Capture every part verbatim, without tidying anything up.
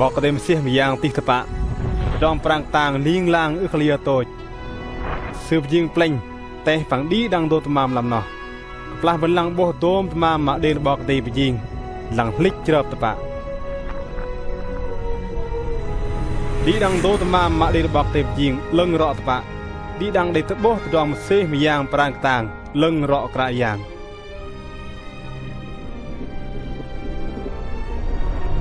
'Bok Kei-Dei mơsêh mơyang tih tơpă, tơdrong pơrang kơtang ling lang ưh kơ liơ tôch. Sư pơjing plĕnh, teh păng đĭ đăng dôm tơmam lăm noh. Kơplah bơ̆n lăng 'bôh dôm tơmam mă đei lu 'Bok Kei-Dei pơjing, lăng hlĭch chrơp tơpă. Đĭ đăng dôm tơmam mă đei lu 'Bok Kei-Dei pơjing 'lơ̆ng rŏ tơpă. Đĭ đăng đei tơ'bôh tơdrong mơsêh mơyang pơrang kơtang 'lơ̆ng rŏ Kră Yang.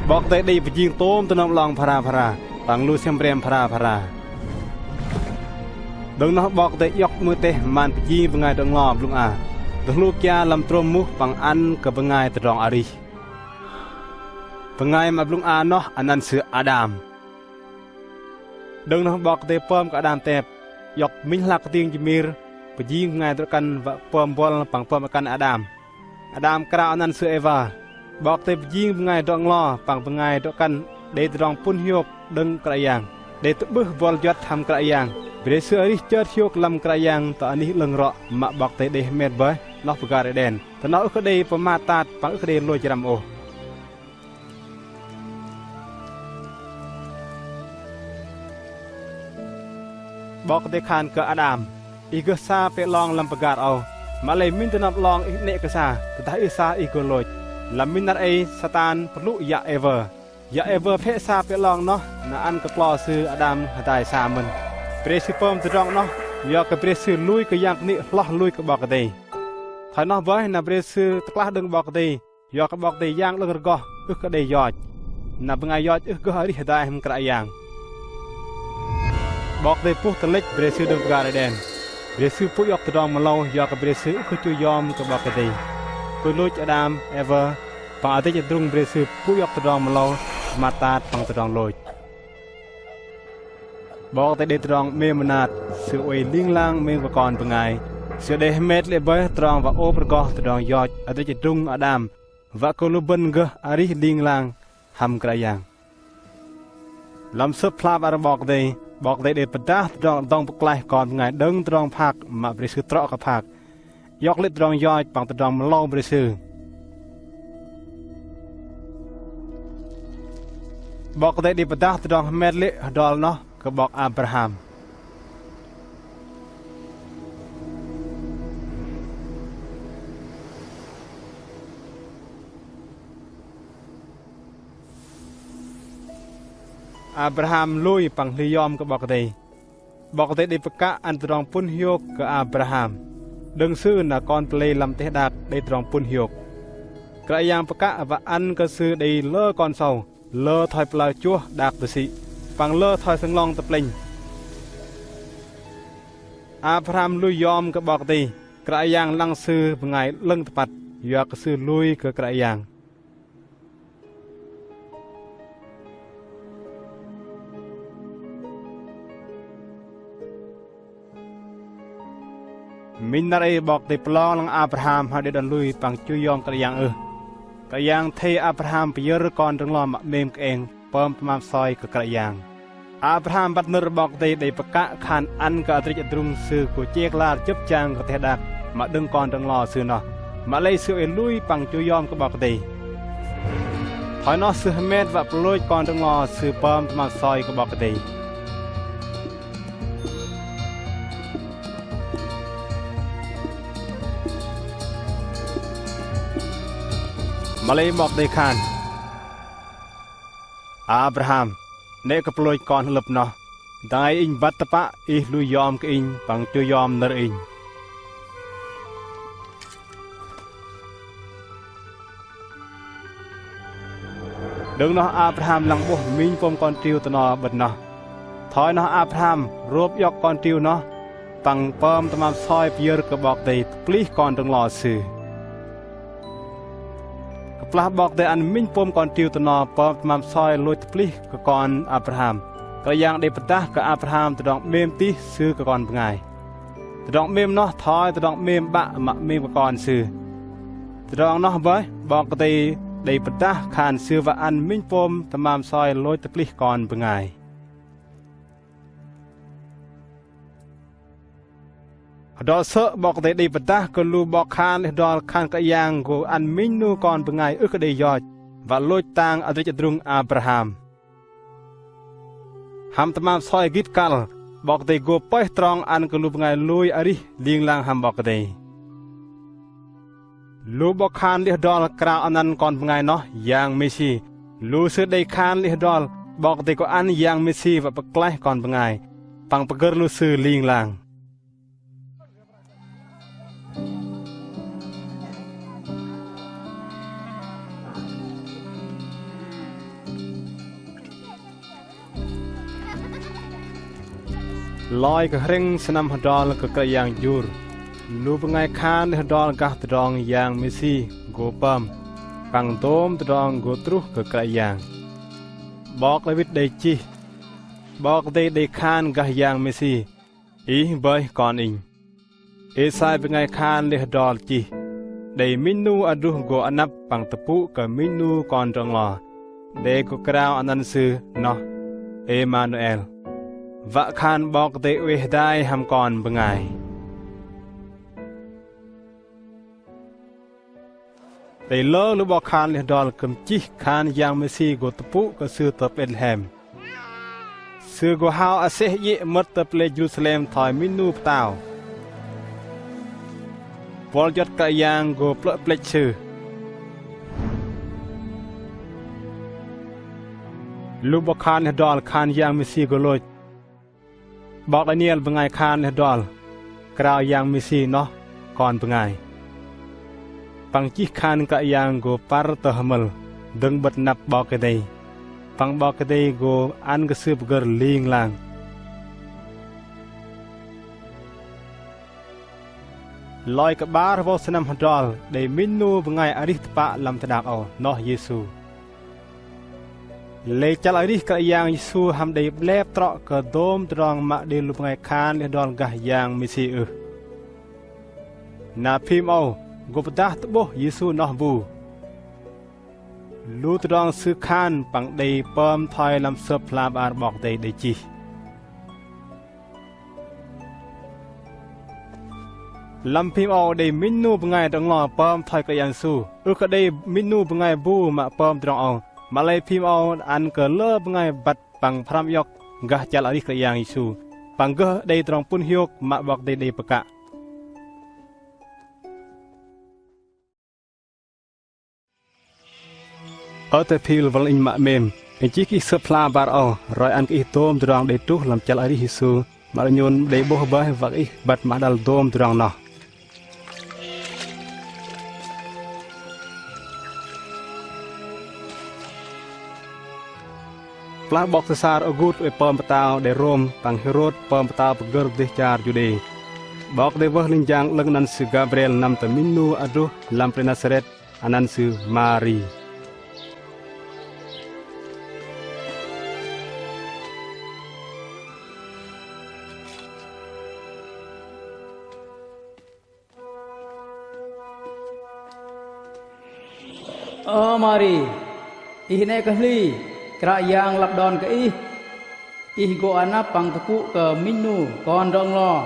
'Bok Kei-Dei đei pơjing tôm tơnŏm 'long phara phara, păng lu sem brem phara phara. Đơ̆ng noh 'Bok Kei-Dei iŏk 'mơ̆i teh man pơjing bơngai drŏ-nglo blŭng a, tơhlu kiơ lăm trôm muh păng ăn kơ bơngai tơdrong arih. Bơngai mă blŭng a noh anăn sư Ađam. Đơ̆ng noh 'Bok Kei-Dei pơm kơ Ađam tep, iŏk minh hlak kơting jơmir, pơjing bơngai drŏ-kăn wă pơm buăl păng pơm akăn Ađam. Ađam krao anăn sư Êwa. 'Bok Kei-Dei pơjing bơngai drŏ-nglo păng bơngai drŏ-kăn đei tơdrong pŭn hiôk đơ̆ng Kră Yang, đei tơ'bưh buăl juăt hăm Kră Yang, bre sư arih chơt hiôk lăm Kră Yang tơ anih 'lơ̆ng rŏ mă 'Bok Kei-Dei đei hơmet bơih noh pơgar Êđen. Tơ noh ưh kơ đei pơmat tat păng ưh kơ đei lôch răm ôh. 'Bok Kei-Dei khan kơ Ađam: Ih gơh sa pĕ 'long lăm pơgar âu, mă lei minh tơnap 'long ih 'nĕ kơ sa, tơdah ih sa ih gô lôch. Lăm minh năr ei Satan pơlŭ yă Êwa. Yă Êwa phĕ sa pĕ 'long noh, na ăn kơ klo sư Ađam hơdai sa mơ̆n. Bre sư pơm tơdrong noh, yua kơ bre sư lui kơ yang kơnê̆ hloh lui kơ 'Bok Kei-Dei. Thoi noh bơih na bre sư tơklah đơ̆ng 'Bok Kei-Dei, yua kơ 'Bok Kei-Dei Yang 'lơ̆ng rơgoh ưh kơ đei yoch. Na bơngai yoch ưh gơh arih hơdai hăm Kră Yang. 'Bok Kei-Dei puh tơlĕch bre sư đơ̆ng pơgar Êđen. Bre sư pŭ iŏk tơdrong mơlâu yua kơ bre sư ưh kơ chu yom kơ 'Bok Kei-Dei. Kơ lôch Ađam, Êwa, păng adrĕch adrung bre sư pŭ iŏk tơdrong mơlâu, pơmat tat păng tơdrong lôch. 'Bok Kei-Dei đei tơdrong 'mêm mơnat, Sư oei ling lang 'mêm kơ kon bơngai. Sư đei hơmet lê̆ bơih trong wă ôp rơgoh tơdrong yoch, adrĕch adrung Ađam, wă kơ lu bơ̆n gơh arih ling lang hăm Kră Yang. Lăm Sơ̆p hla bơar 'Bok Kei-Dei, 'Bok Kei-Dei đei pơdah tơdrong dŏng pơklaih kon bơngai đơ̆ng tơdrong phak mă bre sư trŏ kơ phak, iŏk lê̆ tơdrong yoch păng tơdrong mơlâu bre sư. 'Bok Kei-Dei đei pơdah tơdrong hơmet lê̆ hơdrol noh kơ 'bok Abraham. Abraham lui păng hli yom kơ 'Bok Kei-Dei. 'Bok Kei-Dei đei pơkă ăn tơdrong pŭn hiôk kơ Abraham. Đơ̆ng sư na kon pơlei lăm teh đak đei tơdrong pŭn hiôk. Kră Yang pơkă wă ăn kơ sư đei lơ kon sâu, lơ thoi pơlao chuôh đak tơsĭ, păng lơ thoi sơnglŏng tơplĕnh. Abraham lui yom kơ 'Bok Kei-Dei, Kră Yang lăng sư bơngai 'lơ̆ng tơpăt, yua kơ sư lui kơ Kră Yang. Minh năr ei 'Bok Kei-Dei pơlong lăng Abraham hăm đei đon lui păng chu yom Kră Yang ưh. Kră Yang athei Abraham pơyơ̆r kon drŏ-nglo mă 'mêm kơeng pơm tơmam soi kơ Kră Yang. Abraham băt nơ̆r 'Bok Kei-Dei đei pơkă khan ăn kơ adrĕch adrung sư gô chĕk lar jơ̆p jang kơ teh đak mă đơ̆ng kon drŏ-nglo sư noh. Mă lei sư oei lui păng chu yom kơ 'Bok Kei-Dei. Thoi noh sư hơmet wă pơlôch kon drŏ-nglo sư pơm tơmam soi kơ 'Bok Kei-Dei. Mă lei 'Bok Kei-Dei khan: Abraham, 'nĕ kơ pơlôch kon hơlơ̆p noh. Dang ei inh băt tơpă ih lui yom kơ inh păng chu yom nơ̆r inh. Đơ̆ng noh Abraham lăng 'bôh minh pôm kon triu tơno 'bơ̆t noh. Thoi noh Abraham rôp iŏk kon triu noh păng pơm tơmam soi pơyơ̆r kơ 'Bok Kei-Dei tơplih kon drŏ-nglo sư. Kơplah 'Bok Kei-Dei ăn minh pôm kon triu tơno pơm tơmam soi lôch tơplih kơ kon Abraham, Kră Yang đei pơdah kơ Abraham tơdrong 'mêm tih sư kơ kon bơngai. Tơdrong 'mêm noh thoi tơdrong 'mêm 'bă mă 'mêm kơ kon sư. Tơdrong noh bơih 'Bok Kei-Dei đei pơdah khan sư wă ăn minh pôm tơmam soi lôch tơplih kon bơngai. Hơdrol sơ̆ 'Bok Kei-Dei đei pơdah kơ lu 'bok khan lê̆ hơdrol khan Kră Yang gô ăn minh 'nu kon bơngai ưh kơ đei yoch wă lôch tang adrĕch adrung Abraham. hăm tơmam soi gĭt kăl, 'Bok Kei-Dei gô pơih trong ăn kơ lu bơngai lui arih ling lang hăm 'Bok Kei-Dei. Lu 'bok khan lê̆ hơdrol krao anăn kon bơngai noh Yang Mêsi. Lu sư đei khan lê̆ hơdrol 'Bok Kei-Dei gô ăn Yang Mêsi wă pơklaih kon bơngai păng pơgơ̆r lu sư ling lang. Loi kơ hrĕng sơnăm hơdrol kơ Kră Yang jur, lu bơngai khan lê̆ hơdrol gah tơdrong Yang Mêsi gô pơm păng dôm tơdrong gô truh kơ Kră Yang. 'Bok Đawit đei chih: 'Bok Kei-Dei đei khan gah Yang Mêsi: Ih bơih Kon Inh. Êsai bơngai khan lê̆ hơdrol chih: Đei minh 'nu adruh gô anăp păng tơpŭ kơ minh 'nu Kon Drŏ-nglo, đe gô krao anăn Sư noh Êmanuel, wă khan 'Bok Kei-Dei oei hơdai hăm kon bơngai. Đei lơ lu 'bok khan lê̆ hơdrol kư̆m chih khan Yang Mêsi gô tơpŭ kơ Sư tơ Betlehem. Sư gô hao aseh iĕ mơ̆t tơ pơlei Jêrusalem thoi minh 'nu pơtao. Buăl juăt Kră Yang gô plơ̆ plĕch Sư. Lu 'bok khan lê̆ hơdrol khan Yang Mêsi gô lôch. 'Bok Đaniel bơngai khan lê̆ hơdrol krao Yang Mêsi noh kon bơngai. Păng chih khan Kră Yang gô păr tơ hơmơl dơ̆ng 'bơ̆t năp 'Bok Kei-Dei. Păng 'Bok Kei-Dei gô ăn kơ Sư pơgơ̆r ling lang. Loi kơ 'bar hơbâu sơnăm hơdrol đei minh 'nu bơngai arih tơpă lăm teh đak âu noh Yêsu. Lei chăl arih Kră Yang Yêsu hăm đei 'blep trŏ kơ dôm tơdrong mă đei lu bơngai khan lê̆ hơdrol gah Yang Mêsi ưh. Na phim âu gô pơdah tơ'bôh Yêsu noh bu. Lu tơdrong Sư khan păng đei pơm thoi lăm Sơ̆p hla bơar 'Bok Kei-Dei đei chih. Lăm phim âu đei minh 'nu bơngai drŏ-nglo pơm thoi Kră Yang Yêsu. Ưh kơ đei minh 'nu bơngai bu mă pơm tơdrong âu. Mă lei phim âu ăn kơ lơ bơngai băt păng pơhrăm iŏk gah chăl arih Kră Yang Yêsu. Păng gơh đei tơdrong pŭn hiôk mă 'Bok Kei-Dei đei pơkă. Ơ tơ phil wăl inh mă 'mêm, inh chih kơ ih Sơ̆p hla bơar âu, roi ăn kơ ih dôm tơdrong đei truh lăm chăl arih Yêsu, mă lei nhôn đei 'bôh bơih wă kơ ih băt mă đăl dôm tơdrong noh. Kơplah 'bok Sêsar Ôgust oei pơm pơtao đe Rôm păng Hêrôt pơm pơtao pơgơ̆r dêh char Juđê, 'Bok Kei-Dei wơh linh jang 'lơ̆ng anăn sư Gabriel năm tơ minh 'nu adruh lăm pơlei Nasaret, anăn sư Mari. Ơ Mari, ih 'nĕ kơ hli, Kră Yang lăp đon kơ ih. Ih gô anăp păng tơpŭ kơ minh 'nu kon drŏ-nglo,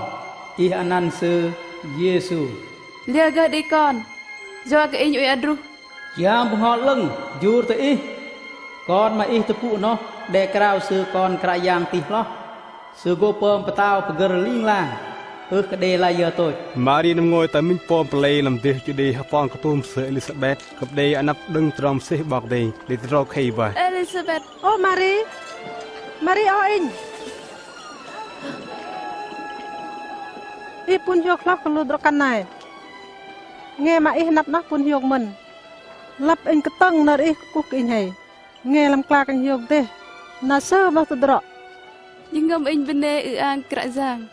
ih anăn sư Yêsu. Liơ gơh đei kon, yua kơ inh oei adruh? Yang Bơhngol 'Lơ̆ng jur tơ ih. Kon mă ih tơpŭ noh đe krao sư Kon Kră Yang tih hloh. Sư gô pơm pơtao pơgơ̆r ling lang, ưh kơ đei layơ tôch. Mari năm ngôi tơ minh pôm pơlei lăm dêh Juđê hơpong kơtum sư Êlisabet, kư̆m đei anăp đơ̆ng tơdrong mơsêh 'Bok Kei-Dei, đei tơdrâu khei bơih. Êlisabet. Ơ Mari, Mari ơ inh. Ih pŭn hiôk hloh kơ lu drŏ-kăn nai. Nge mă ih anăp noh pŭn hiôk mơ̆n. Lăp inh kơtơ̆ng nơ̆r ih kơkuh kơ inh hei. Nge lăm kla kơ inh hiôk dêh, na sơ̆ mơ̆ tơdrŏ. Jơhngơ̆m inh bơnê ư-ang Kră Yang.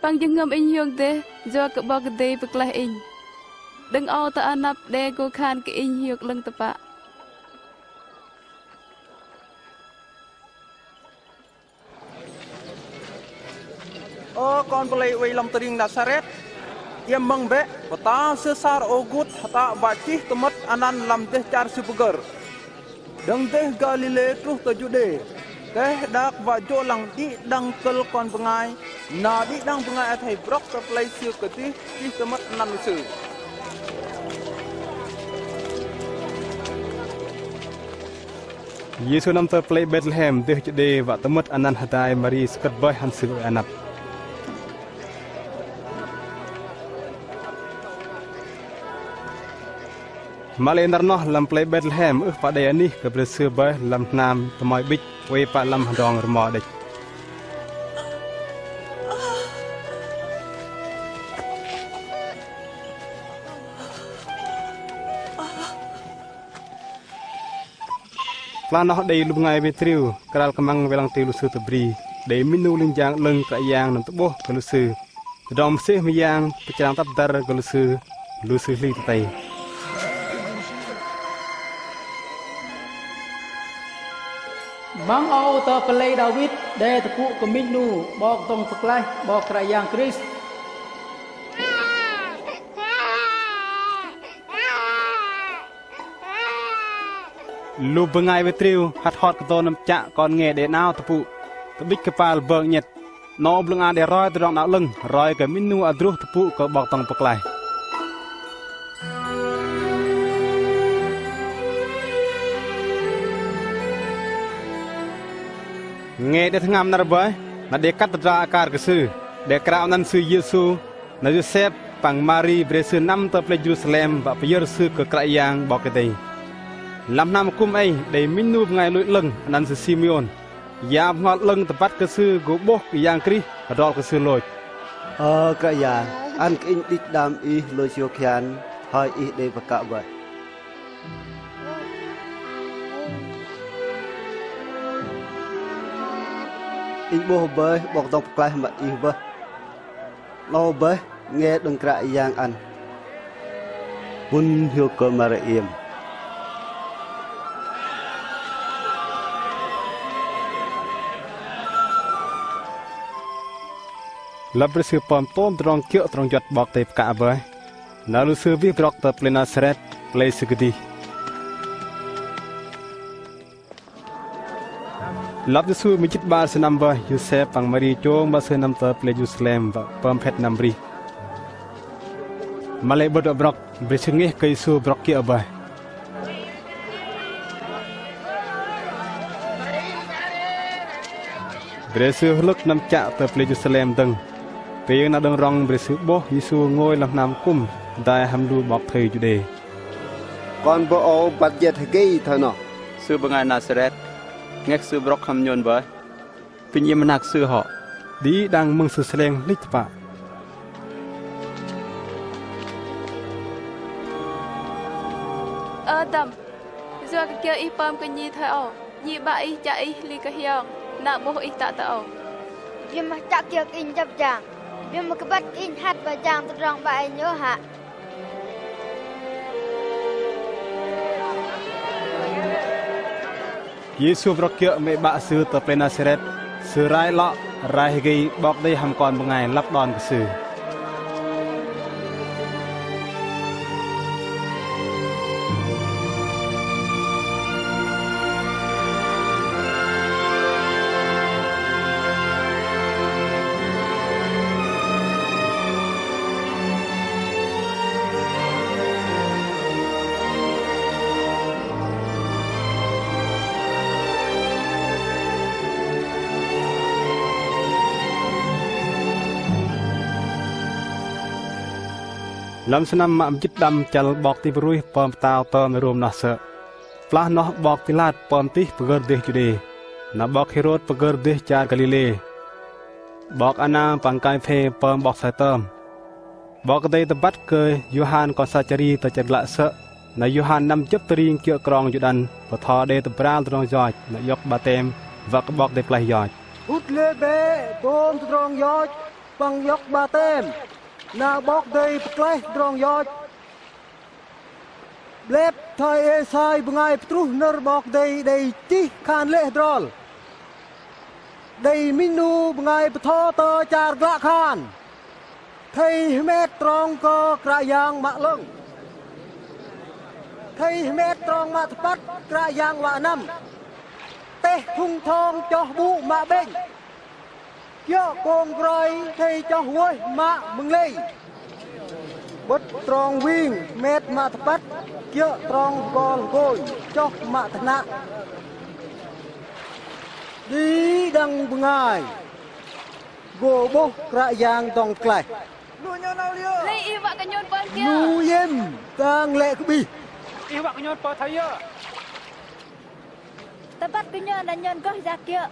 Păng jơhngơ̆m inh hiôk dêh, yua kơ 'Bok Kei-Dei pơklaih inh. Đơ̆ng âu tơ anăp đe gô khan kơ inh hiôk 'lơ̆ng tơpă. Ơ kon pơlei oei lăm tơring Nasaret, iĕm mơ̆ng bĕ, pơtao Sêsar Ôgust hơtă wă chih tơmơ̆t anăn lăm dêh char sư pơgơ̆r. Đơ̆ng dêh Galilê truh tơ Juđê, teh đak wă jô̆ lăng đĭ đăng kơ̆l kon bơngai, na đĭ đăng bơngai athei brŏk tơ pơlei sư kơdih chih tơmơ̆t anăn sư. Yêsu năm tơ pơlei Betlehem dêh Juđê wă tơmơ̆t anăn hơdai Mari sơkơ̆t bơih hăm Sư oei anăp. Mă lei năr noh lăm pơlei Betlehem ưh pă đei anih kơ bre sư bơih lăm hnam tơmoi 'bĭch oei pă lăm hơdrong rơmo đĕch. Kơplah noh đei lu bơngai wei triu kral kơmăng wei lăng tơ lu sư tơbri. Đei minh 'nu linh jang 'lơ̆ng Kră Yang năm tơ'bôh kơ lu sư. Tơdrong mơsêh mơyang pơchrang tăp dăr kơ lu sư, lu sư hli tơ tei. Măng âu tơ pơlei Đawit đe tơpŭ kơ minh 'nu 'Bok dŏng pơklaih, 'Bok Kră Yang Krist. Lu bơngai wei triu hăt hot kơdâu năm chă kon nge đei 'nao tơpŭ, tơ'bĭch kơpal bơng 'nhĕt. 'Nâu blŭng a đe roi Tơdrong 'Nao 'Lơ̆ng, roi kơ minh 'nu adruh tơpŭ kơ 'Bok dŏng pơklaih. Nge đei tơhngam năr bơih, na đei kăt tơdra akar kơ Sư, đe krao anăn Sư Yêsu, na Yôsep păng Mari bre Sư năm tơ pơlei Jêrusalem wă pơyơ̆r Sư kơ Kră Yang 'Bok Kei-Dei. Lăm hnam akŭm ei đei minh 'nu bơngai lôch 'lơ̆ng anăn sư Simêôn. Yang Bơhngol 'Lơ̆ng tơbăt kơ sư gô 'bôh Yang Krist hơdrol kơ sư lôch. Ơ Kră Yang, ăn kơ inh đĭch đam Ih lôch hiôk hian, hơi Ih đei pơkă bơih. Inh 'bôh bơih 'Bok dŏng pơklaih mă Ih bơih. 'Nâu bơih nge đơ̆ng Kră Yang ăn. Pŭn hiôk kơ Mari iĕm. Lăp bre sư pơm tôm tơdrong kiơ̆ tơdrong juăt 'Bok Kei-Dei pơkă bơih. Na lu sư wih brŏk tơ pơlei Nasaret, pơlei sư kơdih. Lăp Yêsu mơjĭt 'bar sư năm bơih, Yôsep păng Mari chông 'bar sư năm tơ pơlei Jêrusalem wă pơm phĕt năm arih. Mă lei 'bơ̆t wă brŏk, bre sư ngeh kơ Yêsu brŏk kiơ̆ bơih. Bre sư hơlơ̆k năm chă tơ pơlei Jêrusalem dơ̆ng. Pêng na đơ̆ng rŏng bre sư 'bôh Yêsu ngôi lăm hnam akŭm, dai hăm lu 'bok thây Juđê. Kon bơ̆ âu băt jet hơgei thoi noh? Sư bơngai Nasaret. Ngeh kơ Sư brŏk hăm nhôn bơih. Apinh iĕm mơnhak Sư hŏ. Đĭ đăng mơ̆ng Sư sleng hlĭch tơpă. Ơ dăm, yua kơ kiơ ih pơm kơ nhi thoi âu? Nhi 'bă ih chă ih hli kơ hiong, na 'bôh ih tă tơ âu. Biơ̆m mă chă kiơ kơ inh jăp jang, biơ̆m mă kơ băt inh hăt ba jang tơdrong 'bă inh ôh hă? Yêsu brŏk kiơ̆ mĕ 'bă Sư tơ pơlei Nasaret, Sư rai 'lŏ, rai hơgei 'Bok Kei-Dei hăm kon bơngai lăp đon kơ Sư. Lăm sơnăm mă mơjĭt đăm chăl 'bok ti pơruih pơm pơtao tơm nơ̆r Rôm noh sơ̆. Kơplah noh 'bok Pilat pơm tih pơgơ̆r dêh Juđê, na 'bok Hêrôt pơgơ̆r dêh char Galilê. 'Bok Ana păng Kaiphê pơm 'bok soi tơm. 'Bok Kei-Dei tơbăt kơ Yôhan kon sa chari tơ char glă sơ̆, na Yôhan năm jơ̆p tơring kiơ̆ krong Yôrđăn, bơtho đei tơbral tơdrong yoch, na iŏk 'batem, wă kơ 'Bok Kei-Dei pơklaih yoch. Hŭt lê̆ bĕ dôm tơdrong yoch, păng iŏk 'batem, na 'Bok Kei-Dei pơklaih tơdrong yoch. 'Blep thoi Êsai bơngai pơtruh nơ̆r 'Bok Kei-Dei đei chih khan lê̆ hơdrol. Đei minh 'nu bơngai bơtho tơ char glă khan: Athei hơmet trong kơ Kră Yang mă 'lơ̆ng. Athei hơmet trong mă tơpăt Kră Yang wă năm. Teh thŭng thong choh 'bŭ mă 'bĕnh. Kiơ̆ kông broi athei choh wơih mă mơnglei. 'Bơ̆t trong wing hơmet mă tơpăt, kiơ̆ trong hơgol hơgônh choh mă tơhnă. Đĭ đăng bơngai gô 'bôh Kră Yang dŏng pơklaih. Lu nhôn âu liơ? Lei ih wă kơ nhôn pơm kiơ? Lu iĕm dang lĕ kơ bih. Ih wă kơ nhôn pơm thoi yơ? Tơbăt kơ nhôn na nhôn gơh yak kiơ̆.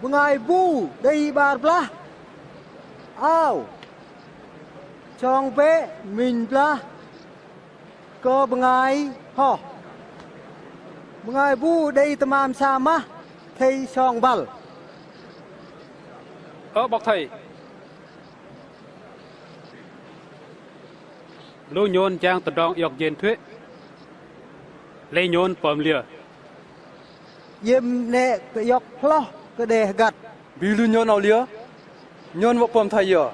Bơngai bu đei 'bar blah ao, sŏng bĕ minh blah kơ bơngai hoh. Bơngai bu đei tơmam sa mah athei sŏng băl. Ơ 'bok thây. Lu nhôn jang tơdrong iŏk jên thuê̆. Lei nhôn pơm liơ? Iĕm 'nĕ kơ iŏk hloh kơ đe hơgăt. Bi lu nhôn âu liơ? Nhôn wă pơm thoi yơ?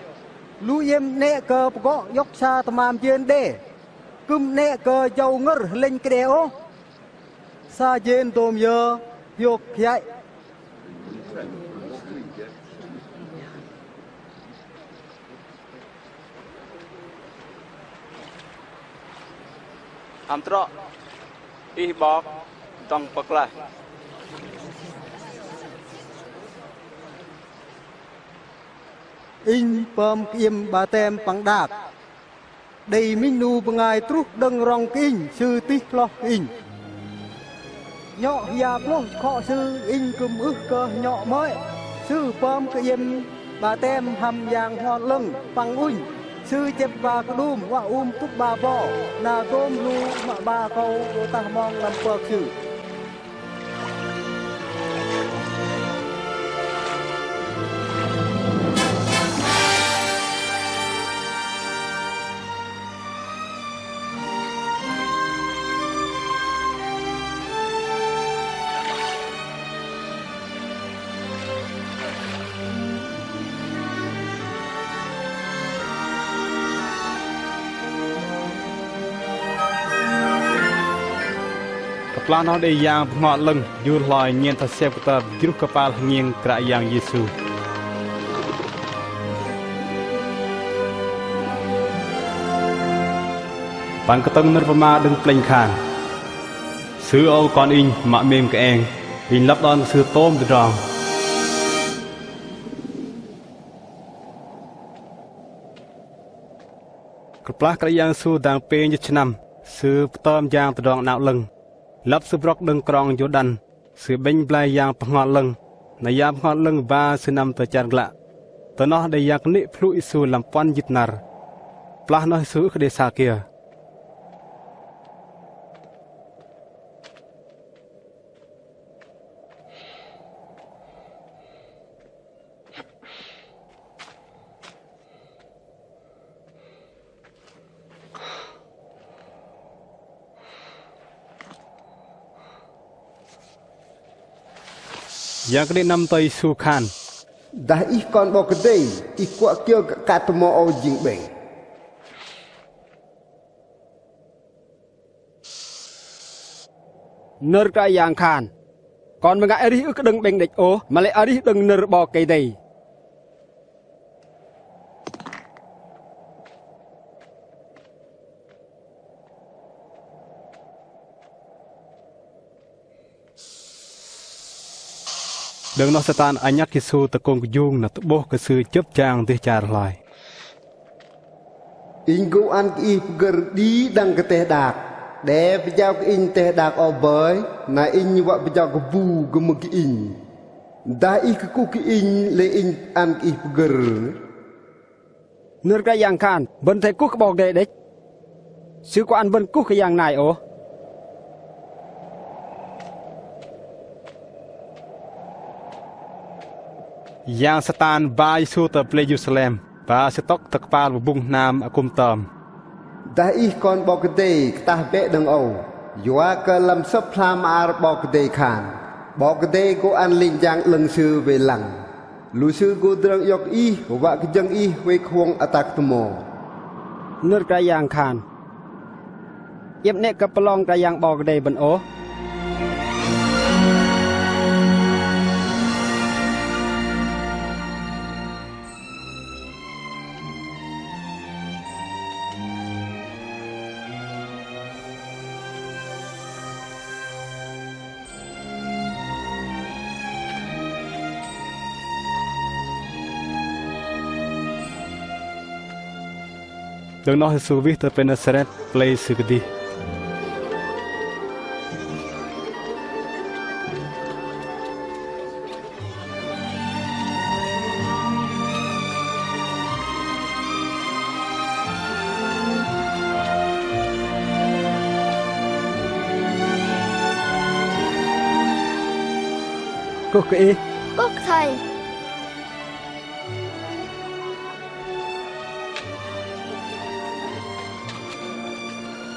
Lu iĕm 'nĕ kơ pơgŏ iŏk sa tơmam jên đe. Kư̆m 'nĕ kơ jâu ngơ̆r hơlĕnh kơ đe ôh. Sa jên dôm yơ hiôk hiai. Hăm trŏ, ih 'Bok dŏng pơklaih. Inh pơm kơ iĕm 'batem păng đak. Đei minh 'nu bơngai truh đơ̆ng rŏng kơ inh, sư tih hloh kơ inh. Nhŏ hơya ploh khŏ sư, inh kư̆m ưh kơ nhŏ 'mơ̆i. Sư pơm kơ iĕm 'batem hăm Yang Bơhngol 'Lơ̆ng păng ŭnh. Sư chĕp ba kơđum wă um tŭk 'ba bo, na dôm lu mă 'ba akâu gô tah mong lăm pơk sư. Kơplah noh đei Yang Bơhngol 'Lơ̆ng jur hloi nhen thoi sem kơtơm jruh kơpal hơngiĕng Kră Yang Yêsu. Păng kơtơ̆ng nơ̆r pơma đơ̆ng plĕnh khan: Sư âu Kon Inh mă 'mêm kơeng, Inh lăp đon kơ Sư tôm tơdrong. Kơplah Kră Yang Yêsu dang pêng jĭt sơnăm, Sư pơtơm jang tơdrong 'nao 'lơ̆ng. Lăp Sư brŏk đơ̆ng krong Jôrđăn, Sư 'bĕnh blai Yang Bơhngol 'Lơ̆ng, na Yang Bơhngol 'Lơ̆ng ba Sư năm tơ char glă. Tơ noh đei yang kơnê̆ pơhlŭ Yêsu lăm puăn jĭt năr. Kơplah noh Yêsu ưh kơ đei sa kiơ. Yang kơnê̆ năm tơ Yêsu khan: Dah Ih Kon 'Bok Kei-Dei, Ih kuă kiơ kơ akă tơmo âu jing 'bĕnh? Nơ̆r Kră Yang khan: Kon bơngai arih ưh kơ đơ̆ng 'bĕnh đĕch ôh, mă lei arih đơ̆ng nơ̆r 'Bok Kei-Dei. Đơ̆ng noh Satan anhăt Yêsu tơ kông kơjung na tơ'bôh kơ Sư chơ̆p jang dêh char hloi. Inh gô ăn kơ ih pơgơ̆r đĭ đăng kơ teh đak. Đe pơjao kơ Inh teh đak âu bơih, na Inh wă pơjao kơ bu gơmơ̆ng kơ Inh. Dah ih kơkuh kơ Inh, lei Inh ăn kơ ih pơgơ̆r. Nơ̆r Kră Yang khan: Bơ̆n athei kuh kơ 'Bok Kei-Dei đĕch. Sư kuă ăn bơ̆n kuh kơ yang nai ôh. Yang Satan ba Yêsu tơ pơlei Jêrusalem, ba Sư tŏk tơ kơpal bơbŭng hnam akŭm tơm: Dah Ih Kon 'Bok Kei-Dei, kơtah bĕ đơ̆ng âu. Yua kơ lăm Sơ̆p hla mơar 'Bok Kei-Dei khan: 'Bok Kei-Dei gô ăn linh jang 'lơ̆ng Sư wei lăng. Lu sư gô drơ̆ng iŏk ih, wă kơ jơ̆ng ih huei kơ huŏng atak tơmo. Nơ̆r Kră Yang khan: Iĕm 'nĕ kơ pơlong Kră Yang 'Bok Kei-Dei bơ̆n ôh. Đơ̆ng noh Yêsu wih tơ Ghênesaret, pơlei Sư kơdih. Kơkuh kơ Ih. Kơkuh kơ Thầy.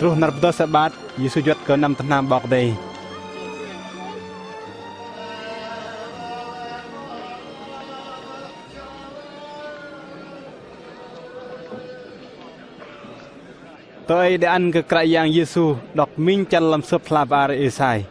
Truh năr pơdơh Sabat, Yêsu juăt kơ năm tơ hnam 'Bok Kei-Dei. Tơ ei đe ăn kơ Kră Yang Yêsu đŏk minh chăl lăm sơ̆p hla bơar Êsai.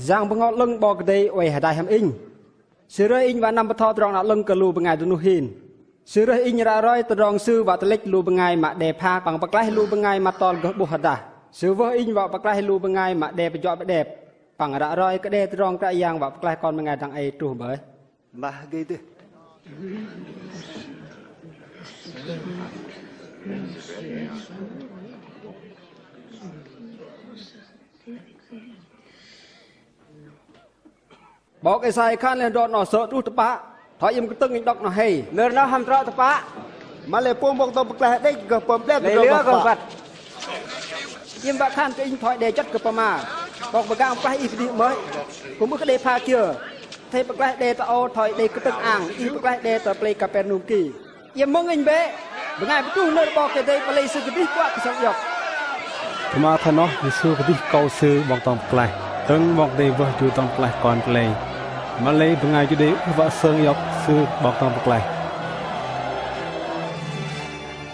Yang Bơhngol 'Lơ̆ng 'Bok Kei-Dei oei hơdai hăm inh. Sư rơih inh wă năm bơtho tơdrong đak 'lơ̆ng kơ lu bơngai dơnuh hin. Sư rơih inh ră roi tơdrong Sư wă tơlĕch lu bơngai mă đe pha păng pơklaih lu bơngai mă tol gơh 'bôh hơdah. Sư wơh inh wă pơklaih lu bơngai mă đe pơjŏ pơđep. Păng ră roi kơ đe tơdrong Kră Yang wă pơklaih kon bơngai dang ei truh bơih. Lah gei dêh. Bok Êsai khan lê̆ hơdrol noh sơ̆ truh tơpă. Thoi iĕm kơtơ̆ng inh đŏk noh hei. Nơ̆r noh hăm trŏ tơpă. Mă-lei pôm 'Bok Dŏng Pơklaih đĕch gơh pơm 'blep. Lei lơ gơh băt. Iĕm wă khan kơ inh thoi đe juăt kơ pơma. 'Bok pơgang pơklaih ih kơdih mơ̆i. Kư̆m ưh kơ đe pha kiơ. Athei pơklaih đe tơ âu thoi đei kơtơ̆ng ang. Ih pơklaih đe tơ pơlei Kapernum ki. Iĕm mơ̆ng inh bĕ, bơngai pơtruh nơ̆r 'Bok Kei-Dei pơlei sư kơdih kuă kơ sơng iŏk. Pơma thoi noh, Yêsu kơdih akâu Sư 'Bok Dŏng Pơklaih. Đơ̆ng 'Bok Kei-Dei wơh Ju Dŏng Pơklaih kon pơlei. Mă-lei bơngai Juđê ưh wă sơng iŏk Sư 'Bok Dŏng Pơklaih.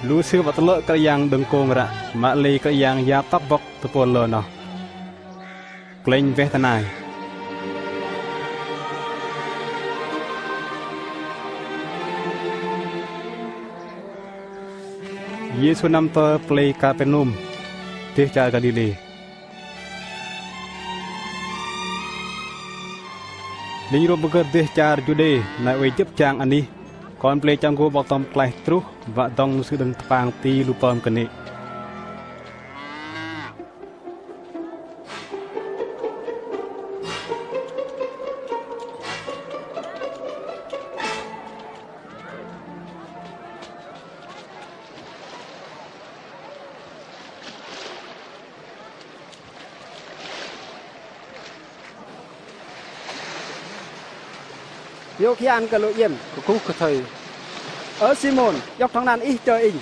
Lu sư wă tơlơ̆ Kră Yang đơ̆ng kông ră, mă-lei Kră Yang yap tŏk bŏk tơpôl lơ noh. Klĕnh weh tơ nai. Yêsu năm tơ pơlei Kapernum, dêh char Galilê. Linh rom pơgơ̆r dêh char Juđê, nai oei jơ̆p jang anih, kon pơlei chăng gô 'Bok Dŏng Pơklaih truh, wă dŏng sư đơ̆ng tơpang ti lu pơm kơnê̆. Hiôk hian kơ lu iĕm. Kơkuh kơ thầy. Ơ Simôn, iŏk tơ̆ng năn ih chơ inh.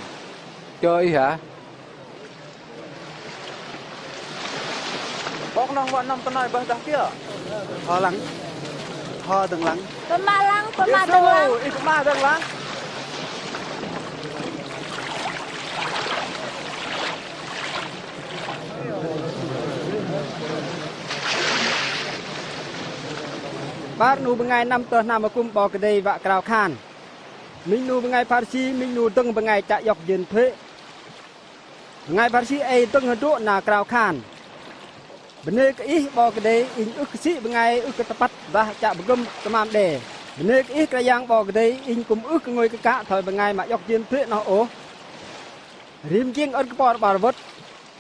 Chơ ih hă? Bok nŏng wă năm tơ nai bơih dah kiơ? Tho lăng. Tho dơ̆ng lăng. Pơma lăng, pơma dơ̆ng lăng. Ih pơma dơ̆ng lăng. Bar 'nu bơngai năm tơ hnam akŭm 'Bok Kei-Dei wă krao khan. Minh 'nu bơngai Pharisi, minh 'nu dơ̆ng bơngai chă iŏk jên thuê̆. Bơngai Pharisi ei dơ̆ng hơdrô̆ na krao khan. Bơnê kơ Ih 'Bok Kei-Dei, inh ưh kơ sĭ bơngai ưh kơ tơpăt dah chă pơgơ̆m tơmam đe. Bơnê kơ Ih Kră Yang 'Bok Kei-Dei, inh kư̆m ưh kơ ngôi kơ kă thoi bơngai mă iŏk jên thuê̆ noh ôh. Rim jing ơ̆t kơ por 'bar wơ̆t.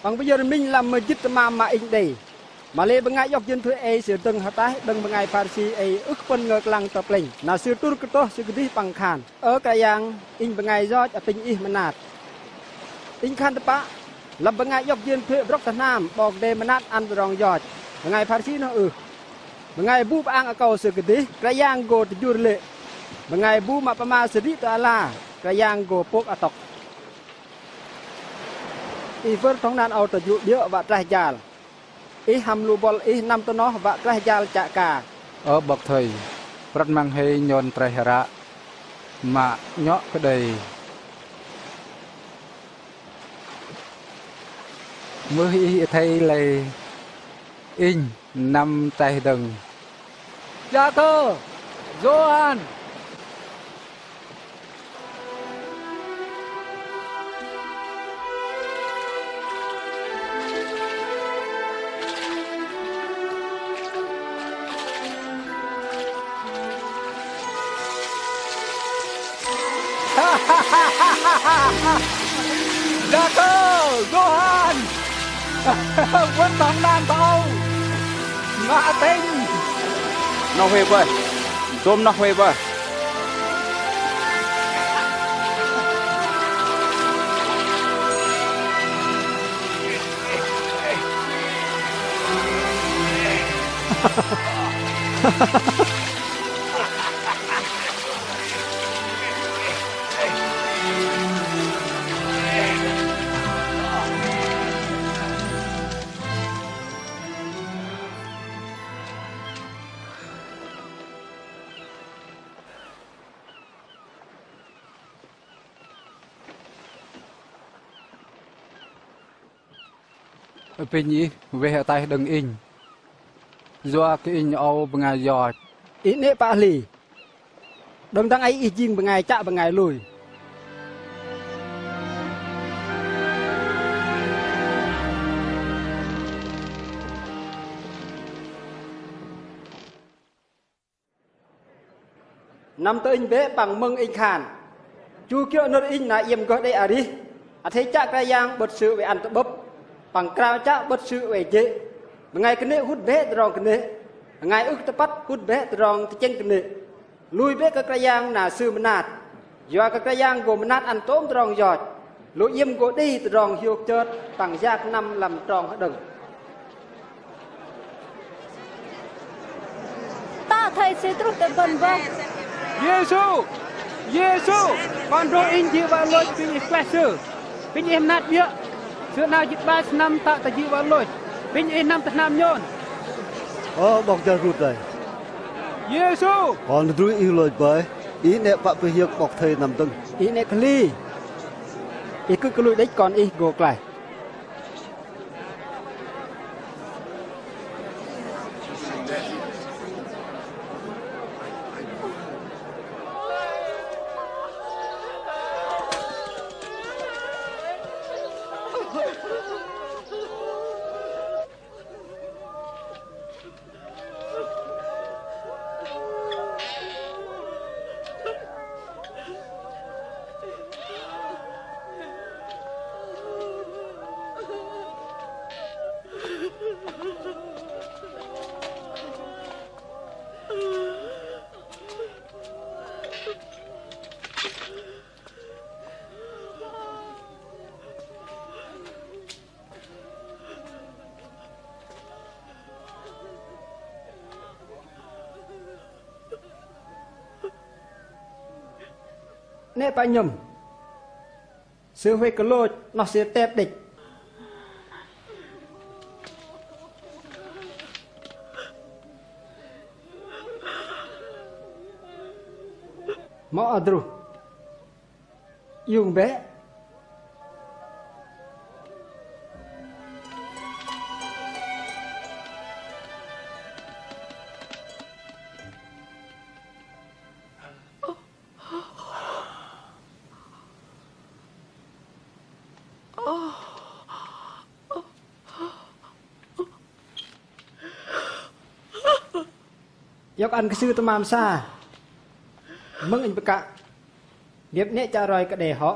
Păng pơyơ̆r minh lăm mơjĭt tơmam mă inh đei. Mă-lei bơngai iŏk jên thuê̆ ei sư dơ̆ng hơtaih đơ̆ng bơngai Pharisi ei ưh kơ pơ̆n ngơ kơlăng tơ plĕnh. Na sư tur kơtơh sư kơdih păng khan. Ơ Kră Yang, inh bơngai yoch apinh Ih mơnat. Inh khan tơpă, lăm bơngai iŏk jên thuê̆ brŏk tơ hnam 'Bok Kei-Dei mơnat ăn tơdrong yoch. Bơngai Pharisi noh ưh. Bơngai bu pơang akâu sư kơdih, Kră Yang gô tơjur lê̆. Bơngai bu mă pơma sơđĭ tơ ala, Kră Yang gô pôk atŏk. Ih wơ̆r tơ̆ng năn âu tơ jrŭ 'biơ̆ wă traih jal. Ih hăm lu bŏl ih năm tơ noh wă traih jal chă ka. Ơ 'bok thây, prăt măng hei nhôn traih ră mă nhŏ kơ đei. Mưh ih athei lei inh năm ataih dơ̆ng. Yakơ, Yôhan. Yakơ, Yôhan. Wơ̆t tŏng nan tơ âu. Ngă tĕnh. Noh huay bơih. Dôm noh huay bơih. Apinh ih weh ataih đơ̆ng inh. Yua kơ inh âu bơngai yoch. Ih 'nĕ pă hli. Đơ̆ng dang ei ih jing bơngai chă bơngai lui. Năm tơ inh bĕ păng mơ̆ng inh khan. Chu kiơ̆ nơ̆r inh na iĕm gơh đei arih. Athei chă Kră Yang 'bơ̆t Sư oei ăn tơ'bơ̆p. Păng krao chă 'bơ̆t Sư oei jê̆. Bơngai kơnê̆ hŭt bĕ tơdrong kơnê̆. Bơngai ưh kơ tơpăt hŭt bĕ tơdrong tơchĕng kơnê̆. Lui bĕ kơ Kră Yang na Sư mơnat. Yua kơ Kră Yang gô mơnat ăn tôm tơdrong yoch. Lu iĕm gô đei tơdrong hiôk chơt păng yak năm lăm trong hơđơ̆ng. Tơ athei sư truh tơ bơ̆n bơih. Yêsu! Yêsu! Kon drŏ inh jĭ wă lôch, apinh ih klaih sư. Apinh ih mơnat 'biơ̆. Sư 'nao jĭt 'bai sơnăm tơ jĭ wă lôch. Apinh ih năm tơ hnam nhôn. Ơ 'Bok Yang Krist ơi. Yêsu! Kon tơdrŭi ih lôch bơih. Ih 'nĕ pă pơhiơ̆k 'bok thây năm dơ̆ng. Ih 'nĕ kơ hli. Ih kư̆ kơ lui đĕch kon ih gô klaih. 'Nĕ pă nhơ̆m. Sư huay kơ lôch, noh sư tep đĕch. Mă adruh. Iung bĕ. Iŏk ăn kơ sư tơmam sa. Mơ̆ng inh pơkă. Biơ̆ 'nĕ chă roi kơ đe hŏ.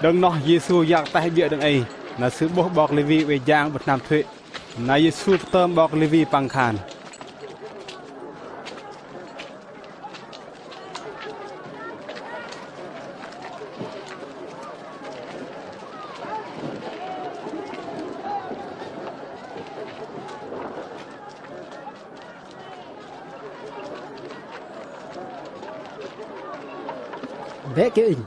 Đơ̆ng noh Yêsu yak ataih 'biơ̆ đơ̆ng ei, na Sư 'bôh 'bok Lêwi oei jang 'bơ̆t hnam thuê̆. Na Yêsu pơtơm 'bok Lêwi păng khan. Bĕ kơ inh.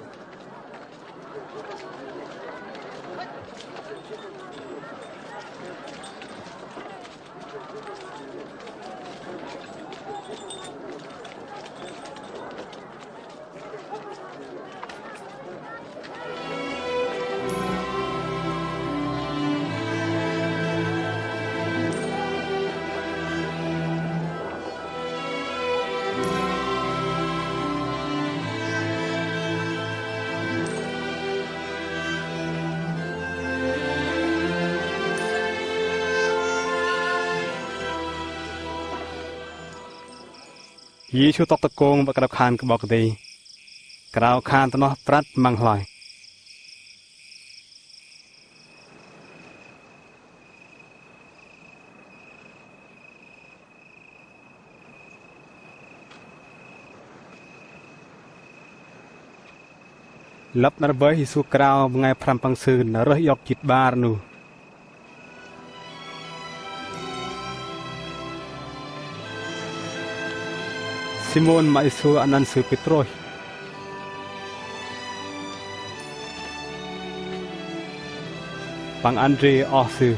Yêsu tŏk tơkông wă krao khan kơ 'Bok Kei-Dei. Krao khan tơ noh prăt măng hloi. Lăp năr bơih Yêsu krao bơngai pơhrăm păng Sư nơ̆r rơih iŏk jĭt 'bar 'nu. Simôn mă Yêsu anăn sư Pêtrôs. Păng Andrê oh sư.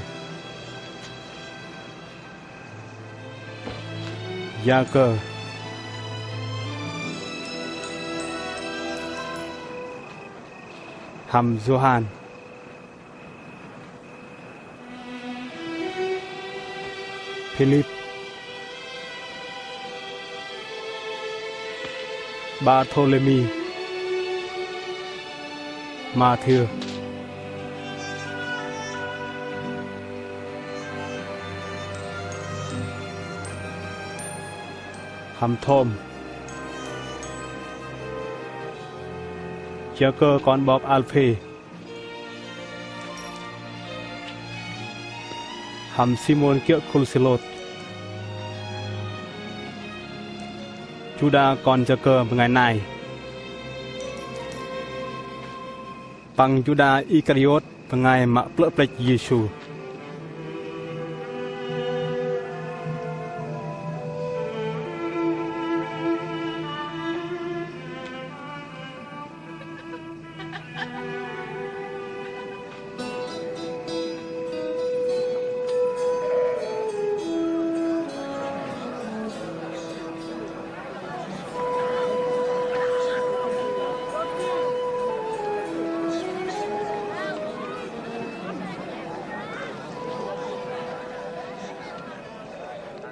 Yakơ. Hăm Yôhan. Philip. Barthôlêmi. Mathiơ. Hăm Thôm. Yakơ kon 'bok Alphê. Hăm Simôn kiơ̆ khul Sêlôt. Juđa kon Yakơ bơngai nai. Păng Juđa Iskariôt bơngai mă plơ̆ plĕch Yêsu.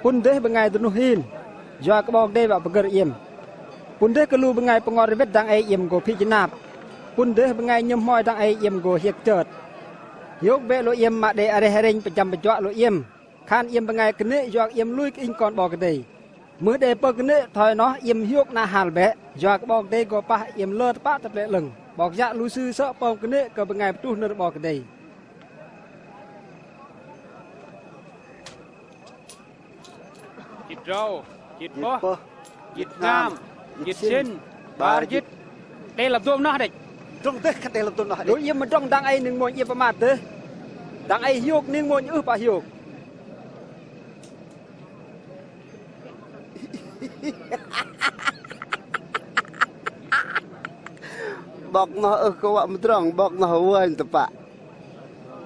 Pŭn dêh bơngai dơnuh hin, yua kơ 'Bok Kei-Dei wă pơgơ̆r iĕm. Pŭn dêh kơ lu bơngai pơngot rơbĕt dang ei iĕm gô phĭ jơnap. Pŭn dêh bơngai nhơ̆m hmoi dang ei iĕm gô hiơ̆k chơt. Hiôk bĕ lu iĕm mă đe areh arĕnh pơjăm pơjuă lu iĕm. Khan iĕm bơngai kơnê̆ yua kơ iĕm lui kơ Inh Kon 'Bok Kei-Dei. Mưh đe pơ̆ kơnê̆ thoi noh iĕm hiôk 'nă hal bĕ, yua kơ 'Bok Kei-Dei gô pah iĕm lơ tơpă tơ plĕ 'lơ̆ng. 'Bok yă lu sư sơ̆ pơm kơnê̆ kơ bơngai pơtruh nơ̆r 'Bok Kei-Dei. Jĭt drâu, jĭt pơh, jĭt pơhnam, jĭt sĭn, 'bar jĭt. Đe lăp dôm noh đĕch. Drŏng dêh kơ đe lăp dôm noh đĕch. Lu iĕm mơdrŏng dang ei ning mônh iĕm pơmat dêh. Dang ei hiôk ning mônh ưh pă hiôk. 'Bok noh ưh kơ wă mơdrŏng, 'bok noh wơnh tơpă.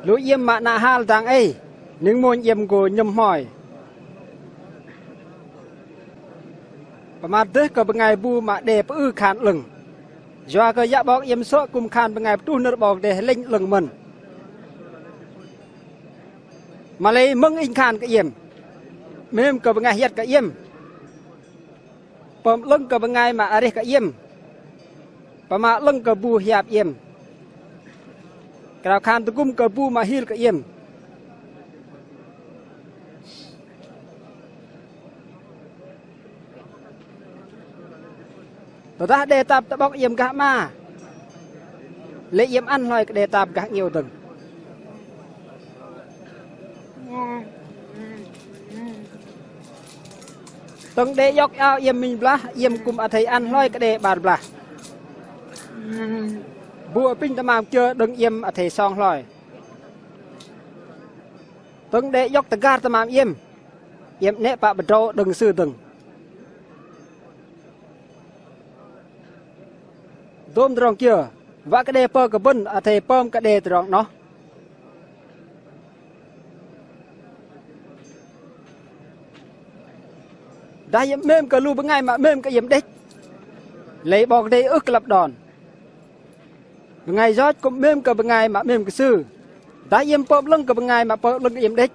Lu iĕm mă 'nă hal dang ei, ning mônh iĕm gô nhơ̆m hmoi. Pơmat dêh kơ bơngai bu mă đe pơư khan 'lơ̆ng. Yua kơ yă 'bok iĕm sơ̆ kư̆m khan bơngai pơtruh nơ̆r 'Bok Kei-Dei hơlĕnh 'lơ̆ng mơ̆n. Mă-lei mơ̆ng inh khan kơ iĕm, 'mêm kơ bơngai hiăt kơ iĕm. Pơm 'lơ̆ng kơ bơngai mă areh kơ iĕm. Pơma 'lơ̆ng kơ bu hiap iĕm. Krao khan tơgŭm kơ bu mă hil kơ iĕm. Tơdah đe tap tơ'bŏk iĕm gah 'ma, lei iĕm ăn hloi kơ đe tap gah 'ngiĕo dơ̆ng. Tơ̆ng đe iŏk ao iĕm minh blah, iĕm kư̆m athei ăn hloi kơ đe 'bar blah. Bu apinh tơmam kiơ đơ̆ng iĕm athei song hloi. Tơ̆ng đe iŏk tơgar tơmam iĕm, iĕm 'nĕ pă pơdrâu đơ̆ng sư dơ̆ng. Dôm tơdrong kiơ, wă kơ đe pơm kơ bơ̆n athei pơm kơ đe tơdrong 'noh. Dah iĕm 'mêm kơ lu bơngai mă 'mêm kơ iĕm đĕch, lei 'Bok Kei-Dei ưh kơ lăp đon. Bơngai yoch kư̆m 'mêm kơ bơngai mă 'mêm kơ sư. Dah iĕm pơm 'lơ̆ng kơ bơngai mă pơm 'lơ̆ng kơ iĕm đĕch,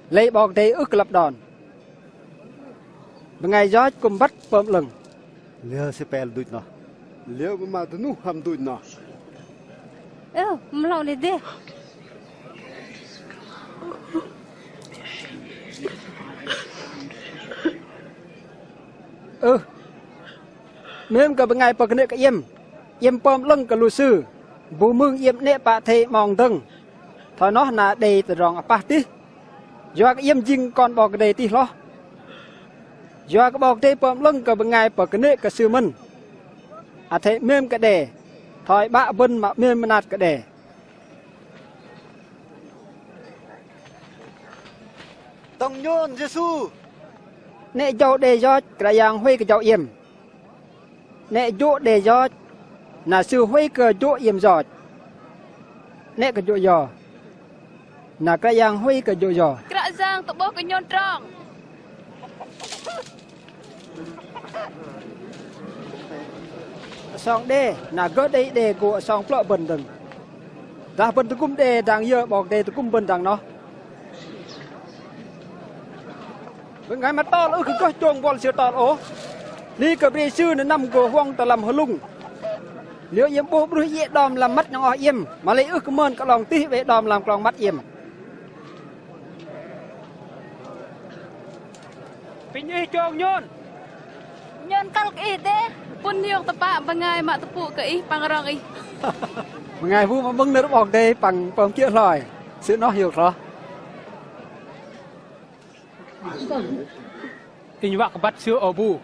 lei 'Bok Kei-Dei ưh kơ lăp đon. Bơngai yoch kư̆m băt pơm 'lơ̆ng. Liơ sư pel duch noh? Liơ mă dơnuh hăm duch noh? Ơ, mơlâu lei dêh. Ưh. 'Mêm kơ bơngai pơkơnê̆ kơ iĕm, iĕm pơm 'lơ̆ng kơ lu sư, bu mưng iĕm 'nĕ pă athei 'mong dơ̆ng. Thoi noh na đei tơdrong apah tih. Yua kơ iĕm jing kon 'Bok Kei-Dei tih hloh. Yua kơ 'Bok Kei-Dei pơm 'lơ̆ng kơ bơngai pơkơnê̆ kơ Sư mơ̆n. Athei 'mêm kơ đe, thoi 'Bă bơ̆n mă 'mêm mơnat kơ đe. Dŏng nhôn Yêsu. 'Nĕ jơ̆ đe yoch, Kră Yang huay kơ jơ̆ iĕm. 'Nĕ jô̆ đe yoch, na Sư huay kơ jô̆ iĕm yoch. 'Nĕ kơ jô̆ yo, na Kră Yang huay kơ jô̆ yo. Kră Yang tơ'bôh kơ nhôn trong. Asong đe, na gơh đei đe gô asong plơ̆ bơ̆n dơ̆ng. Dah bơ̆n tơgŭm đe dang yơ, 'Bok Kei-Dei tơgŭm bơ̆n dang noh. Bơngai mă tol ưh kơ gơh chông buăl sư tol ôh. Hli kơ bre sư nơ̆r năm gô huŏng tơ lăm hơlŭng. Liơ iĕm 'bôh bruih iĕ đom lăm măt nhŏng oh iĕm, mă-lei ưh kơ mơn kơ 'long tih oei đom lăm klong măt iĕm. Apinh ih chông nhôn. Nhôn kăl kơ ih dêh, pŭn hiong tơpă bơngai mă tơpŭ kơ ih păng rŏng ih. Bơngai bu mă mơ̆ng nơ̆r 'Bok Kei-Dei păng pơm kiơ̆ hloi, sư noh hiôk hloh. Inh wă kơ băt sư âu bu.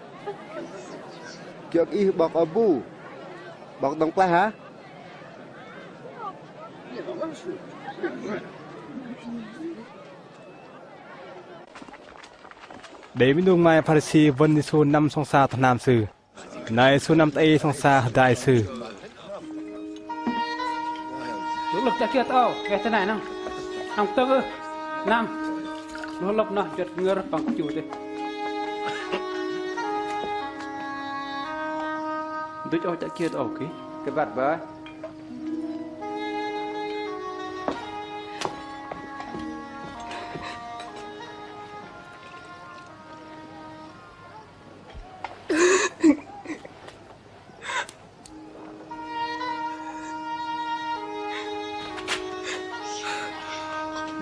Kiơ̆ kơ ih 'bok âu bu. 'Bok dŏng klaih hă? Đei minh 'nu bơngai Pharisi wơ̆n Yêsu năm sŏng sa tơ hnam sư. Na Yêsu năm tơ ei sŏng sa hơdai sư. Lu hơlŏp chă kiơ tơ âu, gah tơ nai năng. Năng tơ̆ng ưh. Năm. Lu hơlŏp noh juăt ngơr păng kơchu dêh. Duch âu chă kiơ tơ âu kih. Kơ băt bơih.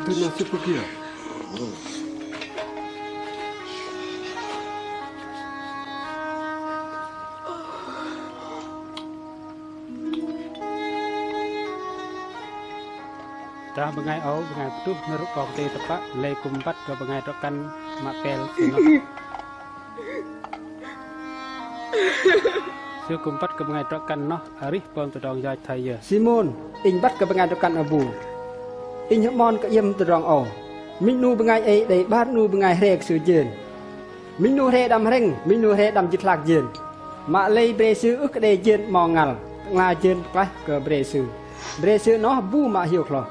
Duch noh sư pơm kiơ. Dah bơngai âu, bơngai pơtŭh nơ̆r 'Bok Kei-Dei tơpă, lei kư̆m băt kơ bơngai drŏ-kăn mă pel sư noh. Sư kư̆m băt kơ bơngai drŏ-kăn noh arih pơm tơdrong yoch thoi yơ. Simôn, inh băt kơ bơngai drŏ-kăn âu bu. Inh hơmon kơ iĕm tơdrong âu. Minh 'nu bơngai ei đei 'bar 'nu bơngai hre kơ sư jên. Minh 'nu hre đăm hrĕng, minh 'nu hre đăm jĭt hlak jên. Mă-lei bre sư ưh kơ đei jên 'mong ngăl, tơ'ngla jên pơklaih kơ bre sư. Bre sư noh bu mă hiôk hloh.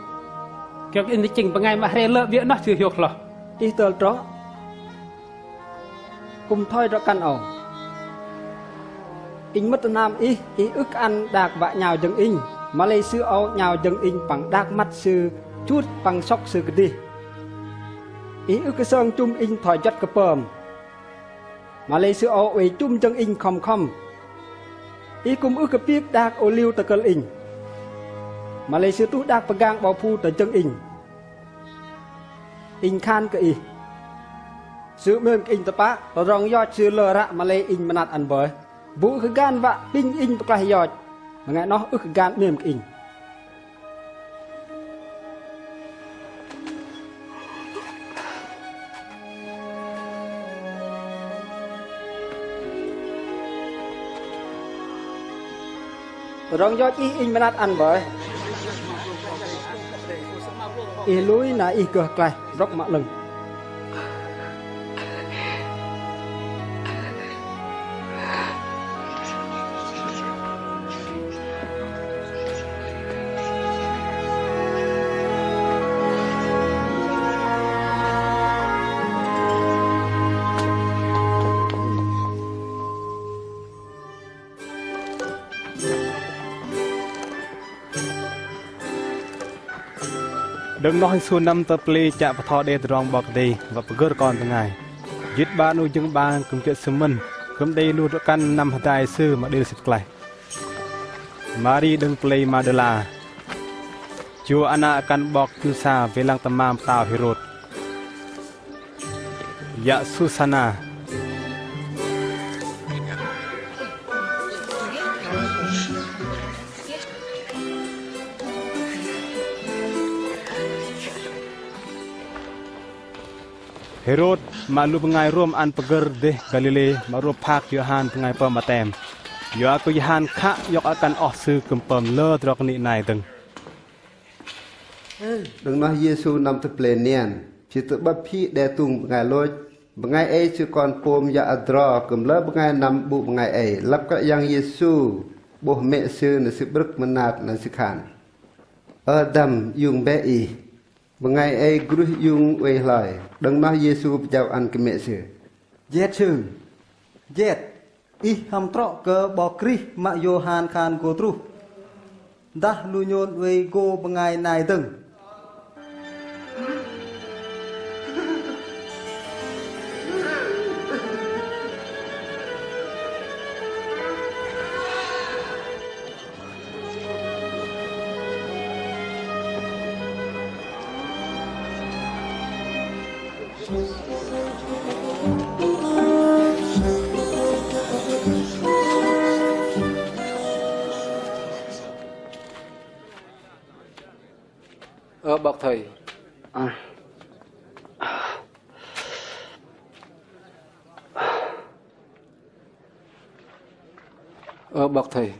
Kiơ̆ kơ inh tơchĕng bơngai mă hre lơ 'biơ̆ noh sư hiôk hloh. Ih tơl trŏ. Kư̆m thoi drŏ-kăn âu. Inh mơ̆t tơ hnam ih, ih ưh kơ ăn đak wă 'nhao jơ̆ng inh, mă-lei sư âu 'nhao jơ̆ng inh păng đak măt sư chŭt păng sŏk sư kơdih. Ih ưh kơ sơng chŭm inh thoi juăt kơ pơm. Mă-lei sư âu oei chŭm jơ̆ng inh khŏm khŏm. Ih kư̆m ưh kơ pik đak ô liu tơ kơ̆l inh. Mă-lei sư truh đak pơgang 'bâu phu tơ jơ̆ng inh. Inh khan kơ ih. Sư 'mêm kơ inh tơpă, tơdrong yoch sư lơ ră mă-lei inh mơnat ăn bơih. Bu ưh kơ gan wă apinh inh pơklaih yoch, bơngai noh ưh kơ gan 'mêm kơ inh. Tơdrong yoch ih inh mơnat ăn bơih. Ih lui na ih gơh klaih, brŏk mă 'lơ̆ng. Đơ̆ng noh Yêsu năm tơ pơlei chă bơtho đei tơdrong 'Bok Kei-Dei wă pơgơ̆r kon bơngai. Jĭt 'bar 'nu jơ̆ng 'bang kư̆m jơ̆ Sư mơ̆n, kư̆m đei lu drŏ-kăn năm hơdai Sư mă đei lĕ sĭt klaih. Mari đơ̆ng pơlei Magdala. Chua Ana akăn 'bok Chusa wei lăng tơmam pơtao Hêrôt. Yă Susana. Hêrôt mă lu bơngai Rôm ăn pơgơ̆r dêh Galilê mă rôp phak Yôhan bơngai pơm baptem. Yua kơ Yôhan khă iŏk akăn oh sư kư̆m pơm lơ tơdrong kơnê̆ nai dơ̆ng. Đơ̆ng noh Yêsu năm tơ pơlei Nian, sư tơ'bơ̆p hĭ đe tung bơngai lôch. Bơngai ei sư kon pôm yă adro kư̆m lơ bơngai năm 'bŭ bơngai ei. Lăp Kră Yang Yêsu 'bôh mĕ sư, na sư 'brơ̆k mơnat, na sư khan: Ơ dăm, iung bĕ ih. Bơngai ei gruih iung oei hloi. Đơ̆ng noh Yêsu pơjao ăn kơ mĕ sư: Jet sưng, jet, ih hăm trŏ kơ 'Bok Krist mă Yôhan khan gô truh, dah lu nhôn oei gô bơngai nai dơ̆ng. Ơ 'bok thầy. Ơ 'bok thầy.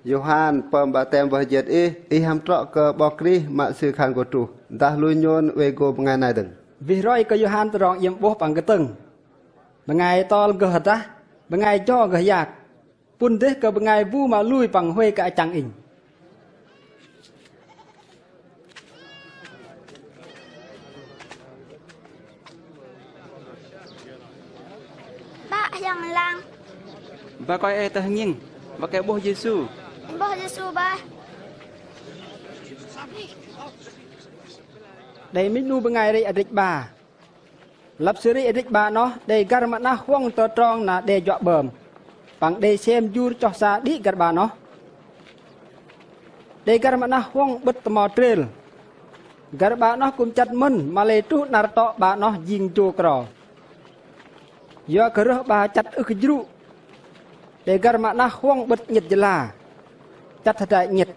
Yôhan pơm baptem bơih jet ih, ih hăm trŏ kơ 'Bok Krist mă sư khan gô truh, dah lu nhôn oei gô bơngai nai dơ̆ng. Wih roi kơ Yôhan tơdrong iĕm 'bôh păng kơtơ̆ng. Bơngai tol gơh hơdah, bơngai jo gơh yak. Pŭn dêh kơ bơngai bu mă lui păng huay kơ achăng inh. Bă hiăng lăng. Bă koi ei tơ hơngiĕng, bă kơ 'bôh Yêsu. 'Bôh Yêsu bă. Đei minh 'nu bơngai rei adrĕch 'ba. Lăp sư rei adrĕch 'ba noh, đei găr mă 'nah huŏng tơ trong na đe juă 'bơm. Păng đei sem jur choh sa đĭ găr 'ba noh. Đei găr mă 'nah huŏng 'bơ̆t tơmo trêl. Găr 'ba noh kư̆m chăt mơ̆n, mă-lei truh 'năr tŏ 'ba noh jing jô kro. Yua kơ rơh 'ba chăt ưh kơ jrŭ. Đei găr mă 'nah huŏng 'bơ̆t 'nhĕt jơla. Chăt hơdai 'nhĕt.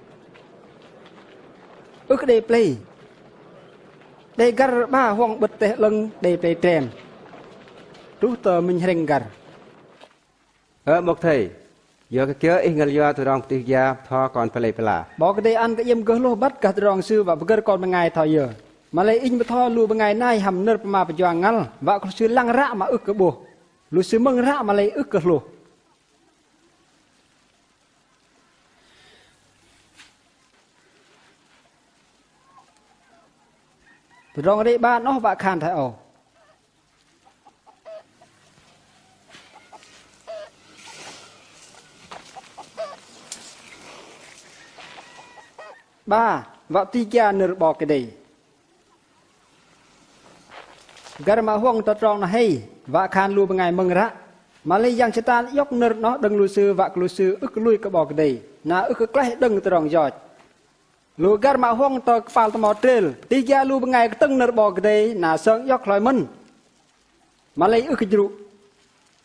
Ưh kơ đei plei. Đei găr 'ba huŏng 'bơ̆t teh 'lơ̆ng đei plei trem. Truh tơ minh hrĕng găr. Ơ 'bok thầy, yua kơ kiơ ih ngăl yua tơdrong pơtih gia bơtho kon pơlei pơla? 'Bok Kei-Dei ăn kơ iĕm gơh hlôh băt gah tơdrong sư wă pơgơ̆r kon bơngai thoi yơ. Mă-lei inh bơtho lu bơngai nai hăm nơ̆r pơma pơjuang ngăl, wă kơ lu sư lăng ră mă ưh kơ 'bôh. Lu sư mơ̆ng ră mă-lei ưh kơ hlôh. Tơdrong rei 'ba noh wă khan thoi âu. 'Ba, wă pơtih gia nơ̆r 'Bok Kei-Dei. Găr mă huŏng tơ trong noh hei, wă khan lu bơngai mơ̆ng ră. Mă-lei yang Satan iŏk nơ̆r noh đơ̆ng lu sư wă kơ lu sư ưh kơ lui kơ 'Bok Kei-Dei, na ưh kơ klaih đơ̆ng tơdrong yoch. Lu găr mă huŏng tơ kơpal tơmo trêl, pơtih gia lu bơngai kơtơ̆ng nơ̆r 'Bok Kei-Dei, na sơng iŏk hloi mơ̆n. Mă-lei ưh kơ jrŭ.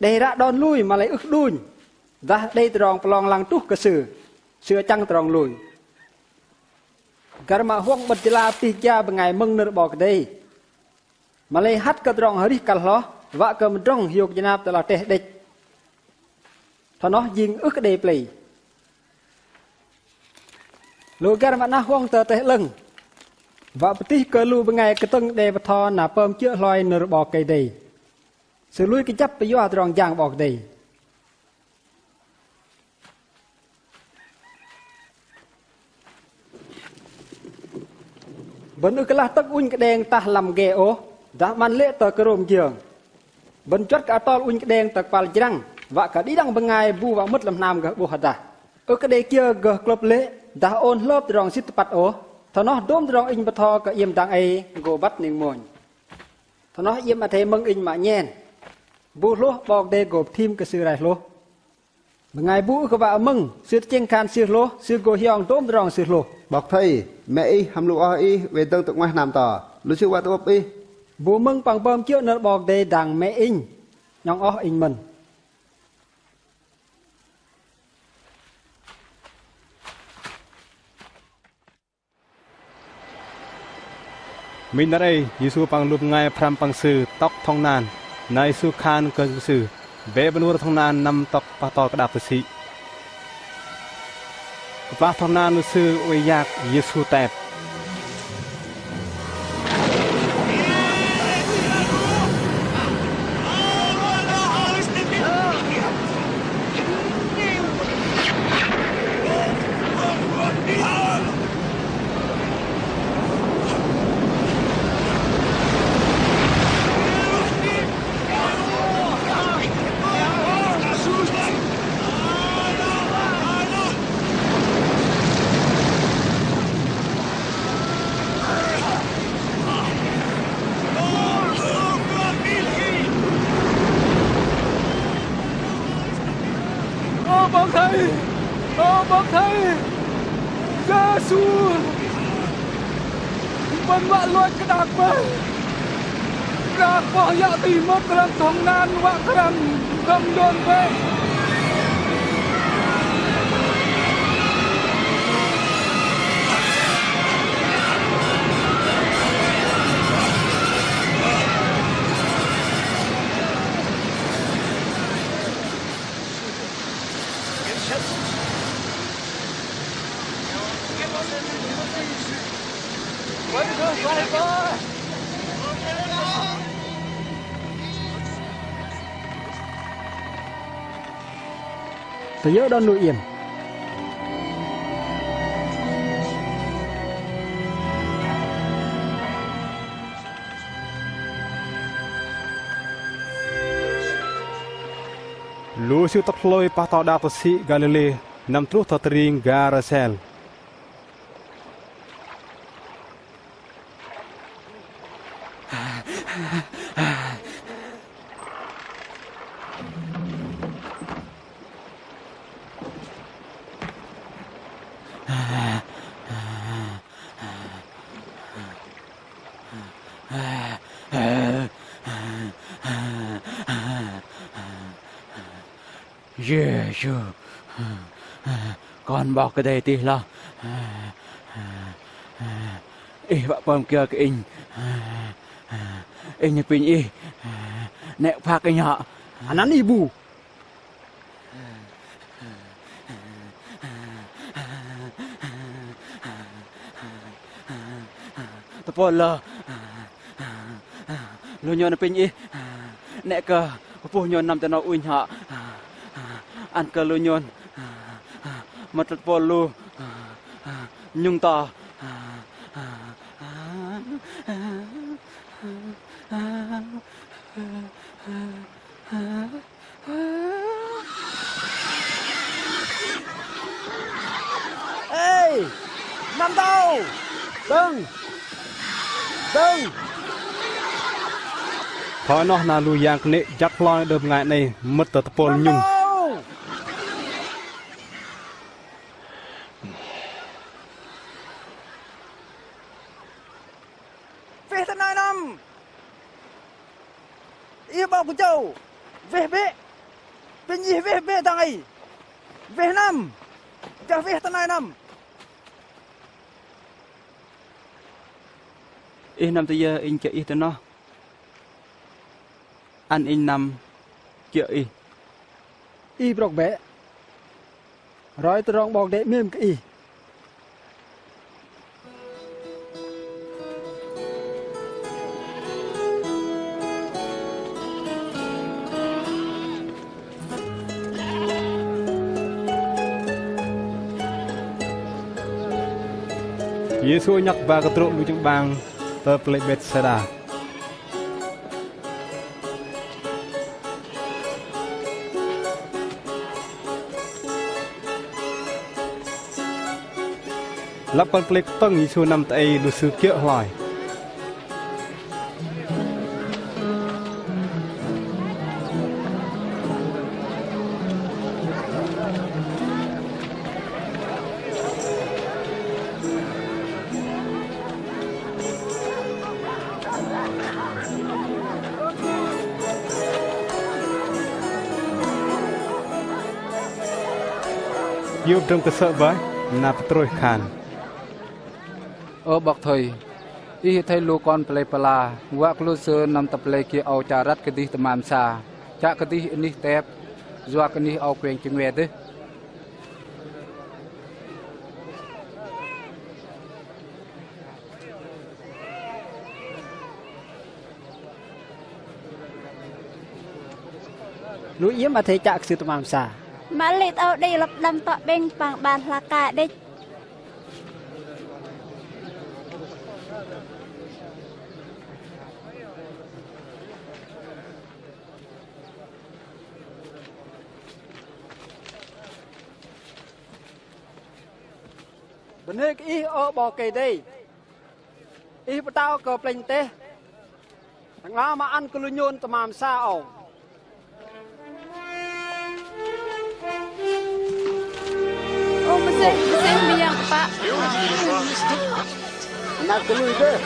Đei ră đon lui, mă-lei ưh kơ đunh. Dah đei tơdrong pơlong lăng truh kơ sư, sư achăng tơdrong lui. Găr mă huŏng 'bơ̆t jơla pơtih gia bơngai mơ̆ng nơ̆r 'Bok Kei-Dei. Mă-lei hăt kơ tơdrong arih kăl hloh, wă kơ mơdrŏng hiôk jơnap tơlăh teh đĕch. Thoi noh jing ưh kơ đei plei. Lu găr mă 'nah huŏng tơ teh 'lơ̆ng. Wă pơtih kơ lu bơngai kơtơ̆ng đe bơtho na pơm kiơ̆ hloi nơ̆r 'Bok Kei-Dei. Sư lui kơjăp pơyua tơdrong jang 'Bok Kei-Dei. Bơ̆n ưh kơ lah tơ̆k ŭnh kơđeng tah lăm ge ôh, dah 'măn lê̆ tơ kơrôm jơng. Bơ̆n juăt kơ atol ŭnh kơđeng tơ kơpal jrăng, wă kơ đĭ đăng bơngai bu wă mơ̆t lăm hnam gơh 'bôh hơdah. Ưh kơ đei kiơ gơh klơ̆p lê̆, dah ôn hlơp tơdrong sĭt tơpăt ôh. Thoi noh dôm tơdrong inh bơtho kơ iĕm dang ei gô băt ning mônh. Thoi noh iĕm athei mơ̆ng inh mă nhen. Bu hlôh 'Bok Kei-Dei gô pơthim kơ sư rai hlôh. Bơngai bu ưh kơ wă mơ̆ng, sư tơchĕng khan sư hlôh, sư gô hiong dôm tơdrong sư hlôh. 'Bok thầy, mĕ ih hăm lu oh ih oei dơ̆ng tơ 'nguaih hnam to, lu sư wă tơ'bơ̆p ih. Bu mơ̆ng păng pơm kiơ̆ nơ̆r 'Bok Kei-Dei dang mĕ inh, 'nhŏng oh inh mơ̆n. Minh năr ei, Yêsu păng lu bơngai pơhrăm păng Sư tŏk thŏng-nan. Na Yêsu khan kơ lu sư: Bĕ bơnur thŏng-nan năm tŏk pah to kơđak tơsĭ. Kơplah thŏng-nan lu sư oei yak, Yêsu tep. Ơ 'Bok Thây, ơ 'Bok Thây, Yêsu, bơ̆n wă lôch kơđak bơih. Kơđak 'bok yă tih mơ̆t lăm thŏng-nan wă krăng kơ̆m đon bĕ. Tơyơ đon nuh iĕm. Lu sư tŏk hlôi pah to kơđak tơsĭ Galilê năm truh tơ tơring Garasel. Yêsu, Kon 'Bok Kei-Dei tih hloh. Ih wă pơm kiơ kơ inh? Inh apinh ih, 'nĕ kơ phak inh hŏ. Anăn ih bu. Tơpôl lu, lu nhôn apinh ih, 'nĕ kơ pơpuh nhôn năm tơ 'nâu ŭnh hŏ. Ăn kơ lu nhôn mă tơpôl lu nhŭng to. Ê, năm tâu. Dơ̆ng. Dơ̆ng. Thoi noh na lu yang kơnê̆ jăk hloi đơ bơngai 'nâu mơ̆t tơ tơpôl nhŭng. Weh tơ nai năm. Ih 'bok kơjâu, weh bĕ. Apinh ih weh bĕ dang ei. Weh năm. Gah weh tơ nai năm. Ih năm tơ yơ inh kiơ̆ ih tơ noh. Ăn inh năm kiơ̆ ih. Ih brŏk bĕ. Roi tơdrong 'Bok Kei-Dei 'mêm kơ ih. Yêsu nhŏk ba kơ tơdrô̆ lu jơ̆ng 'bang tơ pơlei Betsêda. Lăp kăl pơlei kơtơ̆ng Yêsu năm tơ ei lu sư kiơ̆ hloi. Yua pơdrơ̆ng kơsơ̆ bơih, na Pêtrôs khan: Ơ 'Bok Thây, Ih athei lu kon pơlei pơla, wă kơ lu sư năm tơ pơlei kiơ âu chă răt kơdih tơmam sa. Chă kơdih anih tep, yua kơ anih âu kueng chơngue dêh. Lu iĕm athei chă kơ sư tơmam sa. Mă lei tơ âu đei lăp đăm tŏ 'bĕng păng 'bar hla ka đĕch. Bơnê kơ Ih, ơ 'Bok Kei-Dei. Ih pơtao kơ plĕnh teh. Tơ'ngla mă ăn kơ lu nhôn tơmam sa âu. Ơ mơsêh, mơsêh mơyang kơpă. Năr kơ lui dêh.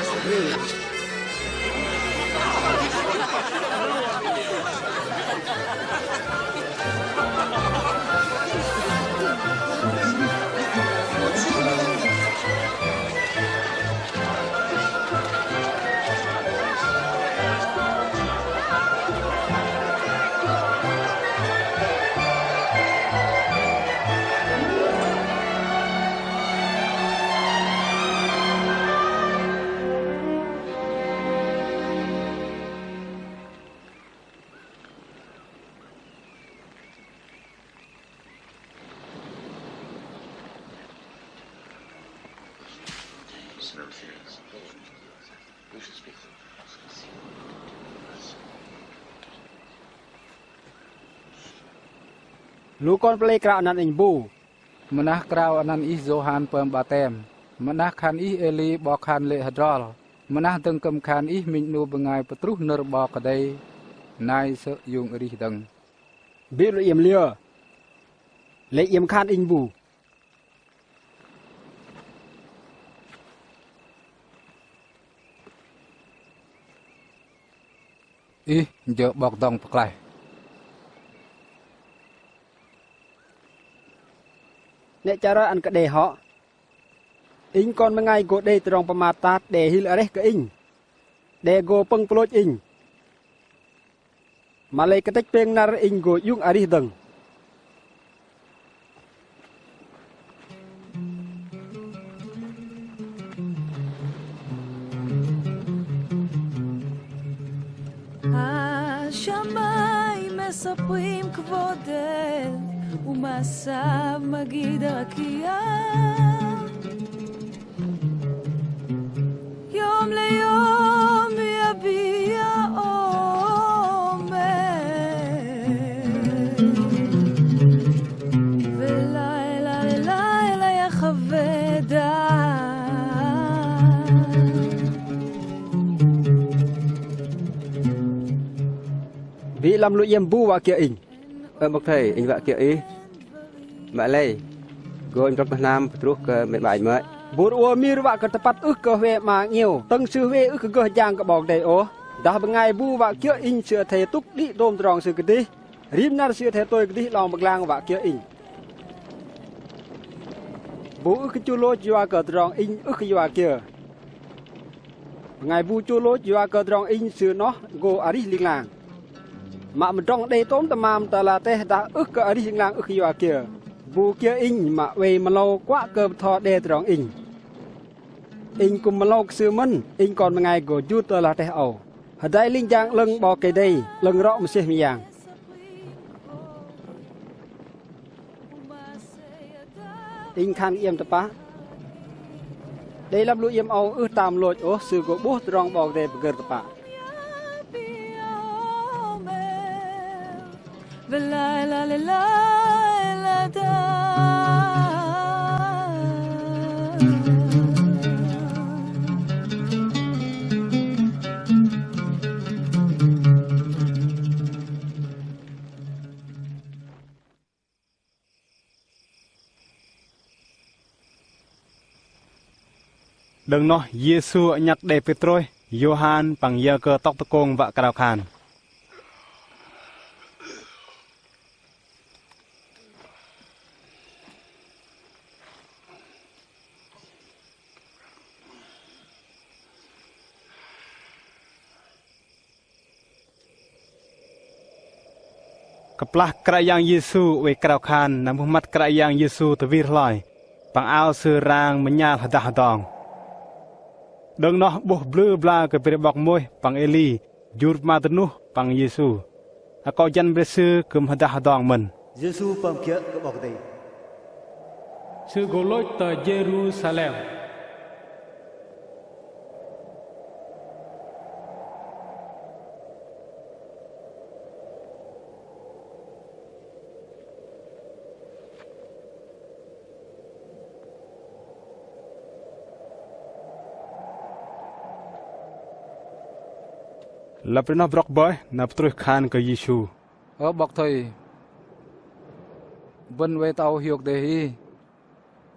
Lu kon pơlei krao anăn inh bu. Mơnah krao anăn ih Yôhan pơm 'batem. Mơnah khan ih Êli 'bok khan lê̆ hơdrol. Mơnah dơ̆ng kư̆m khan ih minh 'nu bơngai pơtruh nơ̆r 'Bok Kei-Dei nai sơ̆ iung arih dơ̆ng. Bĭ lu iĕm liơ. Lei iĕm khan inh bu. Ih jơ̆ 'bok dŏng pơklaih. 'Nĕ chă roi ăn kơ đe hŏ. Inh kon bơngai gô đei tơdrong pơmat tat đe hil areh kơ inh. Đe gô pơ̆ng pơlôch inh. Mă lei kơtĕch pêng năr inh gô iung arih dơ̆ng. השמים מספרים כבודו, ומעשיו מגיד הרקיע. יום ליום יביע אומר, ולילה ללילה יחווה דעת. Bĭ lăm lu iĕm bu wă kiơ̆ inh. Ơ 'bok thây, inh wă kiơ̆ ih. Mă lei, gô inh brŏk tơ hnam pơtruh kơ mĕ 'banh mơ̆i. Bur ôh mir wă kơ tơpăt ưh kơ huay 'ma 'ngiĕo. Tơ̆ng sư huay ưh kơ gơh jang kơ 'Bok Kei-Dei ôh. Dah bơngai bu wă kiơ̆ inh sư athei tŭk đĭ dôm tơdrong sư kơdih. Rim năr sư athei tôi kơdih 'long pơglang wă kiơ̆ inh. Bu ưh kơ chu lôch yua kơ tơdrong inh ưh kơ yua kiơ. Bơngai bu chu lôch yua kơ tơdrong inh sư noh gô arih ling lang. Mă mơdrŏng đei tôm tơmam tơ ala teh dah ưh kơ arih ling lang ưh kơ yua kiơ. Bu kiơ inh mă oei mơlâu kuă kơ bơtho đe tơdrong inh. Inh kư̆m mơlâu kơ sư mơ̆n, inh kon bơngai gô jur tơ ala teh âu. Hơdai linh jang 'lơ̆ng 'Bok Kei-Dei, 'lơ̆ng rŏ mơsêh mơyang. Inh khan kơ iĕm tơpă. Đei lăm lu iĕm âu ưh tam lôch ôh sư gô 'bôh tơdrong 'Bok Kei-Dei pơgơ̆r tơpă. Đơ̆ng noh Yêsu 'nhăk đe Pêtrôs, Yôhan păng yơ kơ tŏk tơkông wă krao khan. Kơplah Kră Yang Yêsu oei krao khan na mŭh măt Kră Yang Yêsu tơwir hloi, păng ao Sư rang mơnhal hơdah hơdong. Đơ̆ng noh 'bôh blư bla kơ pơdrĕch 'Bok Môis păng Êli jur pơma dơnuh păng Yêsu. Akŏ jăn bơ̆n sư kư̆m hơdah hơdong mơ̆n. Yêsu pơm kiơ̆ kơ 'Bok Kei-Dei. Sư gô lôch tơ Jêrusalem. Lăp rim noh brŏk bơih, na pơtrôih khan kơ Yêsu: Ơ 'Bok Thây, bơ̆n oei tơ âu hiôk dêh Ih,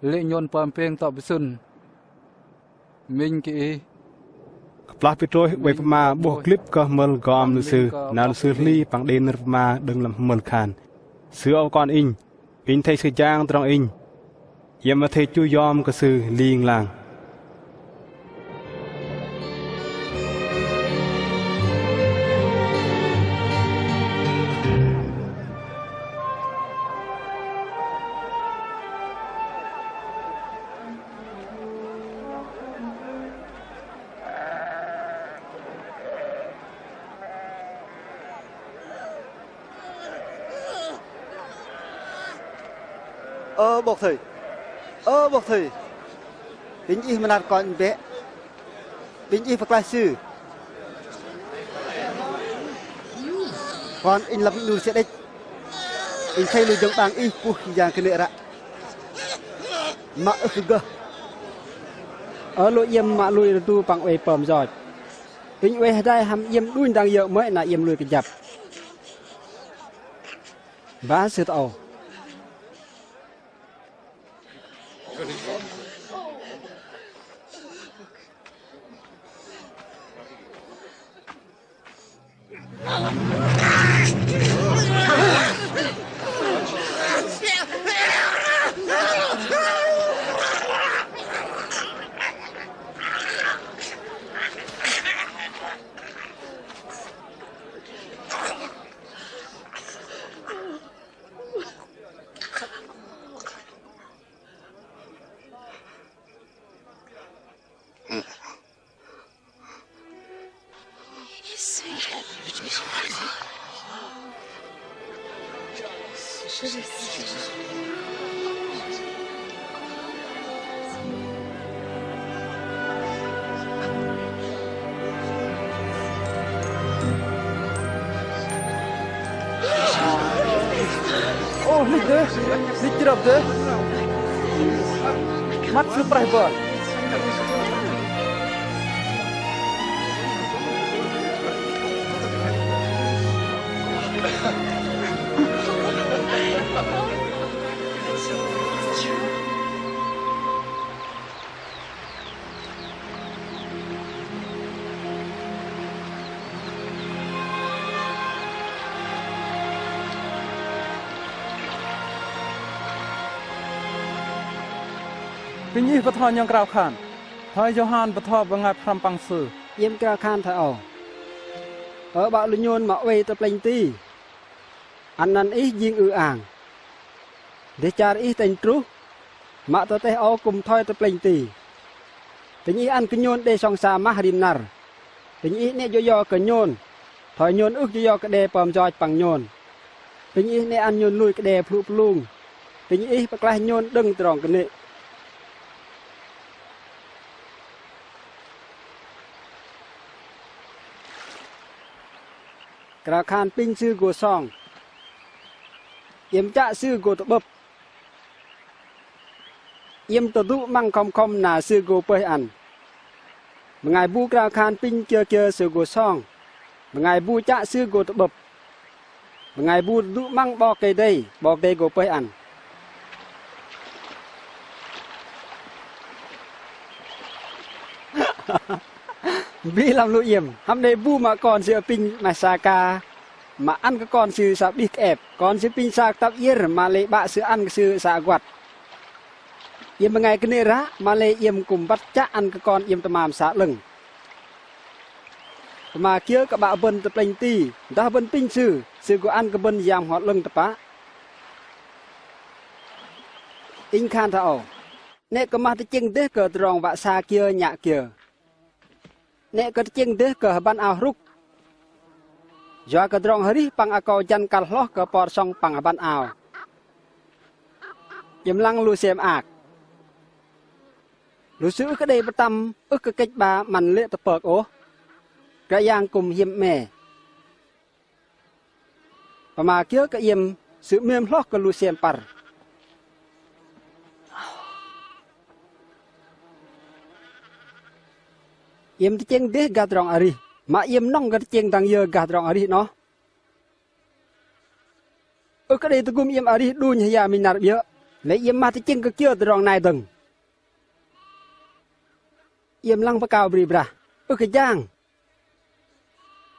lê̆ nhôn pơm pêng tŏ pơsŭn minh kơ Ih. Kơplah Pêtrôs oei pơma 'bôh klĭp kơ hơmơl gom lu sư, na lu sư hli păng đei nơ̆r pơma đơ̆ng lăm hơmơl khan: Sư âu Kon Inh, Inh athei Sư jang tơdrong Inh, iĕm athei chu yom kơ Sư ling lang. Ơ 'Bok Thây, ơ 'Bok Thây, apinh Ih mơnat kon Inh bĕ, apinh Ih pơklaih sư. Kon Inh lăm hnur sơđĕch, Inh athei lu jơ̆ng 'bang Ih puh jang kơnê̆ ră, mă ưh kơ gơh. Ơ lô̆ iĕm mă lui rơdu păng oei pơm yoch. Inh oei hơdai hăm iĕm đunh dang yơ̆ mơ̆i na iĕm lui kơjăp. Ba sư tơ âu. Ô, nik dêh, nik jrăp dêh. Măt sư preh bơih. Apinh Ih bơtho nhŏng krao khan, thoi Yôhan bơtho bơngai pơhrăm păng sư? Iĕm krao khan thoi âu: Ơ 'Bă lu nhôn mă oei tơ plĕnh ti, ăn năn Ih jing ư-ang. Dêh char Ih tĕnh truh, mă tơ teh âu kư̆m thoi tơ plĕnh ti. Apinh Ih ăn kơ nhôn đei sŏng sa mah rim năr. Apinh Ih 'nĕ yoch yo kơ nhôn, thoi nhôn ưh kơ yoch yo kơ đe pơm yoch păng nhôn. Apinh Ih 'nĕ ăn nhôn lui kơ đe pơhlŭ pơhlung. Apinh Ih pơklaih nhôn đơ̆ng tơdrong kơnê̆. Krao khan apinh Sư gô song. Iĕm chă Sư gô tơ'bơ̆p. Iĕm tơdu 'măng khŏm khŏm na Sư gô pơih ăn. Bơngai bu krao khan apinh kiơ kiơ Sư gô song. Bơngai bu chă Sư gô tơ'bơ̆p. Bơngai bu tơdu 'măng 'Bok Kei-Dei, 'Bok Kei-Dei gô pơih ăn. Bĭ lăm lu iĕm, hăm đei bu mă kon sư apinh 'maih sa ka, mă ăn kơ kon sư sa 'bih kơep, kon sư apinh sa kơtăp iĕr, mă lei 'Bă sư ăn kơ sư sa aguăt. Iĕm bơngai kơnê̆ ră, mă lei iĕm kư̆m băt chă ăn kơ kon iĕm tơmam sa 'lơ̆ng. Pơma kiơ kơ 'bă bơ̆n tơ plĕnh ti, dah bơ̆n apinh sư, sư gô ăn kơ bơ̆n Yang Bơhngol 'Lơ̆ng tơpă. Inh khan thoi âu. 'Nĕ kơ mah tơchĕng dêh kơ tơdrong wă sa kiơ nhă kiơ. 'Nĕ kơ tơchĕng dêh kơ hơbăn ao hrŭk. Yua kơ tơdrong arih păng akâu jăn kăl hloh kơ por sŏng păng hơbăn ao. Iĕm lăng lu sem ak. Lu sư ưh kơ đei pơtăm, ưh kơ kĕch 'ba 'măn lê̆ tơpơk ôh. Kră Yang kư̆m hiĕm 'me. Pơma kiơ kơ iĕm, sư 'mêm hloh kơ lu sem păr. Iĕm tơchĕng dêh gah tơdrong arih, mă iĕm nŏng kơ tơchĕng dang yơ gah tơdrong arih 'noh. Ưh kơ đei tơgŭm iĕm arih đunh hơya minh năr 'biơ̆, lei iĕm mah tơchĕng kơ kiơ tơdrong nai dơ̆ng. Iĕm lăng pơkao bri brah, ưh kơ jang.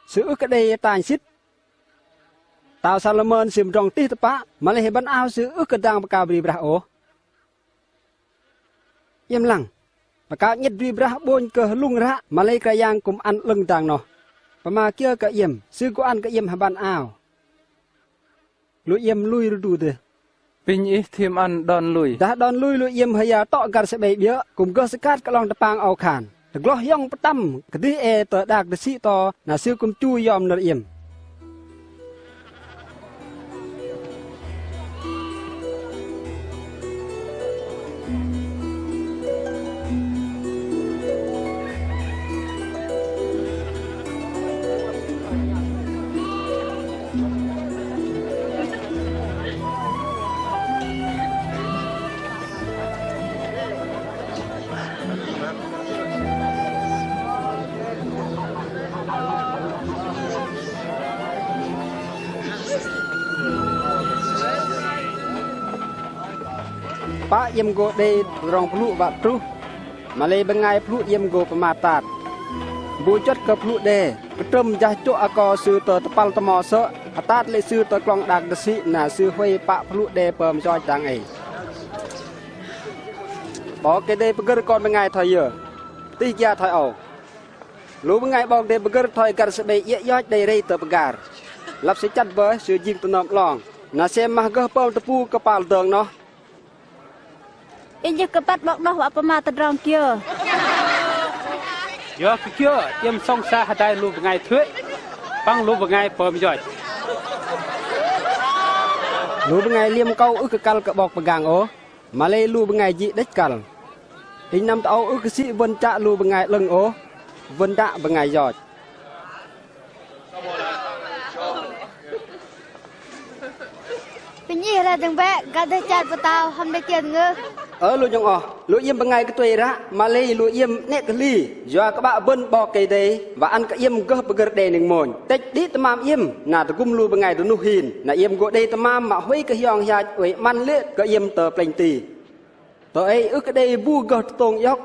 Sư ưh kơ đei tanh sĭt. Tao Salômôn sư mơdrŏng tih tơpă, mă-lei hơbăn ao sư ưh kơ dang pơkao bri brah ôh. Iĕm lăng, pơkao 'nhĕt bri brah 'bônh kơ hơlŭng ră, mă-lei Kră Yang kư̆m ăn 'lơ̆ng dang noh. Pơma kiơ kơ iĕm, sư gô ăn kơ iĕm hơbăn ao. Lu iĕm lui rơdu dêh. Apinh ih thiêm ăn đon lui. Dah đon lui lu iĕm hơya tŏ găr sơ'bĕnh 'biơ̆, kư̆m gơh sơkat kơ 'long tơpang âu khan. Tơgloh hiong pơtăm kơdih ei tơ đak dơsĭ to, na sư kư̆m chu yom nơ̆r iĕm. Pă iĕm gô đei tơdrong pơlŭ wă truh. Mă-lei bơngai pơlŭ iĕm gô pơmat tat. Bu juăt kơ pơlŭ đe, pơtrơ̆m jah chô̆ akâu sư tơ tơpăl tơmo sơ̆, hơtat lê̆ sư tơ klŏng đak dơsĭ na sư huay pă pơlŭ đe pơm yoch dang ei. 'Bok Kei-Dei pơgơ̆r kon bơngai thoi yơ? Tih gia thoi âu. Lu bơngai 'Bok Kei-Dei pơgơ̆r thoi găr sơ'bĕnh iĕ yoch đei rei tơ pơgar. Lăp sư chăt bơih sư jing tơnơm 'long. Na sem mah gơh pơm tơpu kơpal dơ̆ng noh. Inh ưh kơ băt 'bok noh wă pơma tơdrong kiơ. Yua kơ kiơ, iĕm sŏng sa hơdai lu bơngai thuê̆ păng lu bơngai pơm yoch. Lu bơngai liĕm akâu ưh kơ kăl kơ 'bok pơgang ôh. Mă-lei lu bơngai jĭ đĕch kăl. Inh năm tơ âu ưh kơ sĭ wơ̆n chă lu bơngai 'lơ̆ng ôh, wơ̆n đă bơngai yoch. Pinh ih ră dơ̆ng bĕ, găl dêh char pơtao hăm đei kiơ ngơh. Ơ lu nhŏng oh, lu iĕm bơngai kơtuê ră, mă-lei lu iĕm 'nĕ kơ hli, yua kơ 'Bă bơ̆n 'Bok Kei-Dei wă ăn kơ iĕm gơh pơgơ̆r đe ning mônh. Tĕch đĭ tơmam iĕm, na tơgŭm lu bơngai dơnuh hin, na iĕm gô đei tơmam mă huay kơ hiong hiach oei 'măn lê̆ kơ iĕm tơ plĕnh ti. Tơ ei ưh kơ đei bu gơh tơtông iŏk,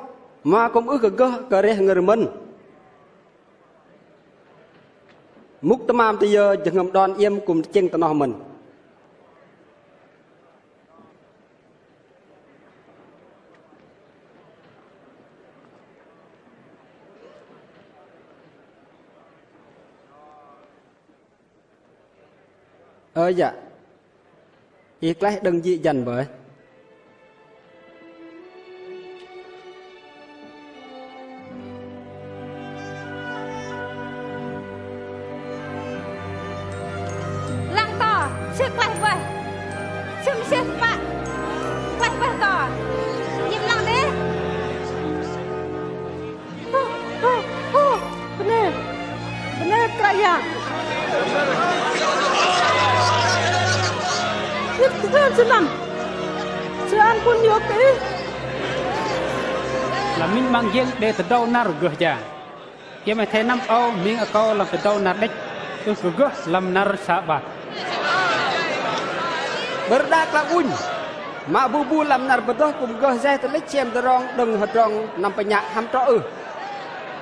mă kư̆m ưh kơ gơh kơ reh ngơ̆r mơ̆n. Mŭk tơmam tơ yơ jơhngơ̆m đon iĕm kư̆m tơchĕng tơ noh mơ̆n. Ơ yă. Ih klaih đơ̆ng jĭ jăn bơih. Lăng to, sư klaih bơih. Sư mơsêh tơpă. Klaih bơih to. Iĕm lăng dêh. Ô, ô, ô, bơnê, bơnê Kră Yang. Sư ăn, sư ăn, sư ăn pŭn iŏk kơ ih. Lăm minh 'măng jeng đei tơdrâu năr gơh jang. Iĕm athei năm âu ming akâu lăm tơdrâu năr đĕch, ưh kơ gơh lăm năr Sabat. Bơ̆r đak lăm ŭnh. Mă bu bu lăm năr pơdơh kư̆m gơh yaih tơlĕch sem tơdrong đơ̆ng hơdrong năm pơnhă hăm trŏ ưh.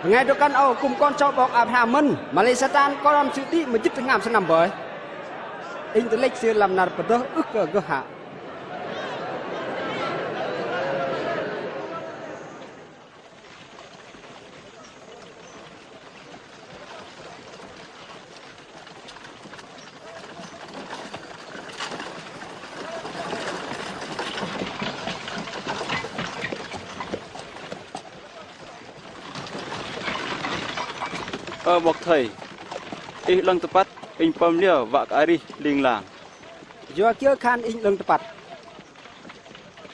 Bơngai drŏ-kăn âu kư̆m kon sâu 'bok Abraham mơ̆n, mă-lei Satan kon sư đĭ mơjĭt tơhngam sơnăm bơih. Inh tơlĕch sư lăm năr pơdơh ưh kơ gơh hă. Ơ 'Bok Thây, Ih 'lơ̆ng tơpăt, inh pơm liơ wă kơ arih ling lang. Yua kiơ khan inh 'lơ̆ng tơpăt?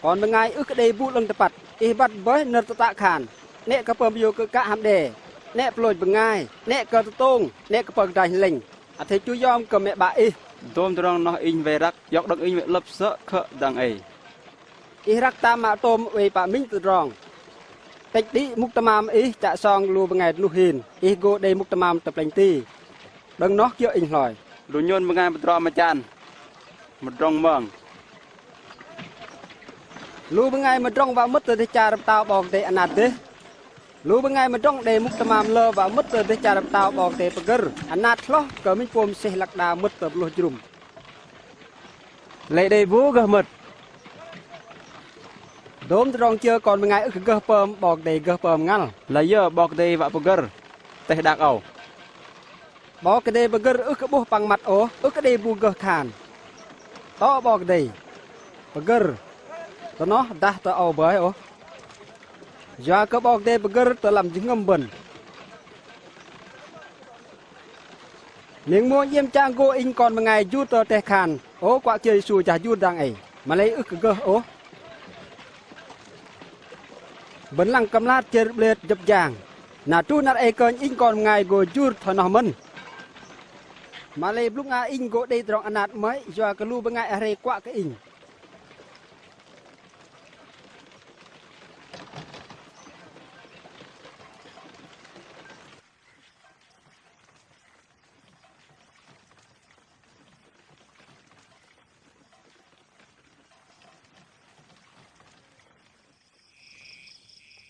Kon bơngai ưh kơ đei bu 'lơ̆ng tơpăt, ih băt bơih nơ̆r tơtă khan: 'Nĕ kơ pơm yua kơ kă hăm đe, 'nĕ pơlôch bơngai, 'nĕ kơ tơtông, 'nĕ kơ pơgơdranh hlĕnh, athei chu yom kơ mĕ 'bă ih. Dôm tơdrong noh inh wei răk, iŏk đơ̆ng inh wei 'lơ̆p sơ̆ khơ̆ dang ei. Ih răk tam mă tôm oei pă minh tơdrong. Tĕch đĭ mŭk tơmam ih chă song lu bơngai dơnuh hin, ih gô đei mŭk tơmam tơ plĕnh ti. Đơ̆ng noh kiơ̆ inh hloi. Lu nhôn bơngai mơdrŏ mơchan, mơdrŏng mơ̆ng. Lu bơngai mơdrŏng wă mơ̆t tơ dêh char pơtao 'Bok Kei-Dei anat dêh. Lu bơngai mơdrŏng đei mŭk tơmam lơ wă mơ̆t tơ dêh char pơtao 'Bok Kei-Dei pơgơ̆r, anat hloh kơ minh pôm seh lăk đa mơ̆t tơ bơlôh jrŭm. Lei đei bu gơh mơ̆t. Dôm tơdrong kiơ kon bơngai ưh kơ gơh pơm, 'Bok Kei-Dei gơh pơm ngăl. Layơ 'Bok Kei-Dei wă pơgơ̆r teh đak âu. 'Bok Kei-Dei pơgơ̆r ưh kơ 'bôh păng măt ôh, ưh kơ đei bu gơh khan. Tŏ 'Bok Kei-Dei pơgơ̆r tơ noh dah tơ âu bơih ôh. Yua kơ 'Bok Kei-Dei pơgơ̆r tơ lăm jơhngơ̆m bơ̆n. Ning mônh iĕm chang gô inh kon bơngai jur tơ teh khan, ôh kuă kiơ Yêsu jah jur dang ei, mă lei ưh kơ gơh ôh. Bơ̆n lăng kơmlat chơr 'blĕt jơ̆p jang. Na truh năr ei kơnh inh kon bơngai gô jur thoi noh mơ̆n. Mă lei blŭng a inh gô đei tơdrong anat 'mơ̆i, yua kơ lu bơngai arei kuă kơ inh.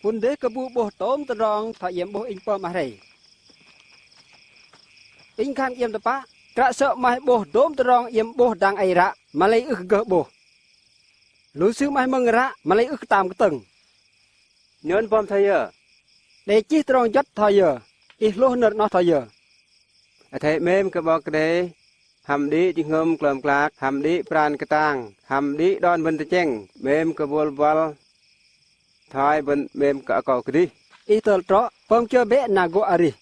Pŭn dêh kơ bu 'bôh tôm tơdrong thoi iĕm 'bôh inh pơm arei. Inh khan iĕm tơpă, kră sơ̆ 'maih 'bôh dôm tơdrong iĕm 'bôh dang ei ră, mă lei ưh kơ gơh 'bôh. Lu sư 'maih mơ̆ng ră, mă lei ưh kơ tam kơtơ̆ng. Nhôn pơm thoi yơ? Đei chih tơdrong juăt thoi yơ? Ih hlôh nơ̆r 'noh thoi yơ? Athei 'mêm kơ 'Bok Kei-Dei hăm đĭ jơhngơ̆m klơm klak, hăm đĭ pran kơtang, hăm đĭ đon bơ̆n tơchĕng, 'mêm kơ bôl buăl thoi bơ̆n 'mêm kơ akâu kơdih. Ih tơl trŏ, pơm kiơ bĕ na gô arih.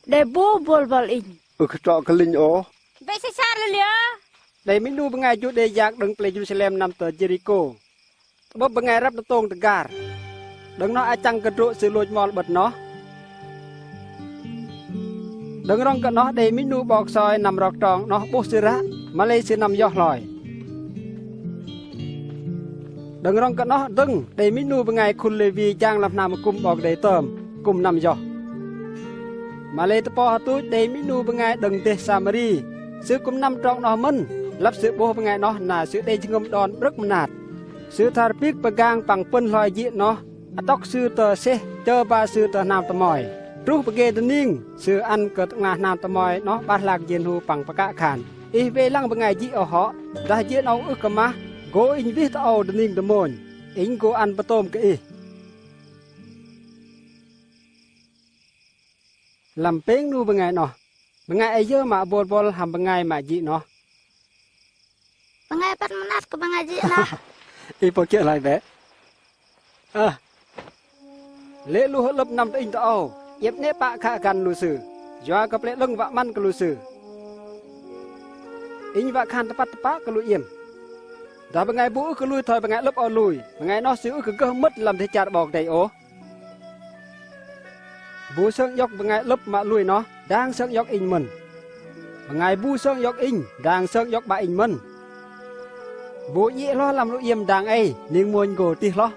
Đe bu bôl buăl inh. Ưh kơ trŏ kơ linh ôh. Bĕ sĕ sar lơ liơ. Đei minh 'nu bơngai Juđê yak đơ̆ng pơlei Jêrusalem năm tơ Jêrikô. Tơ'bơ̆p bơngai răp tơtông tơgar. Đơ̆ng noh achăng kơ drô̆ sư lôch mol 'bơ̆t noh. Đơ̆ng rŏng kơ noh đei minh 'nu 'bok soi năm rok trong noh 'bôh sư ră, mă lei sư năm yoh hloi. Đơ̆ng rŏng kơ noh dơ̆ng đei minh 'nu bơngai khul Lêwi jang lăm hnam akŭm 'Bok Kei-Dei tơm, kŭm năm yoh. Mă lei tơpô hơtuch đei minh 'nu bơngai đơ̆ng dêh Samari, sư kŭm năm trong noh mơ̆n, lăp sư 'bôh bơngai noh na sư đei jơhngơ̆m đon 'brơ̆k mơnat. Sư thar pik pơgang păng pơ̆n hloi jĭ noh, atŏk sư tơ seh chơ ba sư tơ hnam tơmoi. Truh pơgê dơning, sư ăn kơ tơ'ngla hnam tơmoi noh 'bar hlak jên hu păng pơkă khan: Ih wei lăng bơngai jĭ âu hŏ, dah jĭ 'nâu ưh kơ mah, gô inh wih tơ âu dơning dơmônh, inh gô ăn pơtôm kơ ih. Lăm pêng 'nu bơngai noh, bơngai ayơ mă bôl buăl hăm bơngai mă jĭ noh? Bơngai băt mơnat kơ bơngai jĭ noh. Ih pơm kiơ̆ hloi bĕ. Ơ, lê̆ lu hơ'lơ̆p năm tơ inh tơ âu, iĕm 'nĕ pă khă găn lu sư, yua kơ Pơlei 'lơ̆ng wă 'măn kơ lu sư. Inh wă khan tơpăt tơpă kơ lu iĕm. Dah bơngai bu ưh kơ lui thoi bơngai 'lơ̆p âu lui, bơngai noh sư ưh kơ gơh mơ̆t lăm dêh char 'Bok Kei-Dei ôh. Bu sơng iŏk bơngai 'lơ̆p mă lui noh, dang sơng iŏk inh mơ̆n. Bơngai bu sơng iŏk inh, dang sơng iŏk 'Bă inh mơ̆n. Bu jĭ hloh lăm lu iĕm dang ei, ning mônh gô tih hloh.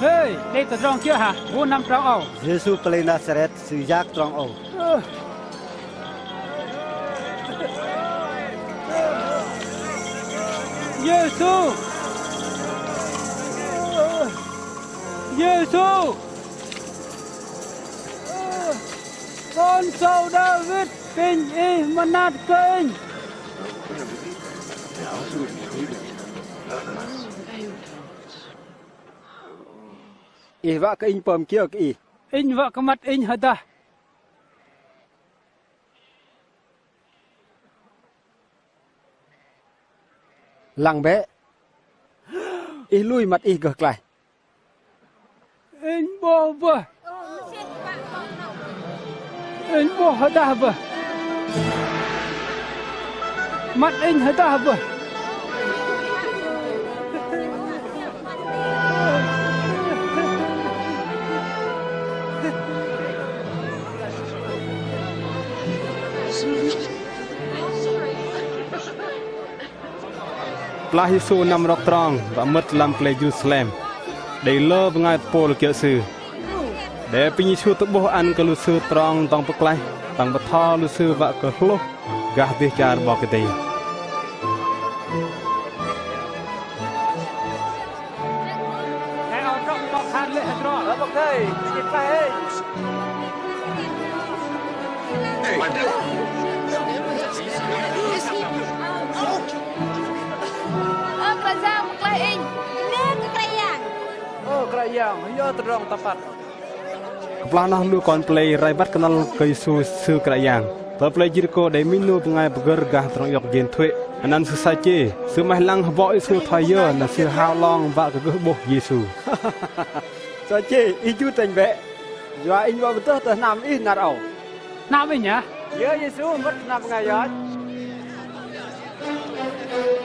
Hơi, đei tơdrong kiơ hă? Bu năm trong âu? Yêsu pơlei Nasaret, Sư yak trong âu. Ơ. Yêsu. Yêsu, Kon sâu Đawit, apinh Ih mơnat kơ inh. Ih wă kơ inh pơm kiơ kơ Ih? Inh wă kơ măt inh hơdah. Lăng bĕ. Ih lui măt ih gơh klaih. Inh 'bôh bơih. Inh 'bôh hơdah bơih. Măt inh hơdah bơih. Kơplah Yêsu năm rŏk trong, wă mơ̆t lăm pơlei Jêrusalem, đei lơ bơngai tơpôl kiơ̆ Sư. Đe apinh Yêsu tơ'bôh ăn kơ lu sư trong dŏng pơklaih, păng bơtho lu sư wă kơ hlôh gah dêh char 'Bok Kei-Dei. Ơ Kră Yang, pơklaih inh. Nê kơ Kră Yang. Ơ Kră Yang, yua tơdrong tơpăt. Kơplah noh lu kon pơlei rai băt kơnăl kơ Yêsu Sư Kră Yang. Tơ pơlei Jêrikô đei minh 'nu bơngai pơgơ̆r gah tơdrong iŏk jên thuê̆, anăn sư Sachê. Sư 'maih lăng hơbŏ Yêsu thoi yơ, na sư hao 'long wă kơ gơh 'bôh Yêsu. Sachê, ih jut tơnh bĕ. Yua inh wă pơdơh tơ hnam ih năr âu. Hnam inh hă? Yơ, Yêsu mơ̆t hnam bơngai yoch.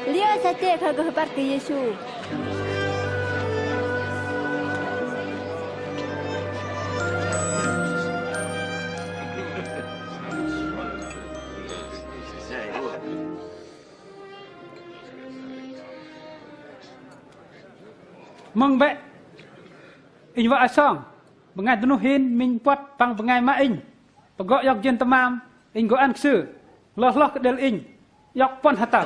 Liơ Sachê kơ gơh băt kơ Yêsu. Mơ̆ng bĕ. Inh wă asong. Bơngai dơnuh hin minh puăt păng bơngai mă inh pơgŏ iŏk jên tơmam, inh gô ăn kơ sư. Lơ hloh kơ đêl inh iŏk puăn hơtăl.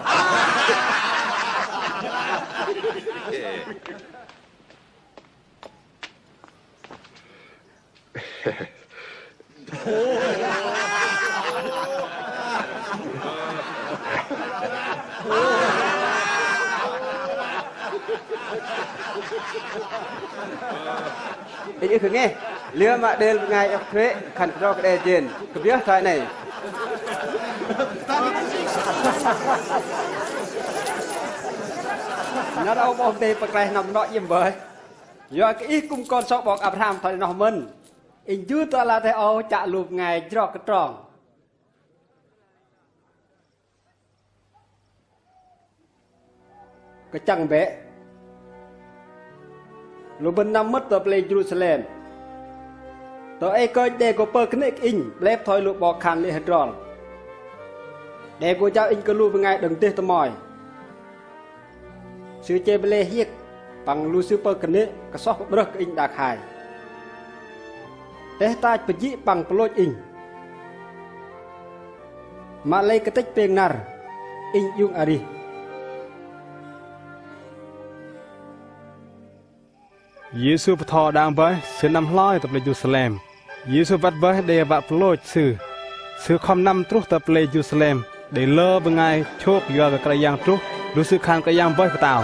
Inh ưh kơ ngeh, liơ mă đêl bơngai iŏk thuê̆ khan kơdrâu kơ đe jên, kơbiơh thoi noh. Năr âu 'Bok Kei-Dei pơklaih năm noh iĕm bơih. Yua kơ ih kư̆m kon sŏ 'bok Abraham thoi noh mơ̆n. Inh jut tơ ala teh âu chă lu bơngai jrok kơ trong. Kơchăng bĕ. Lu bơ̆n năm mơ̆t tơ pơlei Jêrusalem. Tơ ei kơch đe gô pơ̆ kơnê̆ kơ inh, 'blep thoi lu 'bok khan lê̆ hơdrol. Đe gô jao inh kơ lu bơngai đơ̆ng dêh tơmoi. Sư chê bơlê hiĕk, păng lu sư pơ̆ kơnê̆, kơsoh kơ 'brơh kơ inh đak hai. Teh tach pơjĭ păng pơlôch inh. Mă lei kơtĕch pêng năr, inh iung arih. Yêsu bơtho đang bơih, Sư năm hloi tơ pơlei Jêrusalem. Yêsu băt bơih đe wă pơlôch Sư. Sư khŏm năm truh tơ pơlei Jêrusalem, đei lơ bơngai chôk yua kơ Kră Yang truh, lu sư khan Kră Yang bơih pơtao.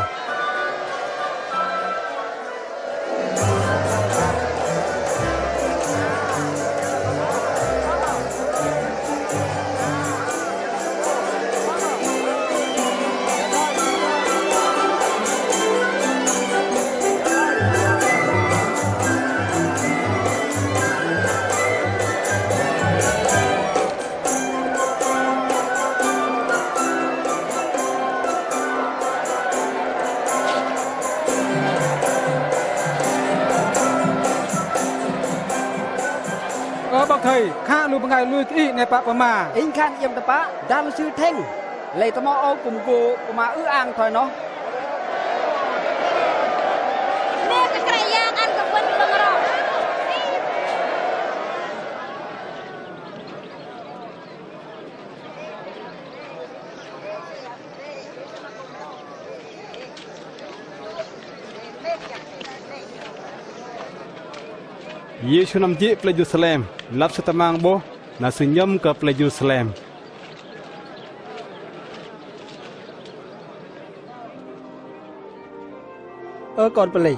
Ơ 'bok thây, khă lu bơngai lui kơ ih 'nĕ pă pơma. Inh khan iĕm tơpă, dah lu sư tơchĕng. Lei tơmo âu kư̆m gô pơma ư-ang thoi noh. Nê kơ Kră Yang ăn kơ bơ̆n bơngai rŏ. Yêsu năm jê̆ pơlei Jêrusalem, lăp Sư tơmang 'bôh, na Sư nhơ̆m kơ pơlei Jêrusalem. Ơ kon pơlei,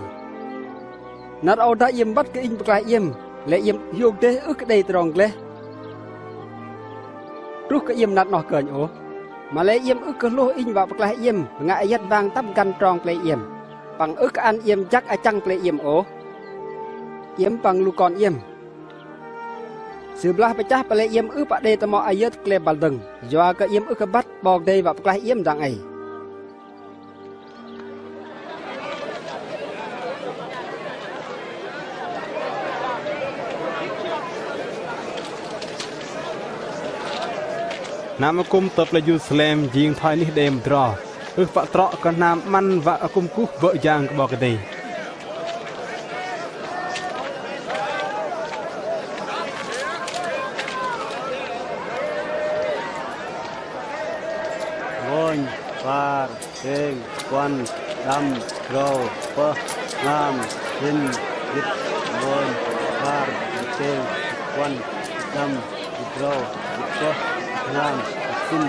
năr âu dah iĕm băt kơ Inh pơklaih iĕm, lei iĕm hiôk dêh ưh kơ đei tơdrong gleh truh kơ iĕm năr 'noh kơnh ôh. Mă-lei iĕm ưh kơ hlôh Inh wă pơklaih iĕm bơngai ayăt wang tăp găn trong pơlei iĕm, păng ưh kơ ăn iĕm jăk achăng pơlei iĕm ôh. Iĕm păng lu kon iĕm. Sư blah pơchah pơlei iĕm ưh pă đei tơmo ayơt kơ klei băl dơ̆ng, yua kơ iĕm ưh kơ băt 'Bok Kei-Dei wă pơklaih iĕm dang ei. Hnam akŭm tơ pơlei Jêrusalem jing thoi anih đe mơdro, ưh pă trŏ kơ hnam 'măn wă akŭm kuh bơ̆ jang kơ 'Bok Kei-Dei. Mônh, bar, pêng, puăn, đăm, drâu, pơh, hngam, sĭn, jĭt. Mônh, bar, pêng, puăn, đăm, drâu, pơh, hngam, sĭn,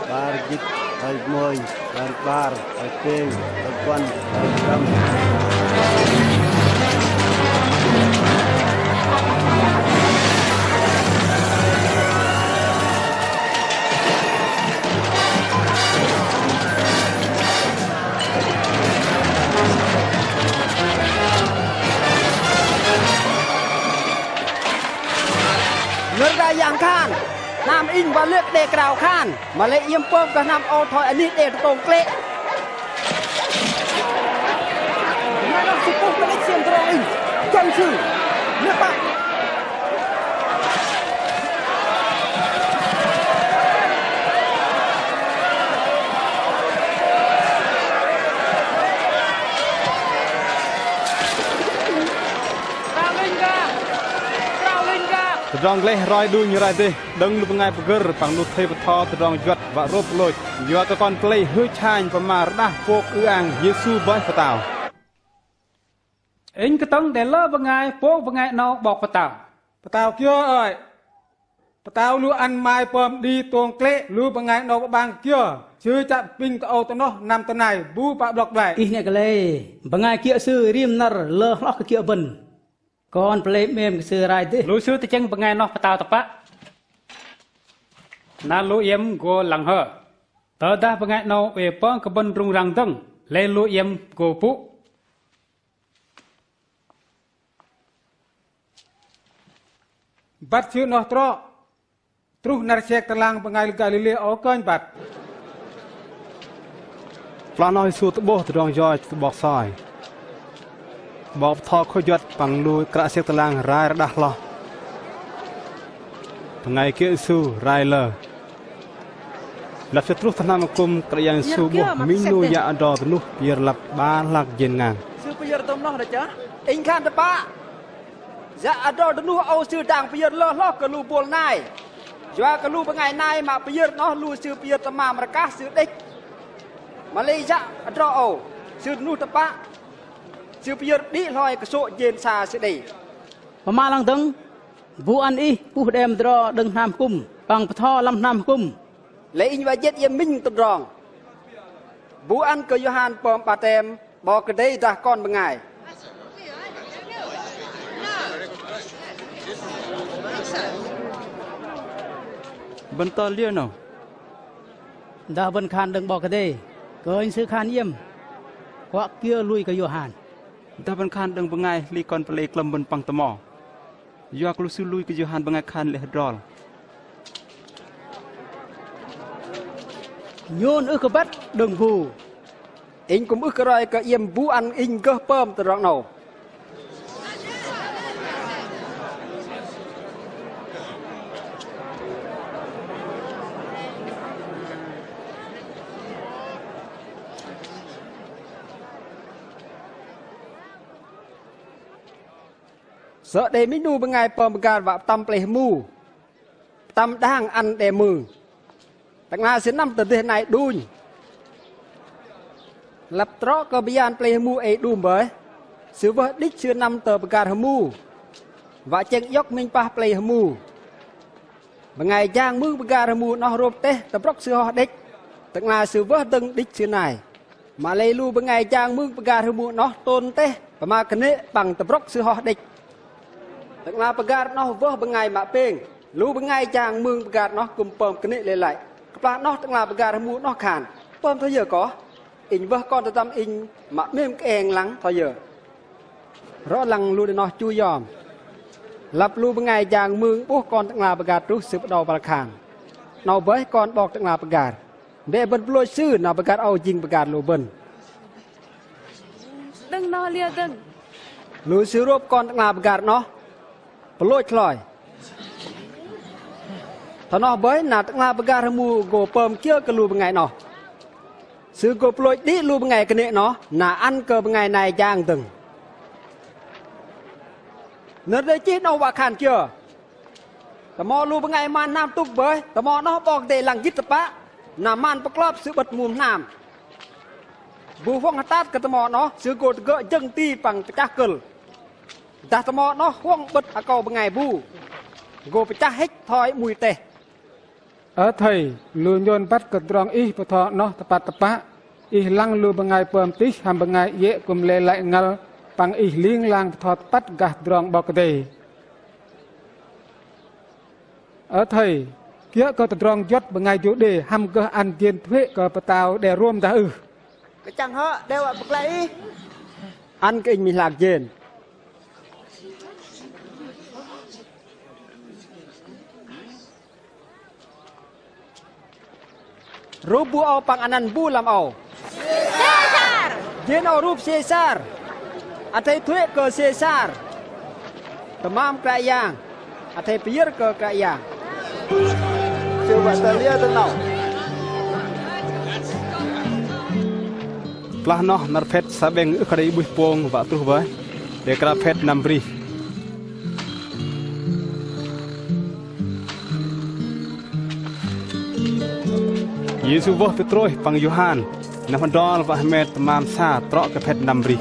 bar, jĭt, bar, mônh, bar, bar, bar, pêng, bar, puăn, bar, đăm. Nơ̆r dah yang khan, hnam inh wă lê̆ kơ đe krao khan, mă-lei iĕm pơm kơ hnam âu thoi anih đe tơtông klĕ. Năr 'noh sư pŭh kơ đĕch sĭn tơdrong inh, chăm sư, lê̆ pă. Tơdrong gleh roi đunh roi dêh, đơ̆ng lu bơngai pơgơ̆r păng lu thây pơtho tơdrong juăt wă rôp lôch, yua kơ kon pơlei hưch hanh pơma rơđah pôk ư-ang Yêsu bơih Pơtao. Inh kơtơ̆ng đe lơ bơngai pôk bơngai 'nâu 'Bok Pơtao. Pơtao kiơ ơi? Pơtao lu ăn mai pơm đĭ tông klĕ lu bơngai 'nâu pơbang kiơ? Sư chă pinh tơ âu tơ noh năm tơ nai bu pă blŏk blai. Ih 'nĕ kơ lei, bơngai kiơ̆ sư rim năr lơ hloh kơ kiơ̆ bơ̆n. Kon pơlei 'mêm kơ sư rai dêh. Lu sư tơchĕng bơngai noh pơtao tơpă. Na lu iĕm gô lăng hơ. Tơdah bơngai 'nâu oei pơm kơ bơ̆n rŭng răng dơ̆ng, lei lu iĕm gô pŭ. Băt sư noh trŏ truh năr sek tơlang bơngai Galilê âu kơnh băt. Plah noh Yêsu tơ'bôh tơdrong yoch tơ 'bok soi, 'bok pơtho khôi juăt păng lu kră sek tơlang rai rơđah hloh. Bơngai kiơ̆ Yêsu rai lơ. Lăp sư truh tơ hnam akŭm, Kră Yang Yêsu 'bôh minh 'nu yă adro dơnuh pơyơ̆r lăp 'bar hlak jên ngan. Sư pơyơ̆r tôm noh đĕch ah? Inh khan tơpă. Yă adro dơnuh âu sư dang pơyơ̆r lơ hloh kơ lu bôl nai. Yua kơ lu bơngai nai mă pơyơ̆r noh lu sư pơyơ̆r tơmam rơkah sư đĕch. Mă-lei yă adro âu sư dơnuh tơpă. Sư pơyơ̆r đĭ hloi kơsô̆ jên sa sư đei. Pơma lăng dơ̆ng, bu ăn ih pŭh đe mơdro đơ̆ng hnam akŭm păng pơtho lăm hnam akŭm. Lei inh wă jet iĕm minh tơdrong. Bu ăn kơ Yôhan pơm 'batem 'Bok Kei-Dei dah kon bơngai? Bơ̆n tơl liơ 'nâu? Dah bơ̆n khan đơ̆ng 'Bok Kei-Dei, kơnh sư khan iĕm, kuă kiơ lui kơ Yôhan. Dah bơ̆n khan đơ̆ng bơngai hli kon pơlei klơ̆m bơ̆n păng tơmo. Yua kơ lu sư lui kơ Yôhan bơngai khan lê̆ hơdrol. Nhôn ưh kơ băt đơ̆ng bu. Inh kŭm ưh kơ roi kơ iĕm bu ăn inh gơh pơm tơdrong 'nâu. Sơ̆ đei minh 'nu bơngai pơm pơgar wă pơtăm pơlei hơmu, pơtăm đang ăn đe mưng. Tơ'ngla sư năm tơ dêh nai đunh. Lăp trŏ kơ bơyan pơlei hơmu ei đum bơih, sư wơh đĭch sư năm tơ pơgar hơmu. wă chĕng iŏk minh pah plei hơmu. Bơngai jang mưng pơgar hơmu 'noh rôp teh tơdrŏk sư hoh đĕch, tơ'ngla sư wơh dơ̆ng đĭch sư nai. Mă lei lu bơngai jang mưng pơgar hơmu 'noh tôn teh pơma kơnê̆ păng tơdrŏk sư hoh đĕch. Tơ'ngla pơgar 'noh wơh bơngai mă pêng, lu bơngai jang mưng pơgar 'noh kư̆m pơm kơnê̆ lei lăi. Kơplah 'noh tơ'ngla pơgar hơmu 'noh khan: Pơm thoi yơ kơ inh wơh kon tơdăm inh mă 'mêm kơeng lăng thoi yơ? Rŏ lăng lu đe noh chu yom. Lăp lu bơngai jang mưng 'bôh kon tơ'ngla pơgar truh, sư pơđâu băl khan: 'Nâu bơih kon 'bok tơ'ngla pơgar. Bĕ bơ̆n pơlôch sư, na pơgar âu jing pơgar lu bơ̆n. Đơ̆ng noh liơ dơ̆ng. Lu sư rôp kon tơ'ngla pơgar 'noh pơlôch hloi. Thoi noh bơih na tơ'ngla pơgar hơmu gô pơm kiơ kơ lu bơngai 'noh. Sư gô pơlôch đĭ lu bơngai kơnê̆ 'noh na ăn kơ bơngai nai jang dơ̆ng. Nơ̆r đe chih 'nâu wă khan kiơ? Tơmo lu bơngai man hnam tŭk bơih, tơmo 'noh 'Bok Kei-Dei lăng jĭt tơpă, na man pơklop sư 'bơ̆t mum hnam. Bu huŏng hơtat kơ tơmo 'noh, sư gô tơgơ̆ jơ̆ng ti păng pơchah kơ̆l. Dah tơmo 'noh huŏng 'bơ̆t akâu bơngai bu, gô pơchah hĕch thoi 'mui teh. Ơ thây, lu nhôn băt kơ tơdrong ih bơtho 'noh tơpăt tơpă. Ih lăng lu bơngai pơm tih hăm bơngai iĕ kư̆m lei lăi ngăl, păng ih ling lang bơtho tơpăt gah tơdrong 'Bok Kei-Dei. Ơ thây, kiơ̆ kơ tơdrong juăt bơngai Juđê hăm gơh ăn jên thuê̆ kơ pơtao đe Rôm dah ưh? Kơchăng hŏ, đe wă pơklaih ih. Ăn kơ inh minh hlak jên. Rup bu âu păng anăn bu lăm âu? Sêsar. Jên âu rup Sêsar. Athei thuê̆ kơ Sêsar. Tơmam Kră Yang. Athei pơyơ̆r kơ Kră Yang. Sư wă tơliơ tơ 'nâu. Kơplah noh năr phĕt sa 'bĕng ưh kơ đei 'buih pông wă truh bơih, đe kră phĕt năm brih. Yêsu wơh Pêtrôs păng Yôhan năm hơdrol wă hơmet tơmam sa trŏ kơ phĕt năm brih.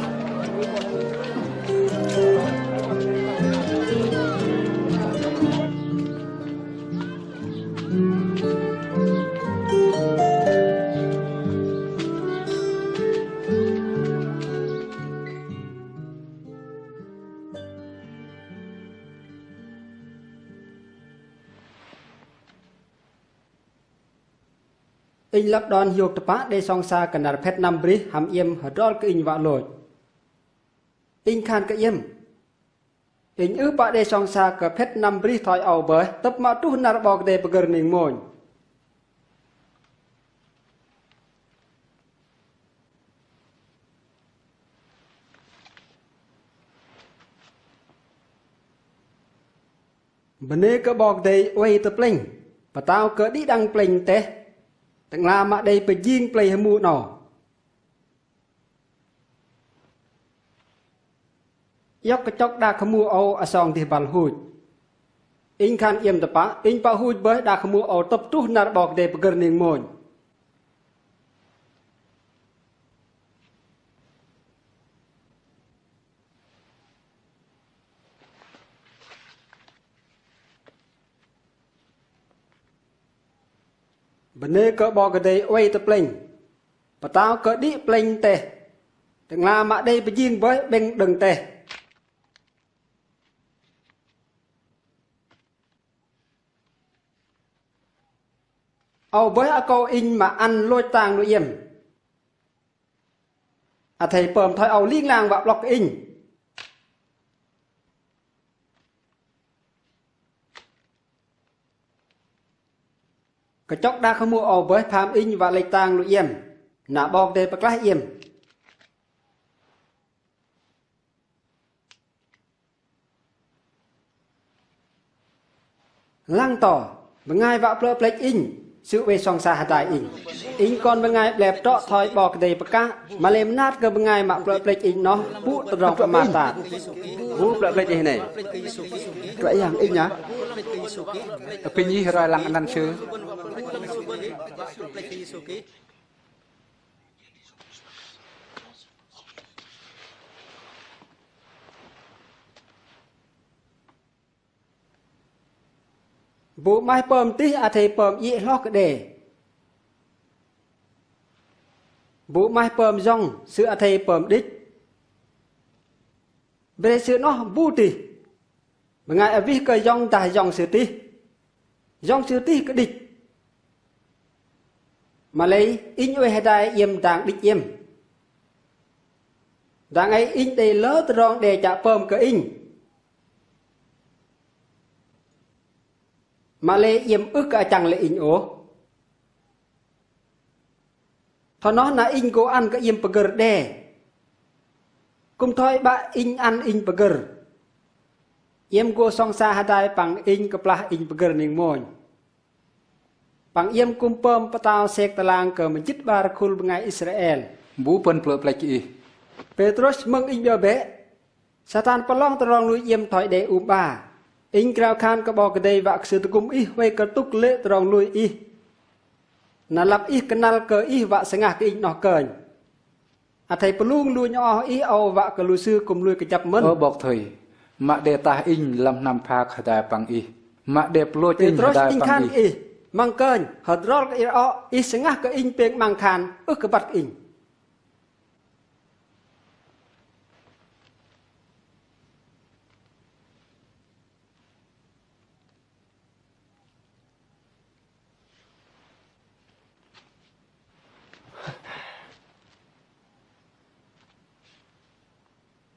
Inh lăp đon hiôk tơpă đei sŏng sa kơ năr phĕt năm brih hăm iĕm hơdrol kơ inh wă lôch. Inh khan kơ iĕm: Inh ưh pă đei sŏng sa kơ phĕt năm brih thoi âu bơih, tơ̆p mă truh năr 'Bok Kei-Dei pơgơ̆r ning mônh. Bơnê kơ 'Bok Kei-Dei oei tơ plĕnh, pơtao kơ đĭ đăng plĕnh teh, tơ'ngla mă đei pơjing plei hơmu 'nâu. Iŏk kơchŏk đak hơmu âu asong dih băl huch. Inh khan iĕm tơpă, inh pă huch bơih đak hơmu âu tơ̆p truh năr 'Bok Kei-Dei pơgơ̆r ning mônh. Bơnê kơ 'Bok Kei-Dei oei tơ plĕnh, pơtao kơ đĭ plĕnh teh, tơ'ngla mă đei pơjing bơih 'bĕng đơ̆ng teh. Âu bơih akâu inh mă ăn lôch tang lu iĕm. Athei pơm thoi âu ling lang wă 'blŏk kơ inh. Kơchŏk đak hơmu âu bơih pham inh wă lĕch tang lu iĕm, na 'Bok Kei-Dei pơklaih iĕm. Lăng to, bơngai wă plơ̆ plĕch inh, sư oei sŏng sa hơdai inh. Inh kon bơngai 'blep trŏ thoi 'Bok Kei-Dei pơkă, mă-lei mơnat kơ bơngai mă plơ̆ plĕch inh noh, pŭ tơdrong pơmat tat. Bu plơ̆ plĕch inh 'nei? Kră Yang inh hă? Apinh ih roi lăng anăn sư? Bu 'maih pơm tih athei pơm iĕ hloh kơ đe. Bu 'maih pơm yŏng, sư athei pơm đĭch. Bre sư noh bu tih. Bơngai awih kơ yŏng dah yŏng sư tih. Yŏng sư tih kơ đĭch. Mă-lei inh oei hơdai iĕm dang đĭch iĕm. Dang ei inh đei lơ tơdrong đe chă pơm kơ inh. Mă-lei iĕm ưh kơ achăng lê̆ inh ôh. Thoi noh na inh gô ăn kơ iĕm pơgơ̆r đe. Kư̆m thoi 'Bă inh ăn inh pơgơ̆r. Iĕm gô sŏng sa hơdai păng inh kơplah inh pơgơ̆r ning mônh. Păng iĕm kư̆m pơm pơtao sek tơlang kơ mơjĭt 'bar khul bơngai Israel. Bu pơ̆n plơ̆ plĕch kơ ih. Pêtrôs mơ̆ng inh 'biơ̆ bĕ. Satan pơlong tơdrong lui iĕm thoi đe um 'ba. Inh krao khan kơ 'Bok Kei-Dei wă kơ Sư tơgŭm ih huay kơ tŭk lê̆ tơdrong lui ih. Na lăp ih kơnăl kơ ih wă sơngah kơ inh noh kơnh. Athei pơlung lu nhŏng oh ih âu wă kơ lu sư kư̆m lui kơjăp mơ̆n. Ơ 'Bok Thây, mă đe tah inh lăm hnam phak hơdai păng ih. Mă đe pơlôch inh hơdai păng ih. Pêtrôs inh khan kơ ih, măng kơnh, hơdrol kơ ih rŏ, ih sơngah kơ inh pêng 'măng khan, ưh kơ băt kơ inh.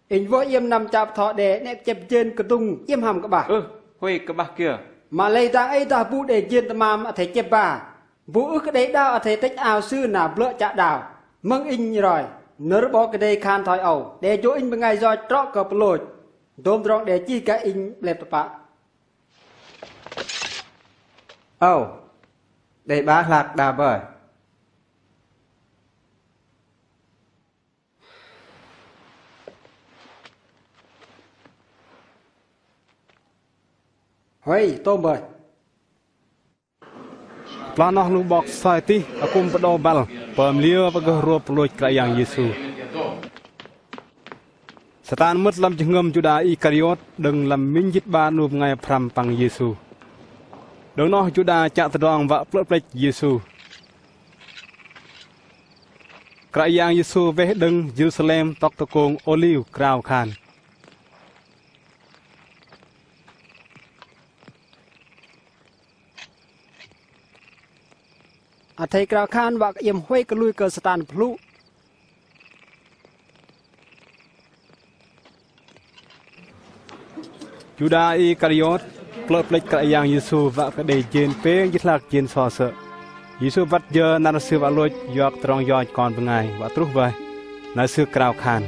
Inh wơh iĕm năm chă bơtho đe 'nĕ kơ chĕp jên kơdŭng iĕm hăm kơ'bah. Ơ, huay kơ'bah kiơ? Mă-lei dang ei dah bu đe jên tơmam athei chĕp ba. Bu ưh kơ đei đao athei tĕch ao sư na blơ̆ chă đao. Mơ̆ng inh roi, nơ̆r 'Bok Kei-Dei khan thoi âu, đe jô̆ inh bơngai yoch trŏ kơ pơlôch. Dôm tơdrong đe chih gah inh 'blep tơpă. Âu, đei 'bar hlak đao bơih. Huay, tôm bơih. Kơplah noh lu 'bok soi tih akŭm pơđâu băl pơm liơ pơgơh rôp pơlôch Kră Yang Yêsu. Satan mơ̆t lăm jơhngơ̆m Juđa Iskariôt đơ̆ng lăm minh jĭt 'bar 'nu bơngai pơhrăm păng Yêsu. Đơ̆ng noh Juđa chă tơdrong wă plơ̆ plĕch Yêsu. Kră Yang Yêsu weh đơ̆ng Jêrusalem tŏk tơ kông Ôliu krao khan. Athei krao khan wă kơ iĕm huay kơ lui kơ Satan pơhlŭ. Juđa Iskariôt plơ̆ plĕch Kră Yang Yêsu wă kơ đei jên pêng jĭt hlak jên so sơ̆. Yêsu băt jơ năr Sư wă lôch yua kơ tơdrong yoch kon bơngai wă truh bơih. Na Sư krao khan.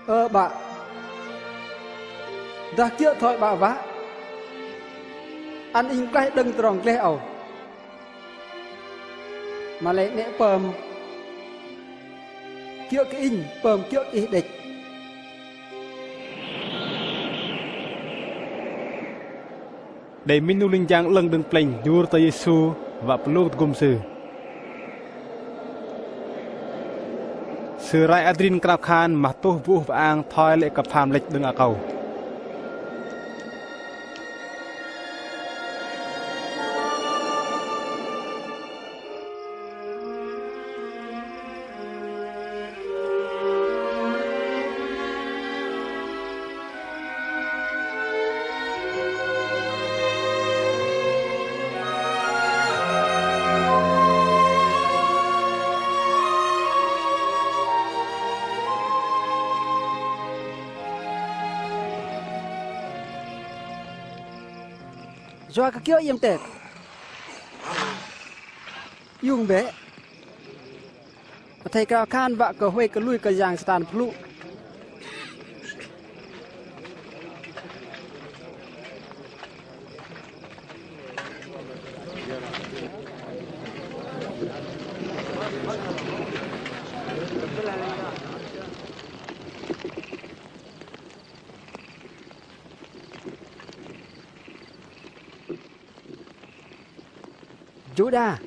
Ơ 'Bă, dah kiơ̆ thoi 'Bă wă, ăn inh klaih đơ̆ng tơdrong gleh âu. Mă-lei 'nĕ pơm kiơ̆ kơ inh, pơm kiơ̆ kơ Ih đĕch. Đei minh 'nu linh jang 'lơ̆ng đơ̆ng plĕnh jur tơ Yêsu wă pơlung tơgŭm Sư. Sư rai adrin krao khan mă tuh buh bơang thoi lê̆ kơ pham lĕch đơ̆ng akâu. Yua kơ kiơ̆ iĕm tĕk. Iung bĕ. Athei krao khan wă kơ huay kơ lui kơ yang Satan pơhlŭ. Juđa.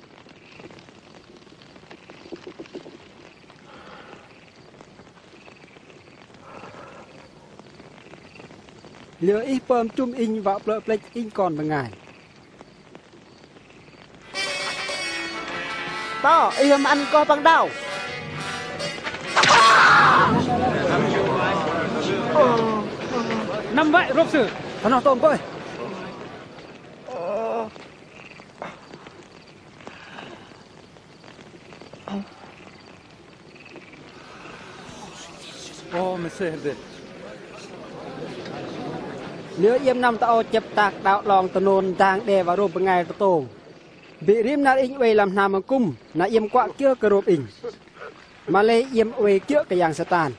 Liơ ih pơm chŭm inh wă plơ̆ plĕch inh kon bơngai? To, ih hăm ăn koh păng đao. Năm wă rôp sư. Tơ noh tôm bơih. Ô, mă sư hơdai. Liơ iĕm năm tơ âu chĕp tah đao 'long tơnôn dang đe wă rôp bơngai tơtông. Bĭ rim năr inh oei lăm hnam akŭm, na iĕm kuă kiơ kơ rôp inh. Mă lei iĕm oei kiơ̆ kơ yang Satan.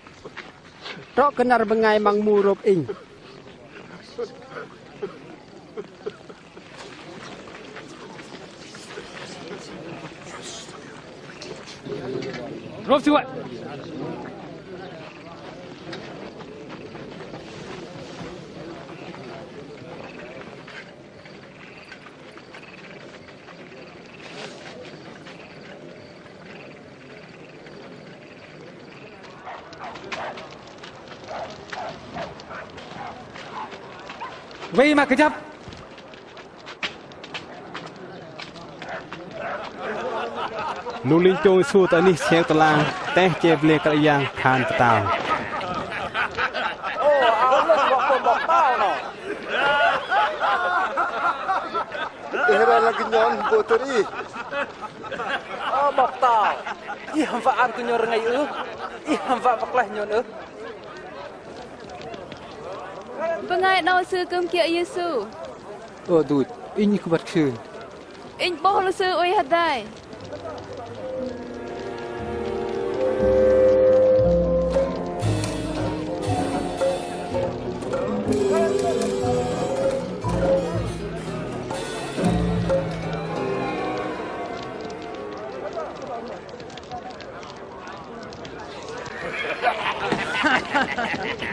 Trŏ kơ năr bơngai măng mu rôp inh. Rôp sư wă. Wei mă kơjăp. Lu ling chông Yêsu tơ anih siek tơlang, teh che bơnê Kră Yang khan pơtao. Ô, ao lơ bok tôm bok tao noh. Ih rơih lăng kơ nhôn bôh tơr ih. Ơ bok tao, ih hăm wă ăn kơ nhôn rơngei ưh? Ih hăm wă pơklaih nhôn ưh? Bơngai 'nâu sư kư̆m kiơ̆ Yêsu. Ơ duch, inh ưh kơ băt kơ sư. Inh 'bôh lu sư oei hơdai.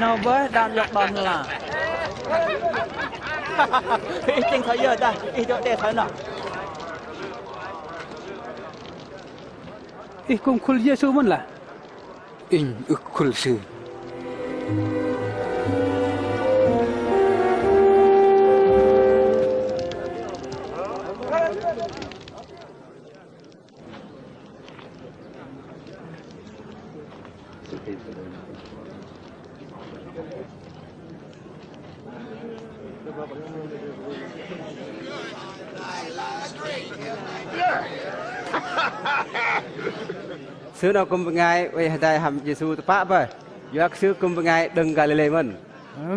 'Nâu bơih đon iŏk đon hla. Ih chĕng thoi yơ dah, ih jơ̆ đe thoi noh. Ih kư̆m khul Yêsu mơ̆n lah? Inh ưh kơ khul sư. Sư 'nâu kư̆m bơngai oei hơdai hăm Yêsu tơpă bơih. Yua kơ sư kư̆m bơngai đơ̆ng Galilê mơ̆n.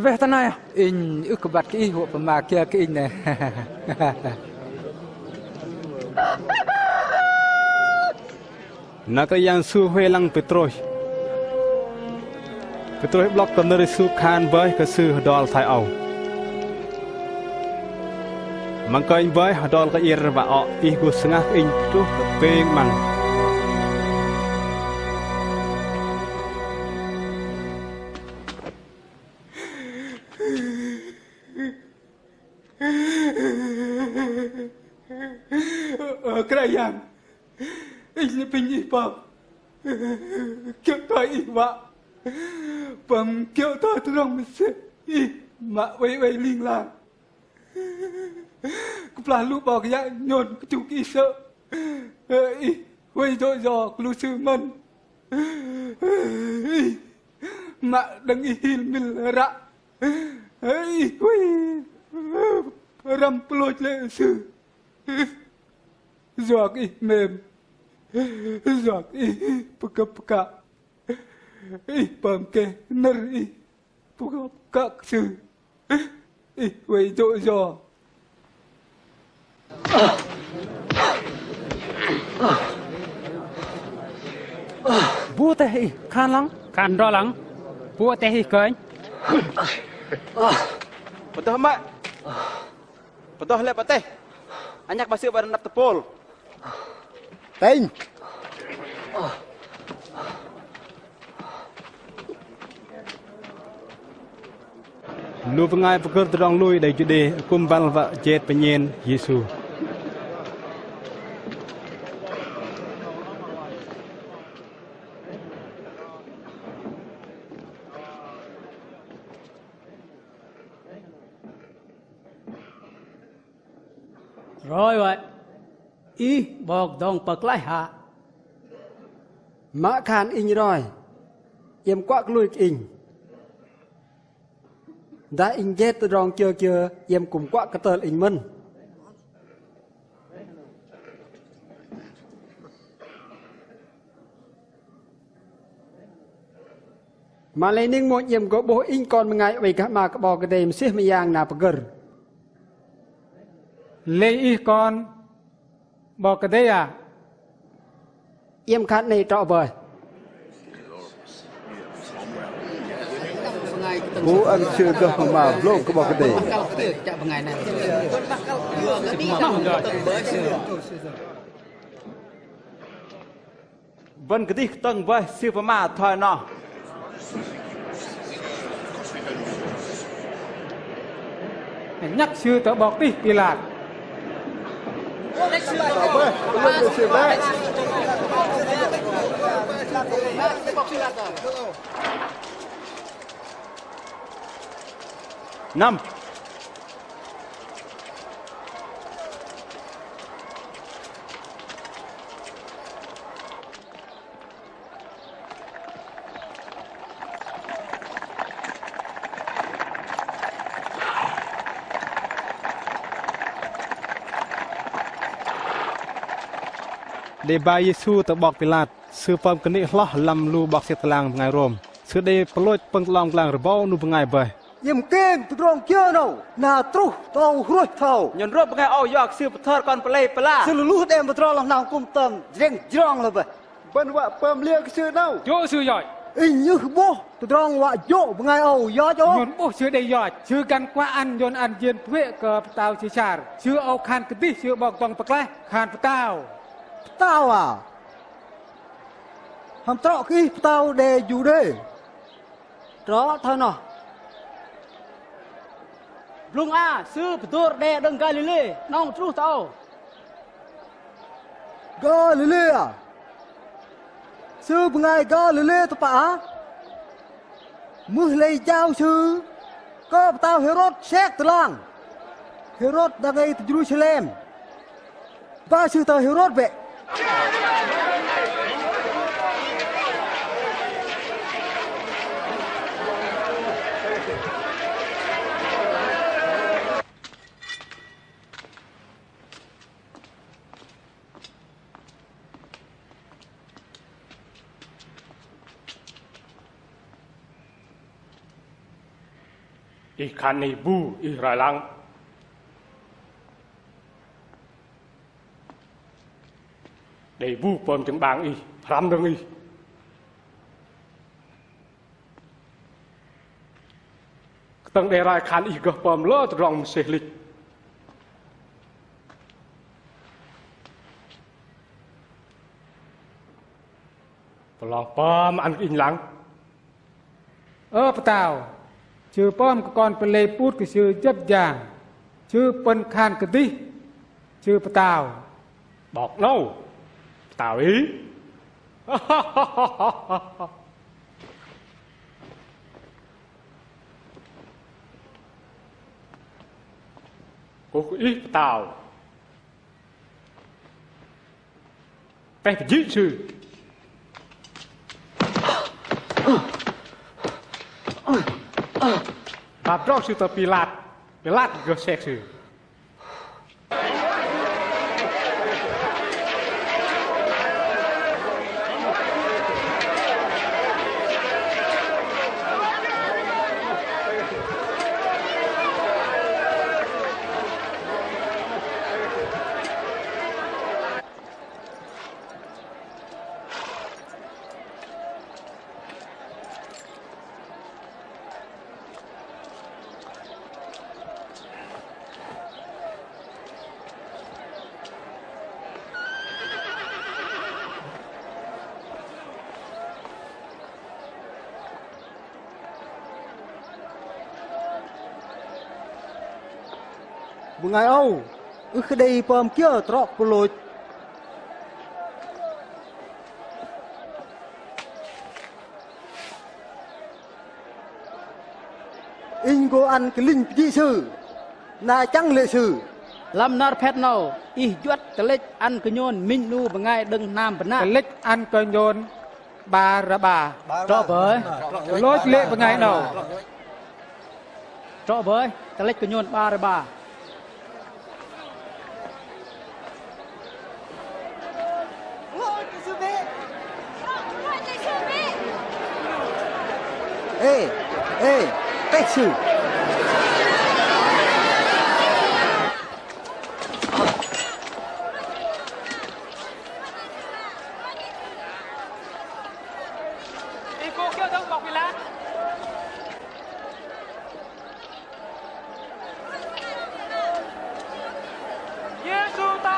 Weh tơ nai, inh ưh kơ băt kơ ih wă pơma kiơ kơ inh nơh. Na Kră Yang Yêsu huay lăng Pêtrôs. Pêtrôs 'blŏk kơ nơ̆r Yêsu khan bơih kơ sư hơdol thoi âu: Măng kơnh bơih hơdol kơ ir wă ô ih gô sơngah kơ inh truh kơ pêng 'măng. Ơ Kră Yang, inh apinh ih pơm kiơ̆ thoi ih wă, pơm kiơ̆ thoi tơdrong mơsêh ih mă oei oei ling lang. Kơplah lu 'bok yă nhôn kơjŭ kơ ih sơ̆, ih huay jô̆ yo kơ lu sư mơ̆n. Ih mă đơ̆ng ih hil mil ră, ih huay răm pơlôch lê̆ sư. Yua kơ ih 'mêm, yua kơ ih pơgơ̆p pơkă, ih pơm keh nơ̆r ih pơgơ̆p pơkă kơ sư. Ih huay jô̆ yo. Bu teh ih khan lăng? Khan ro lăng. Bu teh ih kơnh? Pơdơh mă. Pơdơh lê̆ pơtĕh. Anhăk ba sư 'bar anăp tơpôl. Tĕnh. Lu bơngai pơgơ̆r tơdrong lui đei Juđê akŭm băl wă jet pơnhên Yêsu. Roi wă, ih 'Bok dŏng pơklaih hă? Mă khan inh roi, iĕm kuă kơ lui kơ inh. Dah inh jet tơdrong kiơ kiơ, iĕm kư̆m kuă kơ tơl inh mơ̆n. Mă-lei ning mônh iĕm gô 'bôh inh kon bơngai oei gah 'ma kơ 'Bok Kei-Dei mơsêh mơyang na pơgơ̆r. Lei ih kon 'Bok Kei-Dei ah? Iĕm khan 'nei trŏ bơih. Gô ăn sư gơh pơma blông kơ 'Bok Kei-Dei. Bơ̆n kơdih kơtơ̆ng bơih sư pơma thoi noh. Nhăk sư tơ 'bok tih Pilat. Năm. Đei ba Yêsu tơ 'bok Pilat, sư pơm kơnê̆ hloh lăm lu 'bok sek tơlang bơngai Rôm. Sư đei pơlôch pơ̆ng tơ'lom pơglang rơbâu 'nu bơngai bơih. Iĕm keng tơdrong kiơ 'nâu, na truh tơ âu hrôih thoi âu. Nhôn rôp bơngai âu yua kơ sư pơthơr kon pơlei pơla. Sư lu luh đei pơdrŏng lăm hnam kŭm tơm jreng jrong lơ bơih. Bơ̆n wă pơm liơ kơ sư 'nâu. Jô̆ sư yoch. Inh ưh 'bôh tơdrong wă jô̆ bơngai âu yoch ôh. Nhôn 'bôh sư đei yoch. Sư găn kuă ăn nhôn ăn jên thuế kơ pơtao Sêsar. Sư âu khan kơdih sư 'Bok dŏng pơklaih, khan pơtao. Pơtao ah? Hăm trŏ kơ ih pơtao đe Juđê? Trŏ thoi noh. Blŭng a, sư pơdơ̆r đe đơ̆ng Galilê, 'nâu truh tơ âu. Galilê ah? Sư bơngai Galilê tơpă ah? Mưh lei jao sư kơ pơtao Hêrôt sek tơlang. Hêrôt dang ei tơ Jêrusalem. Ba sư tơ Hêrôt bĕ. Ih khan 'nei bu ih roi lăng. Đei bu pơm jơ̆ng 'bang ih, pơhrăm dơ̆ng ih. Kơtơ̆ng đe roi khan ih gơh pơm lơ tơdrong mơsêh lĕch. Pơlong pơm ăn kơ inh lăng. Ơ pơtao, sư pơm kơ kon pơlei pŭt kơ sư jơ̆p jang, sư pơ̆n khan kơdih sư pơtao. 'Bok 'nâu pơtao ih. Kơkuh kơ ih pơtao. Teh pơjĭ sư. Bap drŏ sư tơ Pilat. Pilat gơh sek sư. Bơngai âu ưh kơ đei pơm kiơ trŏ pơlôch. Inh gô ăn kơ linh pơjĭ sư, na chăng lê̆ sư. Lăm năr phĕt 'nâu, ih juăt tơlĕch ăn kơ nhôn minh 'nu bơngai đơ̆ng hnam bơnă. Tơlĕch ăn kơ nhôn Baraba. Trŏ bơih. Lôch lê̆ bơngai 'nâu. Trŏ bơih, tơlĕch kơ nhôn Baraba. Ê, ê, têch sư. Yêsu ta.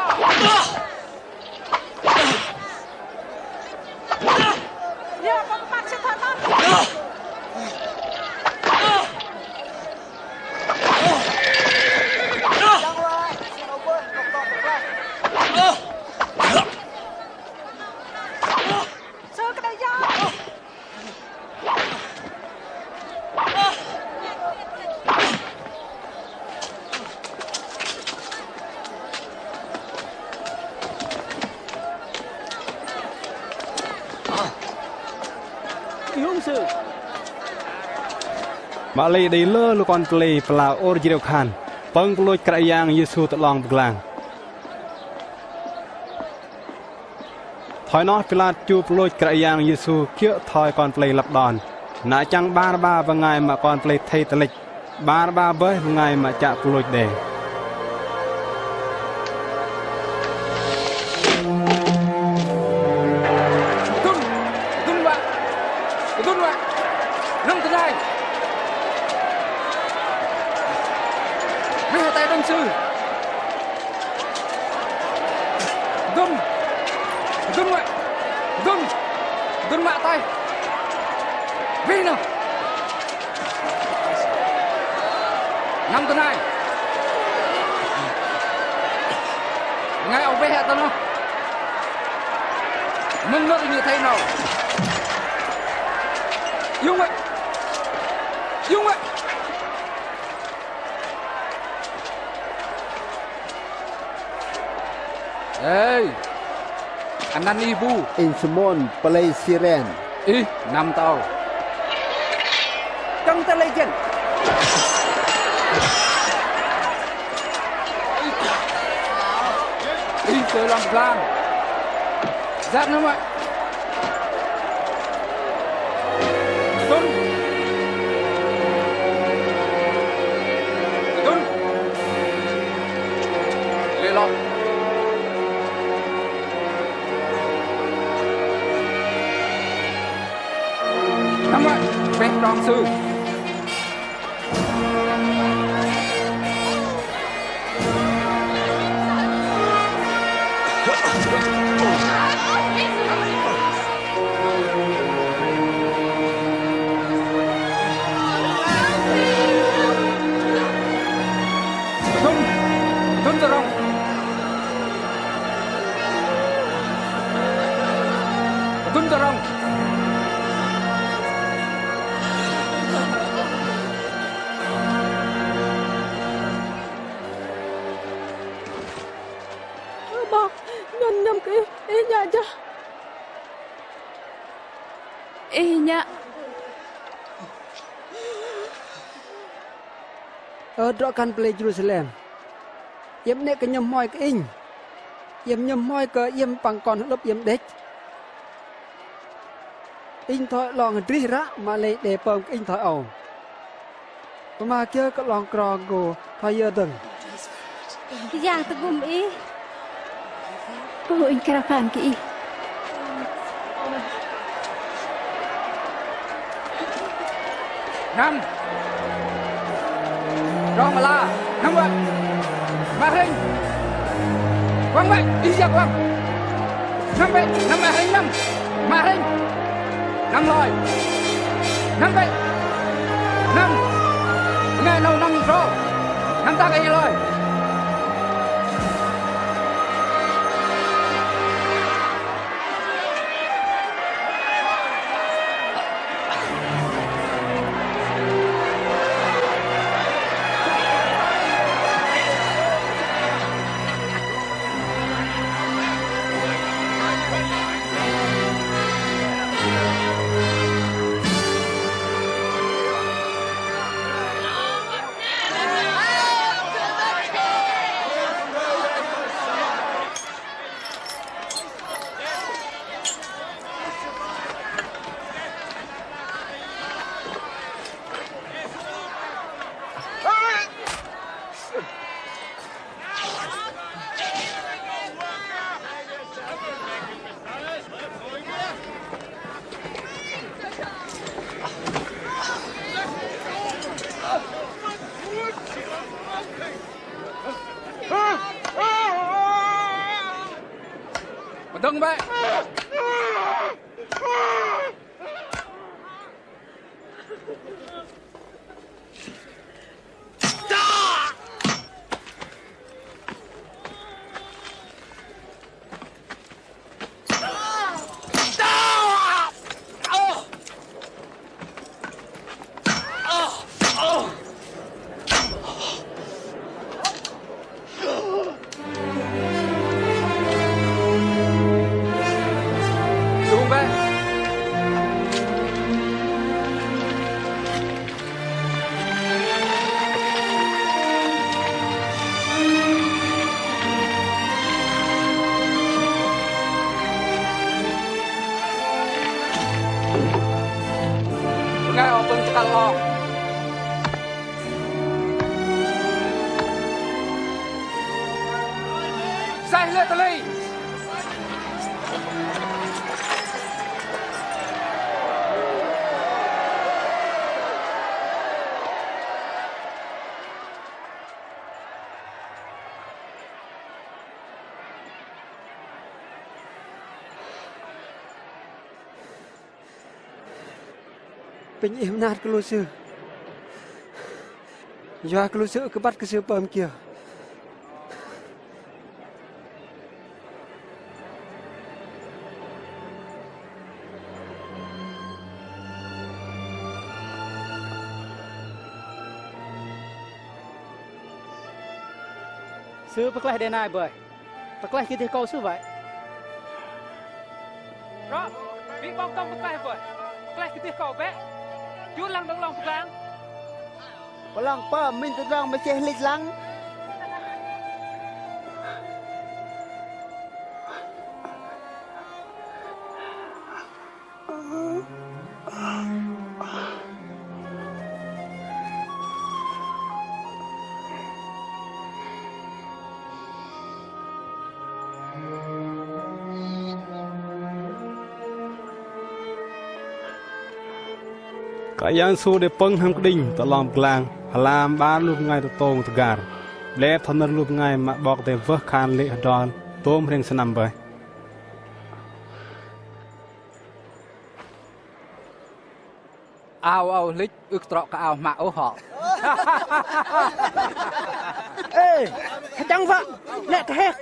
Mă lei đei lơ lu kon pơlei pơla ôr jrêu khan pơ̆ng pơlôch Kră Yang Yêsu tơ 'long pơglang. Thoi noh Pilat chu pơlôch Kră Yang Yêsu kiơ̆ thoi kon pơlei lăp đon. Na chăng Baraba bơngai mă kon pơlei athei tơlĕch, Baraba bơih bơngai mă chă pơlôch đe. Kơdŭn, kơdŭn wă, kơdŭn wă, năm tơnai. Mih hơtai đơ̆ng sư. Kơdŭn. Kơdŭn wă. Kơdŭn. Kơdŭn wă tai. Wih noh. Năm tơnai. Bơngai âu weh hă tơ noh. Mơ̆ng nơ̆r inh athei 'nâu. Iung wă. Iung wă. Ê, anăn ih bu? Inh Simôn, pơlei Siren. Ih năm tơ âu? Kơ̆ng tơ lei jên? Ih kơ lăm pơglang. Jăt năm mă. Kơdŭn. Kơdŭn. Lê̆ lŏ. Năm mă, peh trong sư. Kơdŭn, kơdŭn tơdrong. Kơdŭn tơdrong. Ơ 'Bok, nhôn 'nhŏm kơ Ih, Ih 'nhă jah. Ih 'nhă. Ơ drŏ-kăn pơlei Jêrusalem, iĕm 'nĕ kơ 'nhŏm hmoi kơ Inh, iĕm 'nhŏm hmoi kơ iĕm păng kon hơlŭp iĕm đĕch. Inh thoi 'long hơdrih ră mă lei đe pơm kơ inh thoi âu. Pơma kiơ kơ 'long kro gô thoi yơ dơ̆ng. Yang tơgŭm ih. Pơm inh krao khan kơ ih. Năm. Rong ala. Năm wă. Mă hrĕnh. Wăng wă. Ih yak wăng. Năm wă. Năm mă hrĕnh năm. Mă hrĕnh. Năm hloi. Năm wă. Năm. Ngai nâu năm rong. Năm ta kơ ih hloi. Dơ̆ng bĕ. Bơngai âu pơm chơkăl âu. Saih lê̆ tơlei. Apinh ih mơnat kơ lu sư. Yua kơ lu sư ưh kơ băt kơ sư pơm kiơ. Sư pơklaih đe nai bơih. Pơklaih kơdih kâu sư wă. Rŏ, bĭ 'bok tŏng pơklaih bơih. Pơklaih kơdih kâu bĕ. Jur lăng đơ̆ng 'long pơglang. Pơlong pơm, minh tơdrong mơsêh lĕch lăng. Kră Yang Yêsu đei pơ̆ng hăm kơđinh tơ 'long pơglang, hơlam 'bar lu bơngai tơtông tơgar. Blep thoi nơ̆r lu bơngai mă 'Bok Kei-Dei wơh khan lê̆ hơdrol tôm hrĕng sơnăm bơih. Ao âu hlĭch ưh kơ trŏ kơ ao hmă ôh hŏ. Ê, hơchăng wă, lĕ kơ hĕ,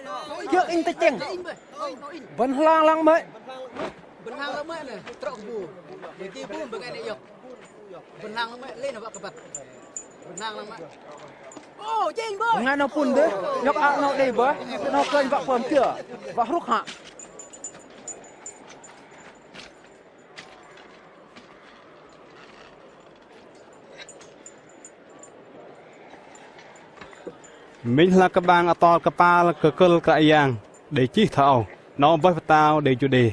kiơ̆ inh tơchĕng. Bơ̆n hlang lăng mơ̆i. Bơ̆n hlang lăng mơ̆i nè, trŏ kơ bu. Bơ̆n ti bu bơngai nè iŏk. Bơ̆n hlang lăng mơ̆i, lĕ nè wă kơ băt. Bơ̆n hlang lăng mơ̆i. Ô, jing bơih. Bơngai nâu pŭn dêh, iŏk ao nâu đei bơih, nâu kơnh wă pơm kiơ, wă hrŭk hă. Minh hlak kơbang atol kơpal kơkơ̆l Kră Yang đei chih thoi âu: Noh bơih Pơtao đei Juđê.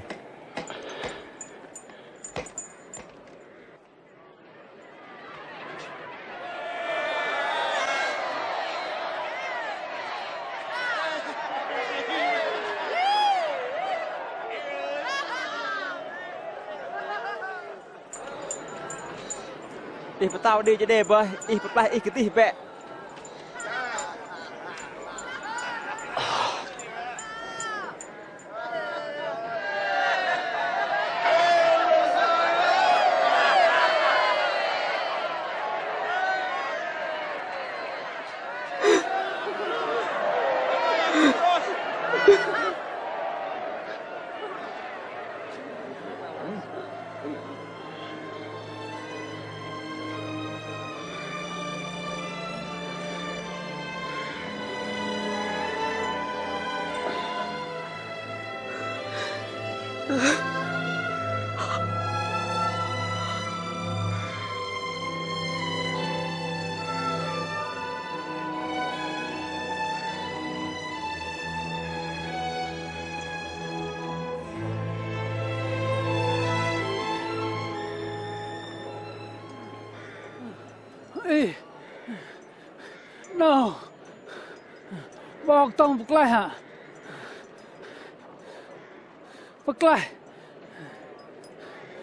Ih Pơtao đei Juđê bơih, ih pơklaih ih kơdih bĕ. Ih, 'nâu 'Bok Tŏng pơklaih hă? Pơklaih.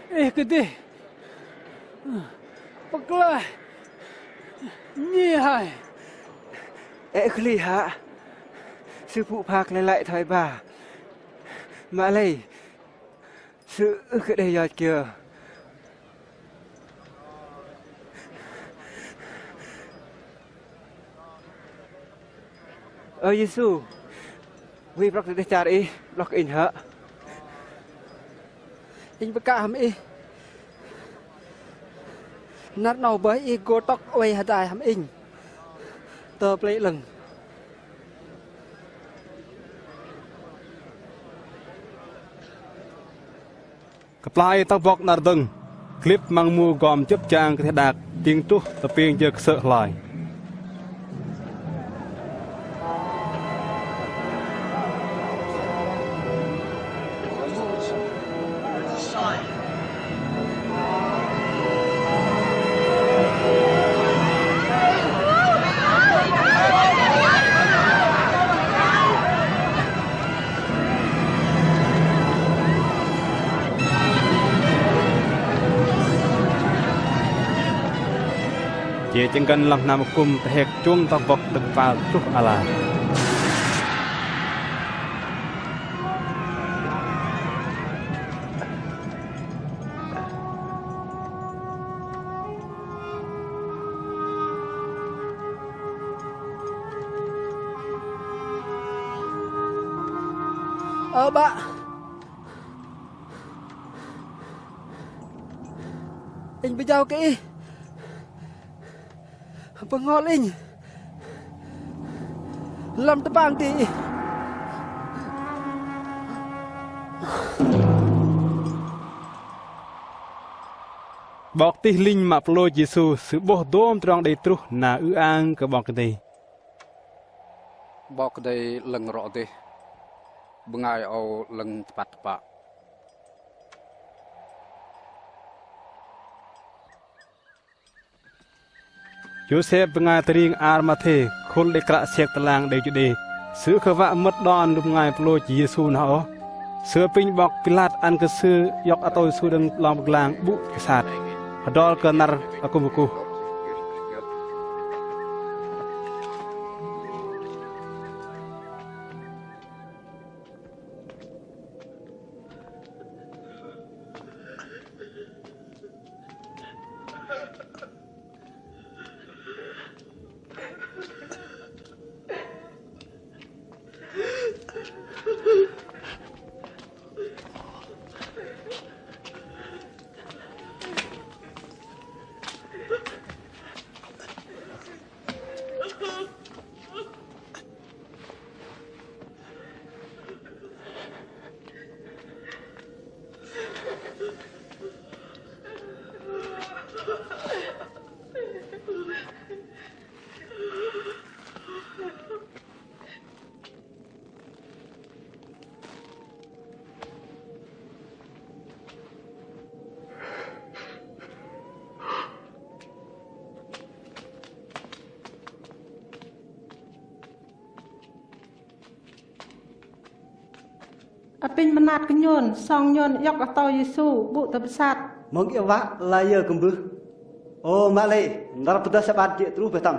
Ih kơdih. Pơklaih. Nhi hai. Ê, kơ hli hă? Sư pŭ phak lei lăi thoi ba. Mă lei, sư ưh kơ đei yoch kiơ. Ơ Yêsu, wih brŏk tơ dêh char Ih, 'blŏk kơ inh hơ̆. Inh pơkă hăm Ih. Năr 'nâu bơih Ih gô tŏk oei hơdai hăm inh tơ pơlei 'lơ̆ng. Kơplah ei tŏk bŏk năr dơ̆ng, klĭp măng mu gŏm jơ̆p jang kơdih đak, ting truh tơ pêng jơ kơsơ̆ hloi. Jei chơngăn lăm hnam akŭm tơhek chông tŏk bŏk tơ̆ng kơpal truh ala. Ơ 'Bă, inh pơjao kơ Ih. Bơhngol inh lăm tơpang ti Ih. 'Bok tih linh mă pơlôch Yêsu, sư 'bôh dôm tơdrong đei truh na ư-ang kơ 'Bok Kei-Dei. 'Bok Kei-Dei 'lơ̆ng rŏ dêh, bơngai âu 'lơ̆ng tơpăt tơpă. Yôsep bơngai tơring Arimathê, khul đei kră sek tơlang đei Juđê, sư ưh kơ wă mơ̆t đon lu bơngai pơlôch Yêsu noh ôh. Sư apinh 'bok Pilat ăn kơ sư iŏk atâu Yêsu đơ̆ng 'long pơglang 'bŭ pơsat, hơdrol kơ năr akŭm kơkuh. Apinh mơnat kơ nhôn, song nhôn iŏk atâu Yêsu 'bŭ tơ pơsat. Mơ̆ng iĕ wă la yơ kư̆m bưh. Ô mă lei, năr pơdơh Sabat jê̆ truh bơih tơm.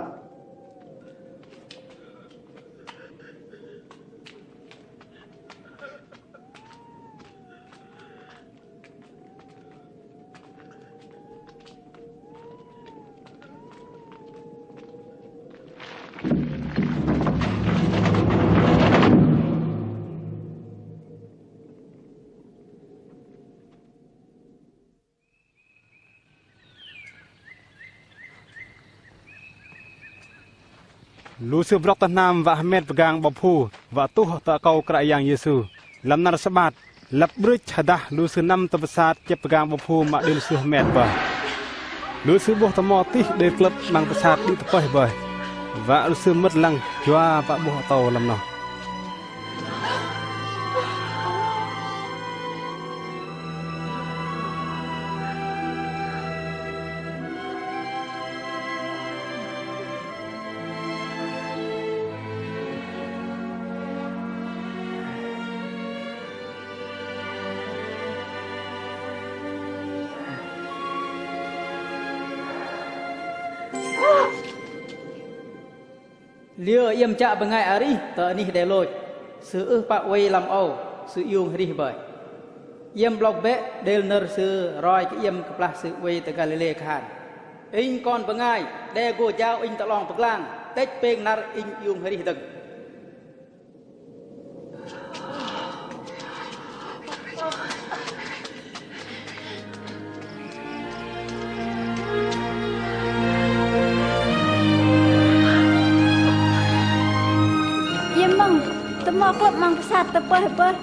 Lu sư brŏk tơ hnam wă hơmet pơgang 'bok phu, wă tuh tơ akâu Kră Yang Yêsu. Lăm năr Sabat, lăp 'brưch hơdah lu sư năm tơ pơsat chĕp pơgang 'bok phu mă đei lu sư hơmet bơih. Lu sư 'bôh tơmo tih đei klơ̆p 'măng pơsat đĭ tơpơih bơih. Wă lu sư mơ̆t lăng yua pă 'bôh atâu lăm noh. Liơ iĕm chă bơngai arih tơ anih đe lôch, sư ưh pă oei lăm âu. Sư iung arih bơih. Iĕm 'blŏk bĕ đêl nơ̆r Sư roi kơ iĕm kơplah Sư oei tơ Galilê khan: Inh Kon bơngai đe gô jao Inh tơ 'long pơglang, tĕch pêng năr Inh iung arih dơ̆ng. Iĕm mơ̆ng tơmo klơ̆p măng pơsat tơpơih bơih,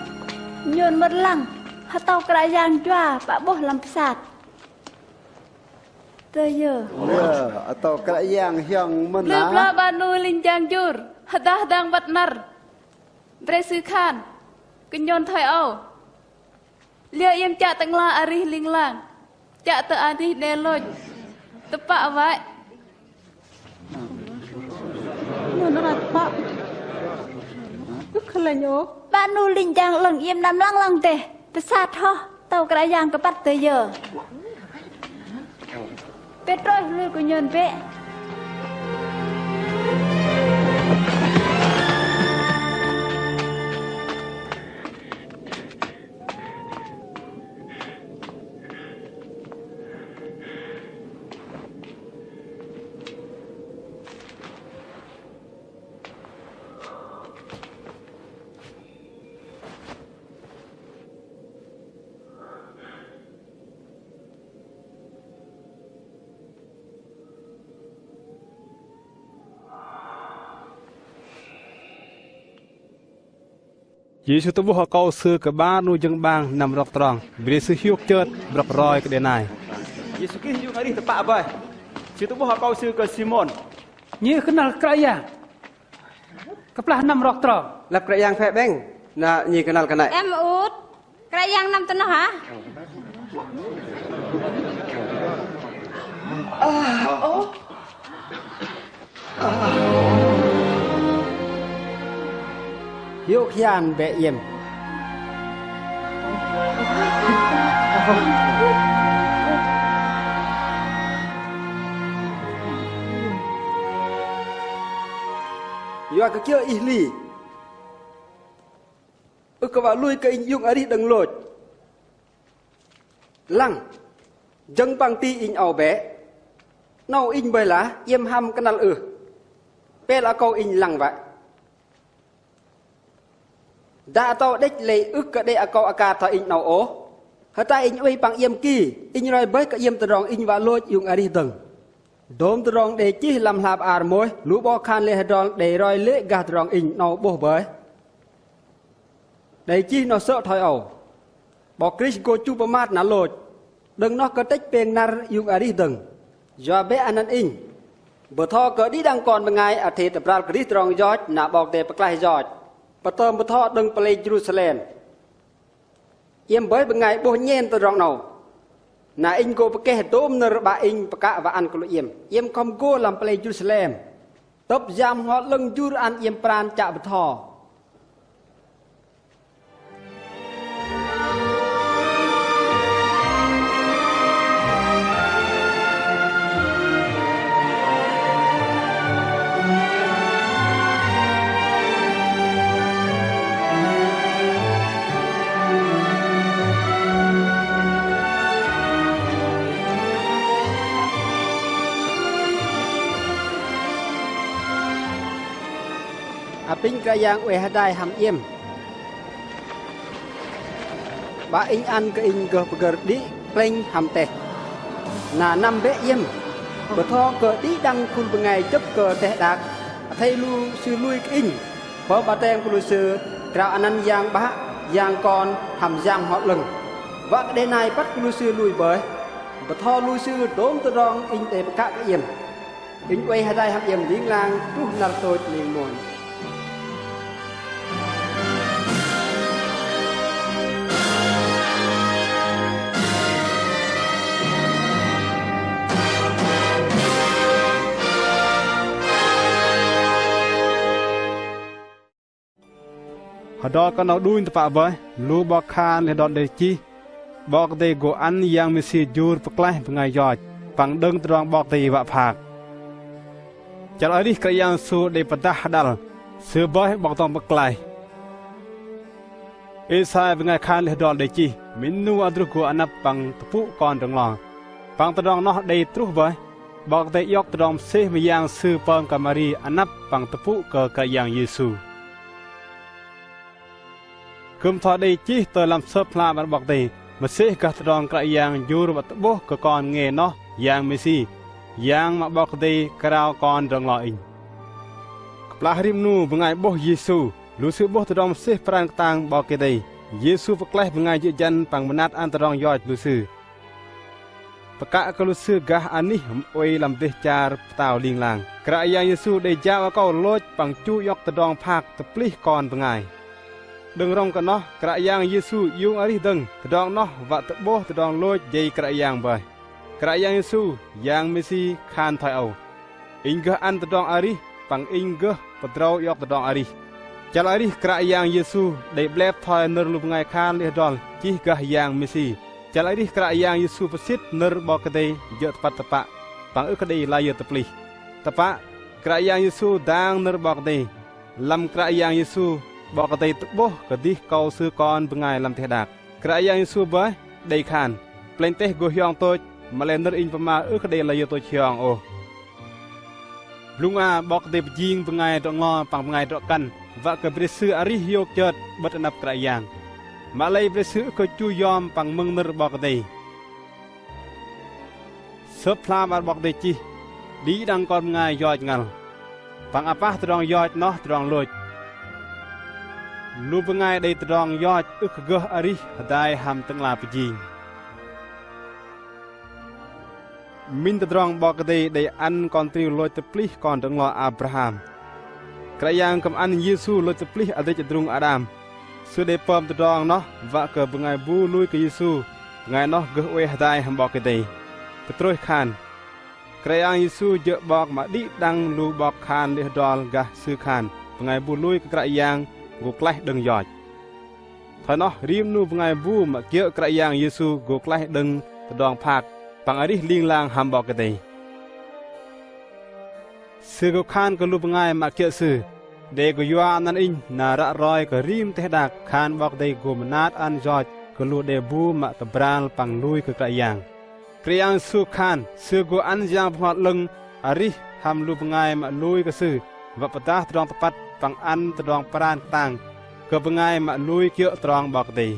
nhôn mơ̆t lăng hơtâu Kră Yang jua pă 'bôh lăm pơsat. Tơ yơ? Yơ, atâu Kră Yang hiong mơ̆n. Blư̆ bla 'Bă nu linh jang jur hơdah dang băt năr. Bre sư khan kơ nhôn thoi âu: Liơ iĕm chă Tơ'ngla arih ling lang, chă tơ anih đe lôch, tơpă wă. Mơ̆n ră tơpă. Kơ khlĕnh ôh. 'Bă nu linh jang 'lơ̆ng iĕm năm lăng lăng dêh. Pơsat hŏ, tâu Kră Yang kơ băt tơ yơ. Pêtrôs lui kơ nhôn bĕ. Yêsu tơ'bôh akâu Sư kơ 'bar 'nu jơ̆ng 'bang năm rŏk trong, bri Sư hiôk chơt brŏk roi kơ đe nai. Yêsu Krist iung arih tơpă bơih. Sư tơ'bôh akâu Sư kơ Simôn: Nhi kơnăl Kră Yang kơplah năm rŏk trong? Lăp Kră Yang phek 'bĕng, na nhi kơnăl kơnăl. Em ŭt, Kră Yang năm tơ noh hă? Hiôk hian bĕ iĕm. Yua kơ kiơ ih hli? Ưh kơ wă lui kơ Inh iung arih đơ̆ng lôch. Lăng, jơ̆ng păng ti Inh âu bĕ. 'Nâu Inh bơih lah, iĕm hăm kơnăl ưh? Pel akâu Inh lăng wă. Dah atâu đĕch lei ưh kơ đei akâu akat thoi Inh 'nâu ôh. Hơtai Inh oei păng iĕm ki, Inh roi bơih kơ iĕm tơdrong Inh wă lôch iung arih dơ̆ng. Dôm tơdrong đei chih lăm hla bơar Môis, lu 'bok khan lê̆ hơdrol đei roi lê̆ gah tơdrong Inh 'nâu 'bôh bơih. Đei chih noh sơ̆ thoi âu: 'Bok Krist gô chu pơmat na lôch, đơ̆ng noh kơ tĕch pêng năr iung arih dơ̆ng. Yua bĕ anăn Inh, bơtho kơ đĭ đăng kon bơngai athei tơbral kơdih tơdrong yoch na 'Bok Kei-Dei pơklaih yoch, pơtơm bơtho đơ̆ng pơlei Jêrusalem. Iĕm bơih bơngai 'bôh nhen tơdrong 'nâu. Na Inh gô pơkeh dôm nơ̆r 'Bă Inh pơkă wă ăn kơ lu iĕm. Iĕm khŏm gô lăm pơlei Jêrusalem, tơ̆p Yang Bơhngol 'Lơ̆ng jur ăn iĕm pran chă bơtho. Apinh Kră Yang oei hơdai hăm iĕm. 'Bă Inh ăn kơ Inh gơh pơgơ̆r đĭ plĕnh hăm teh. Na năm bĕ iĕm, bơtho kơ đĭ đăng khul bơngai chơ̆p kơ teh đak, athei lu sư lui kơ Inh, pơm 'batem kơ lu sư krao anăn Yang 'Bă, Yang Kon hăm Yang Bơhngol 'Lơ̆ng. Wă kơ đe nai băt kơ lu sư lui bơih, bơtho lu sư dôm tơdrong Inh đei pơkă kơ iĕm. Inh oei hơdai hăm iĕm ling lang truh năr tôch ling mônh. Hơdrol kơ 'nâu đunh tơpă bơih, lu 'bok khan lê̆ hơdrol đei chih: 'Bok Kei-Dei gô ăn Yang Mêsi jur pơklaih bơngai yoch, păng đơ̆ng tơdrong 'Bok Kei-Dei wă phak. Chăl arih Kră Yang Yêsu đei pơdah hơđăl, Sư bơih 'Bok dŏng pơklaih. Êsai bơngai khan lê̆ hơdrol đei chih: Minh 'nu adruh gô anăp păng tơpŭ kon drơnglor. Păng tơdrong noh đei truh boih. 'Bok Kei-Dei iŏk tơdrong mơsêh mơyang Sư pơm kơ Mari anăp păng tơpŭ kơ Kră Yang Yêsu. Kư̆m thoi đei chih tơ lăm Sơ̆p hla bơar 'Bok Kei-Dei, mơsêh gah tơdrong Kră Yang jur wă tơ'bôh kơ kon nge noh Yang Mêsi, Yang mă 'Bok Kei-Dei krao kon drơnglor inh. Kơplah rim 'nu bơngai 'bôh Yêsu, lu sư 'bôh tơdrong mơsêh pran kơtang 'Bok Kei-Dei. Yêsu pơklaih bơngai jơ̆ jăn păng mơnat ăn tơdrong yoch lu sư. Pơkă kơ lu sư gah anih oei lăm dêh char pơtao ling lang. Kră Yang Yêsu đei jao akâu lôch păng chu iŏk tơdrong phak tơplih kon bơngai. Đơ̆ng rŏng kơ noh, Kră Yang Yêsu iung arih dơ̆ng, tơdrong noh wă tơ'bôh tơdrong lôch jei Kră Yang boih. Kră Yang Yêsu, Yang Mêsi khan thoi âu: Inh gơh ăn tơdrong arih, păng Inh gơh pơdrâu iŏk tơdrong arih. Chăl arih Kră Yang Yêsu đei 'blep thoi nơ̆r lu bơngai khan lê̆ hơdrol chih gah Yang Mêsi. Chăl arih Kră Yang Yêsu pơsĭt nơ̆r 'Bok Kei-Dei jơ̆ tơpăt tơpă, păng ưh kơ đei layơ tơplih. Tơpă, Kră Yang Yêsu dang nơ̆r 'Bok Kei-Dei. Lăm Kră Yang Yêsu, 'Bok Kei-Dei tơ'bôh kơdih akâu Sư kon bơngai lăm teh đak. Kră Yang Yêsu boih đei khan: Plĕnh teh gô hiong tôch, mă-lei nơ̆r Inh pơma ưh kơ đei layơ tôch hiong ôh. Blŭng a, 'Bok Kei-Dei pơjing bơngai drŏ-nglo păng bơngai drŏ-kăn, wă kơ bre sư arih hiôk chơt 'bơ̆t anăp Kră Yang. Mă-lei bre sư ưh kơ chu yom păng mơ̆ng nơ̆r 'Bok Kei-Dei. Sơ̆p hla bơar 'Bok Kei-Dei chih: Đĭ đăng kon bơngai yoch ngăl, păng apah tơdrong yoch noh tơdrong lôch. Lu bơngai đei tơdrong yoch ưh kơ gơh arih hơdai hăm Tơ'ngla pơjing. Minh tơdrong 'Bok Kei-Dei đei ăn Kon Triu lôch tơplih kon drŏ-nglo Abraham. Kră Yang kư̆m ăn Yêsu lôch tơplih adrĕch adrung Ađam. Sư đei pơm tơdrong noh wă kơ bơngai bu lui kơ Yêsu, bơngai noh gơh oei hơdai hăm 'Bok Kei-Dei. Pêtrôs khan: Kră Yang Yêsu jơ̆ 'Bok mă đĭ đăng lu 'bok khan lê̆ hơdrol gah Sư khan bơngai bu lui kơ Kră Yang gô klaih đơ̆ng yoch. Thoi noh, rim 'nu bơngai bu mă kiơ̆ Kră Yang Yêsu gô klaih đơ̆ng tơdrong phak, păng arih ling lang hăm 'Bok Kei-Dei. Sư gô khan kơ lu bơngai mă kiơ̆ Sư: Đe gô yua anăn Inh na ră roi kơ rim teh đak khan 'Bok Kei-Dei gô mơnat ăn yoch kơ lu đe bu mă tơbral păng lui kơ Kră Yang. Kră Yang Yêsu khan Sư gô ăn Yang Bơhngol 'Lơ̆ng arih hăm lu bơngai mă lui kơ Sư, wă pơdah tơdrong tơpăt păng ăn tơdrong pran kơtang kơ bơngai mă lui kiơ̆ trong 'Bok Kei-Dei.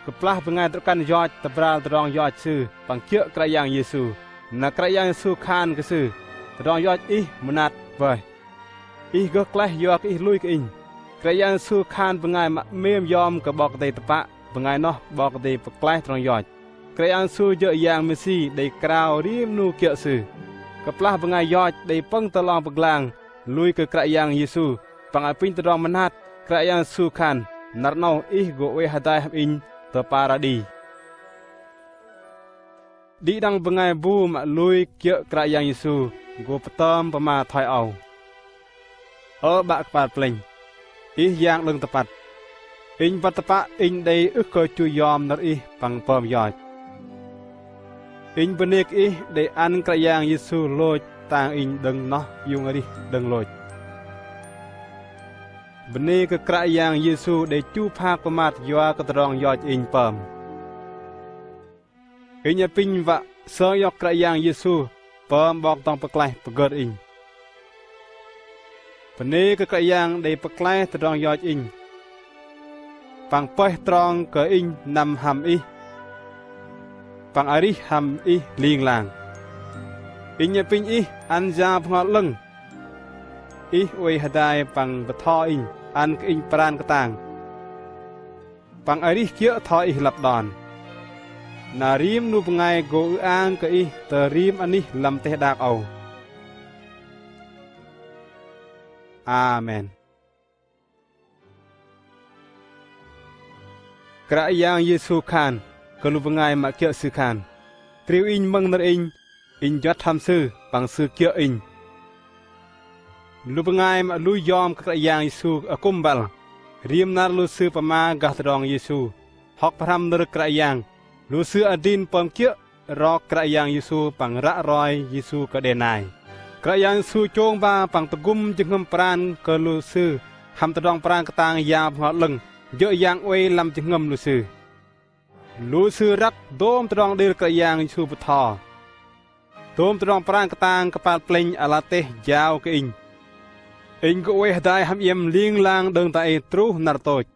Kơplah bơngai drŏ-kăn yoch tơbral tơdrong yoch sư păng kiơ̆ Kră Yang Yêsu, na Kră Yang Yêsu khan kơ sư: Tơdrong yoch ih mơnat boih. Ih gơh klaih yua kơ ih lui kơ Inh. Kră Yang Yêsu khan bơngai mă 'mêm yom kơ 'Bok Kei-Dei tơpă, bơngai noh 'Bok Kei-Dei pơklaih tơdrong yoch. Kră Yang Yêsu jơ̆ Yang Mêsi đei krao rim 'nu kiơ̆ Sư. Kơplah bơngai yoch đei pơ̆ng tơ 'long pơglang lui kơ Kră Yang Yêsu păng apinh tơdrong mơnat, Kră Yang Yêsu khan: Năr 'nâu ih gô oei hơdai hăm Inh tơ Paradi. Đĭ đăng bơngai bu mă lui kiơ̆ Kră Yang Yêsu gô pơtơm pơma thoi âu: Ơ 'Bă kơpal plĕnh, Ih Yang 'Lơ̆ng tơpăt. Inh băt tơpă inh đei ưh kơ chu yom nơ̆r Ih păng pơm yoch. Inh bơnê kơ Ih đei ăn Kră Yang Yêsu lôch tang inh đơ̆ng noh iung arih đơ̆ng lôch. Bơnê kơ Kră Yang Yêsu đei chu phak pơmat yua kơ tơdrong yoch inh pơm. Inh apinh wă sơng iŏk Kră Yang Yêsu pơm 'Bok dŏng pơklaih pơgơ̆r inh. Bơnê kơ Kră Yang đei pơklaih tơdrong yoch inh, păng pơih trong kơ inh năm hăm Ih, păng arih hăm Ih ling lang. Inh apinh Ih ăn Yang Bơhngol 'Lơ̆ng Ih oei hơdai păng bơtho inh, ăn kơ inh pran kơtang, păng arih kiơ̆ thoi Ih lăp đon. Na rim 'nu bơngai gô ư-ang kơ Ih tơ rim anih lăm teh đak âu. Amen. Kră Yang Yêsu khan kơ lu bơngai mă kiơ̆ Sư khan: Triu Inh mơ̆ng nơ̆r Inh, Inh juăt hăm sư păng sư kiơ̆ Inh. Lu bơngai mă lui yom kơ Kră Yang Yêsu akŭm băl, rim năr lu sư pơma gah tơdrong Yêsu, hŏk pơhrăm nơ̆r Kră Yang, lu sư adrin pơm kiơ̆ rok Kră Yang Yêsu păng ră roi Yêsu kơ đe nai. Kră Yang Yêsu chông ba păng tơgŭm jơhngơ̆m pran kơ lu sư hăm tơdrong pran kơtang Yang Bơhngol 'Lơ̆ng jơ̆ Yang oei lăm jơhngơ̆m lu sư. Lu sư răk dôm tơdrong đĭl Kră Yang Yêsu bơtho. Dôm tơdrong pran kơtang kơpal plĕnh ala teh jao kơ inh. Inh gô oei hơdai hăm iĕm ling lang đơ̆ng dang ei truh năr tôch.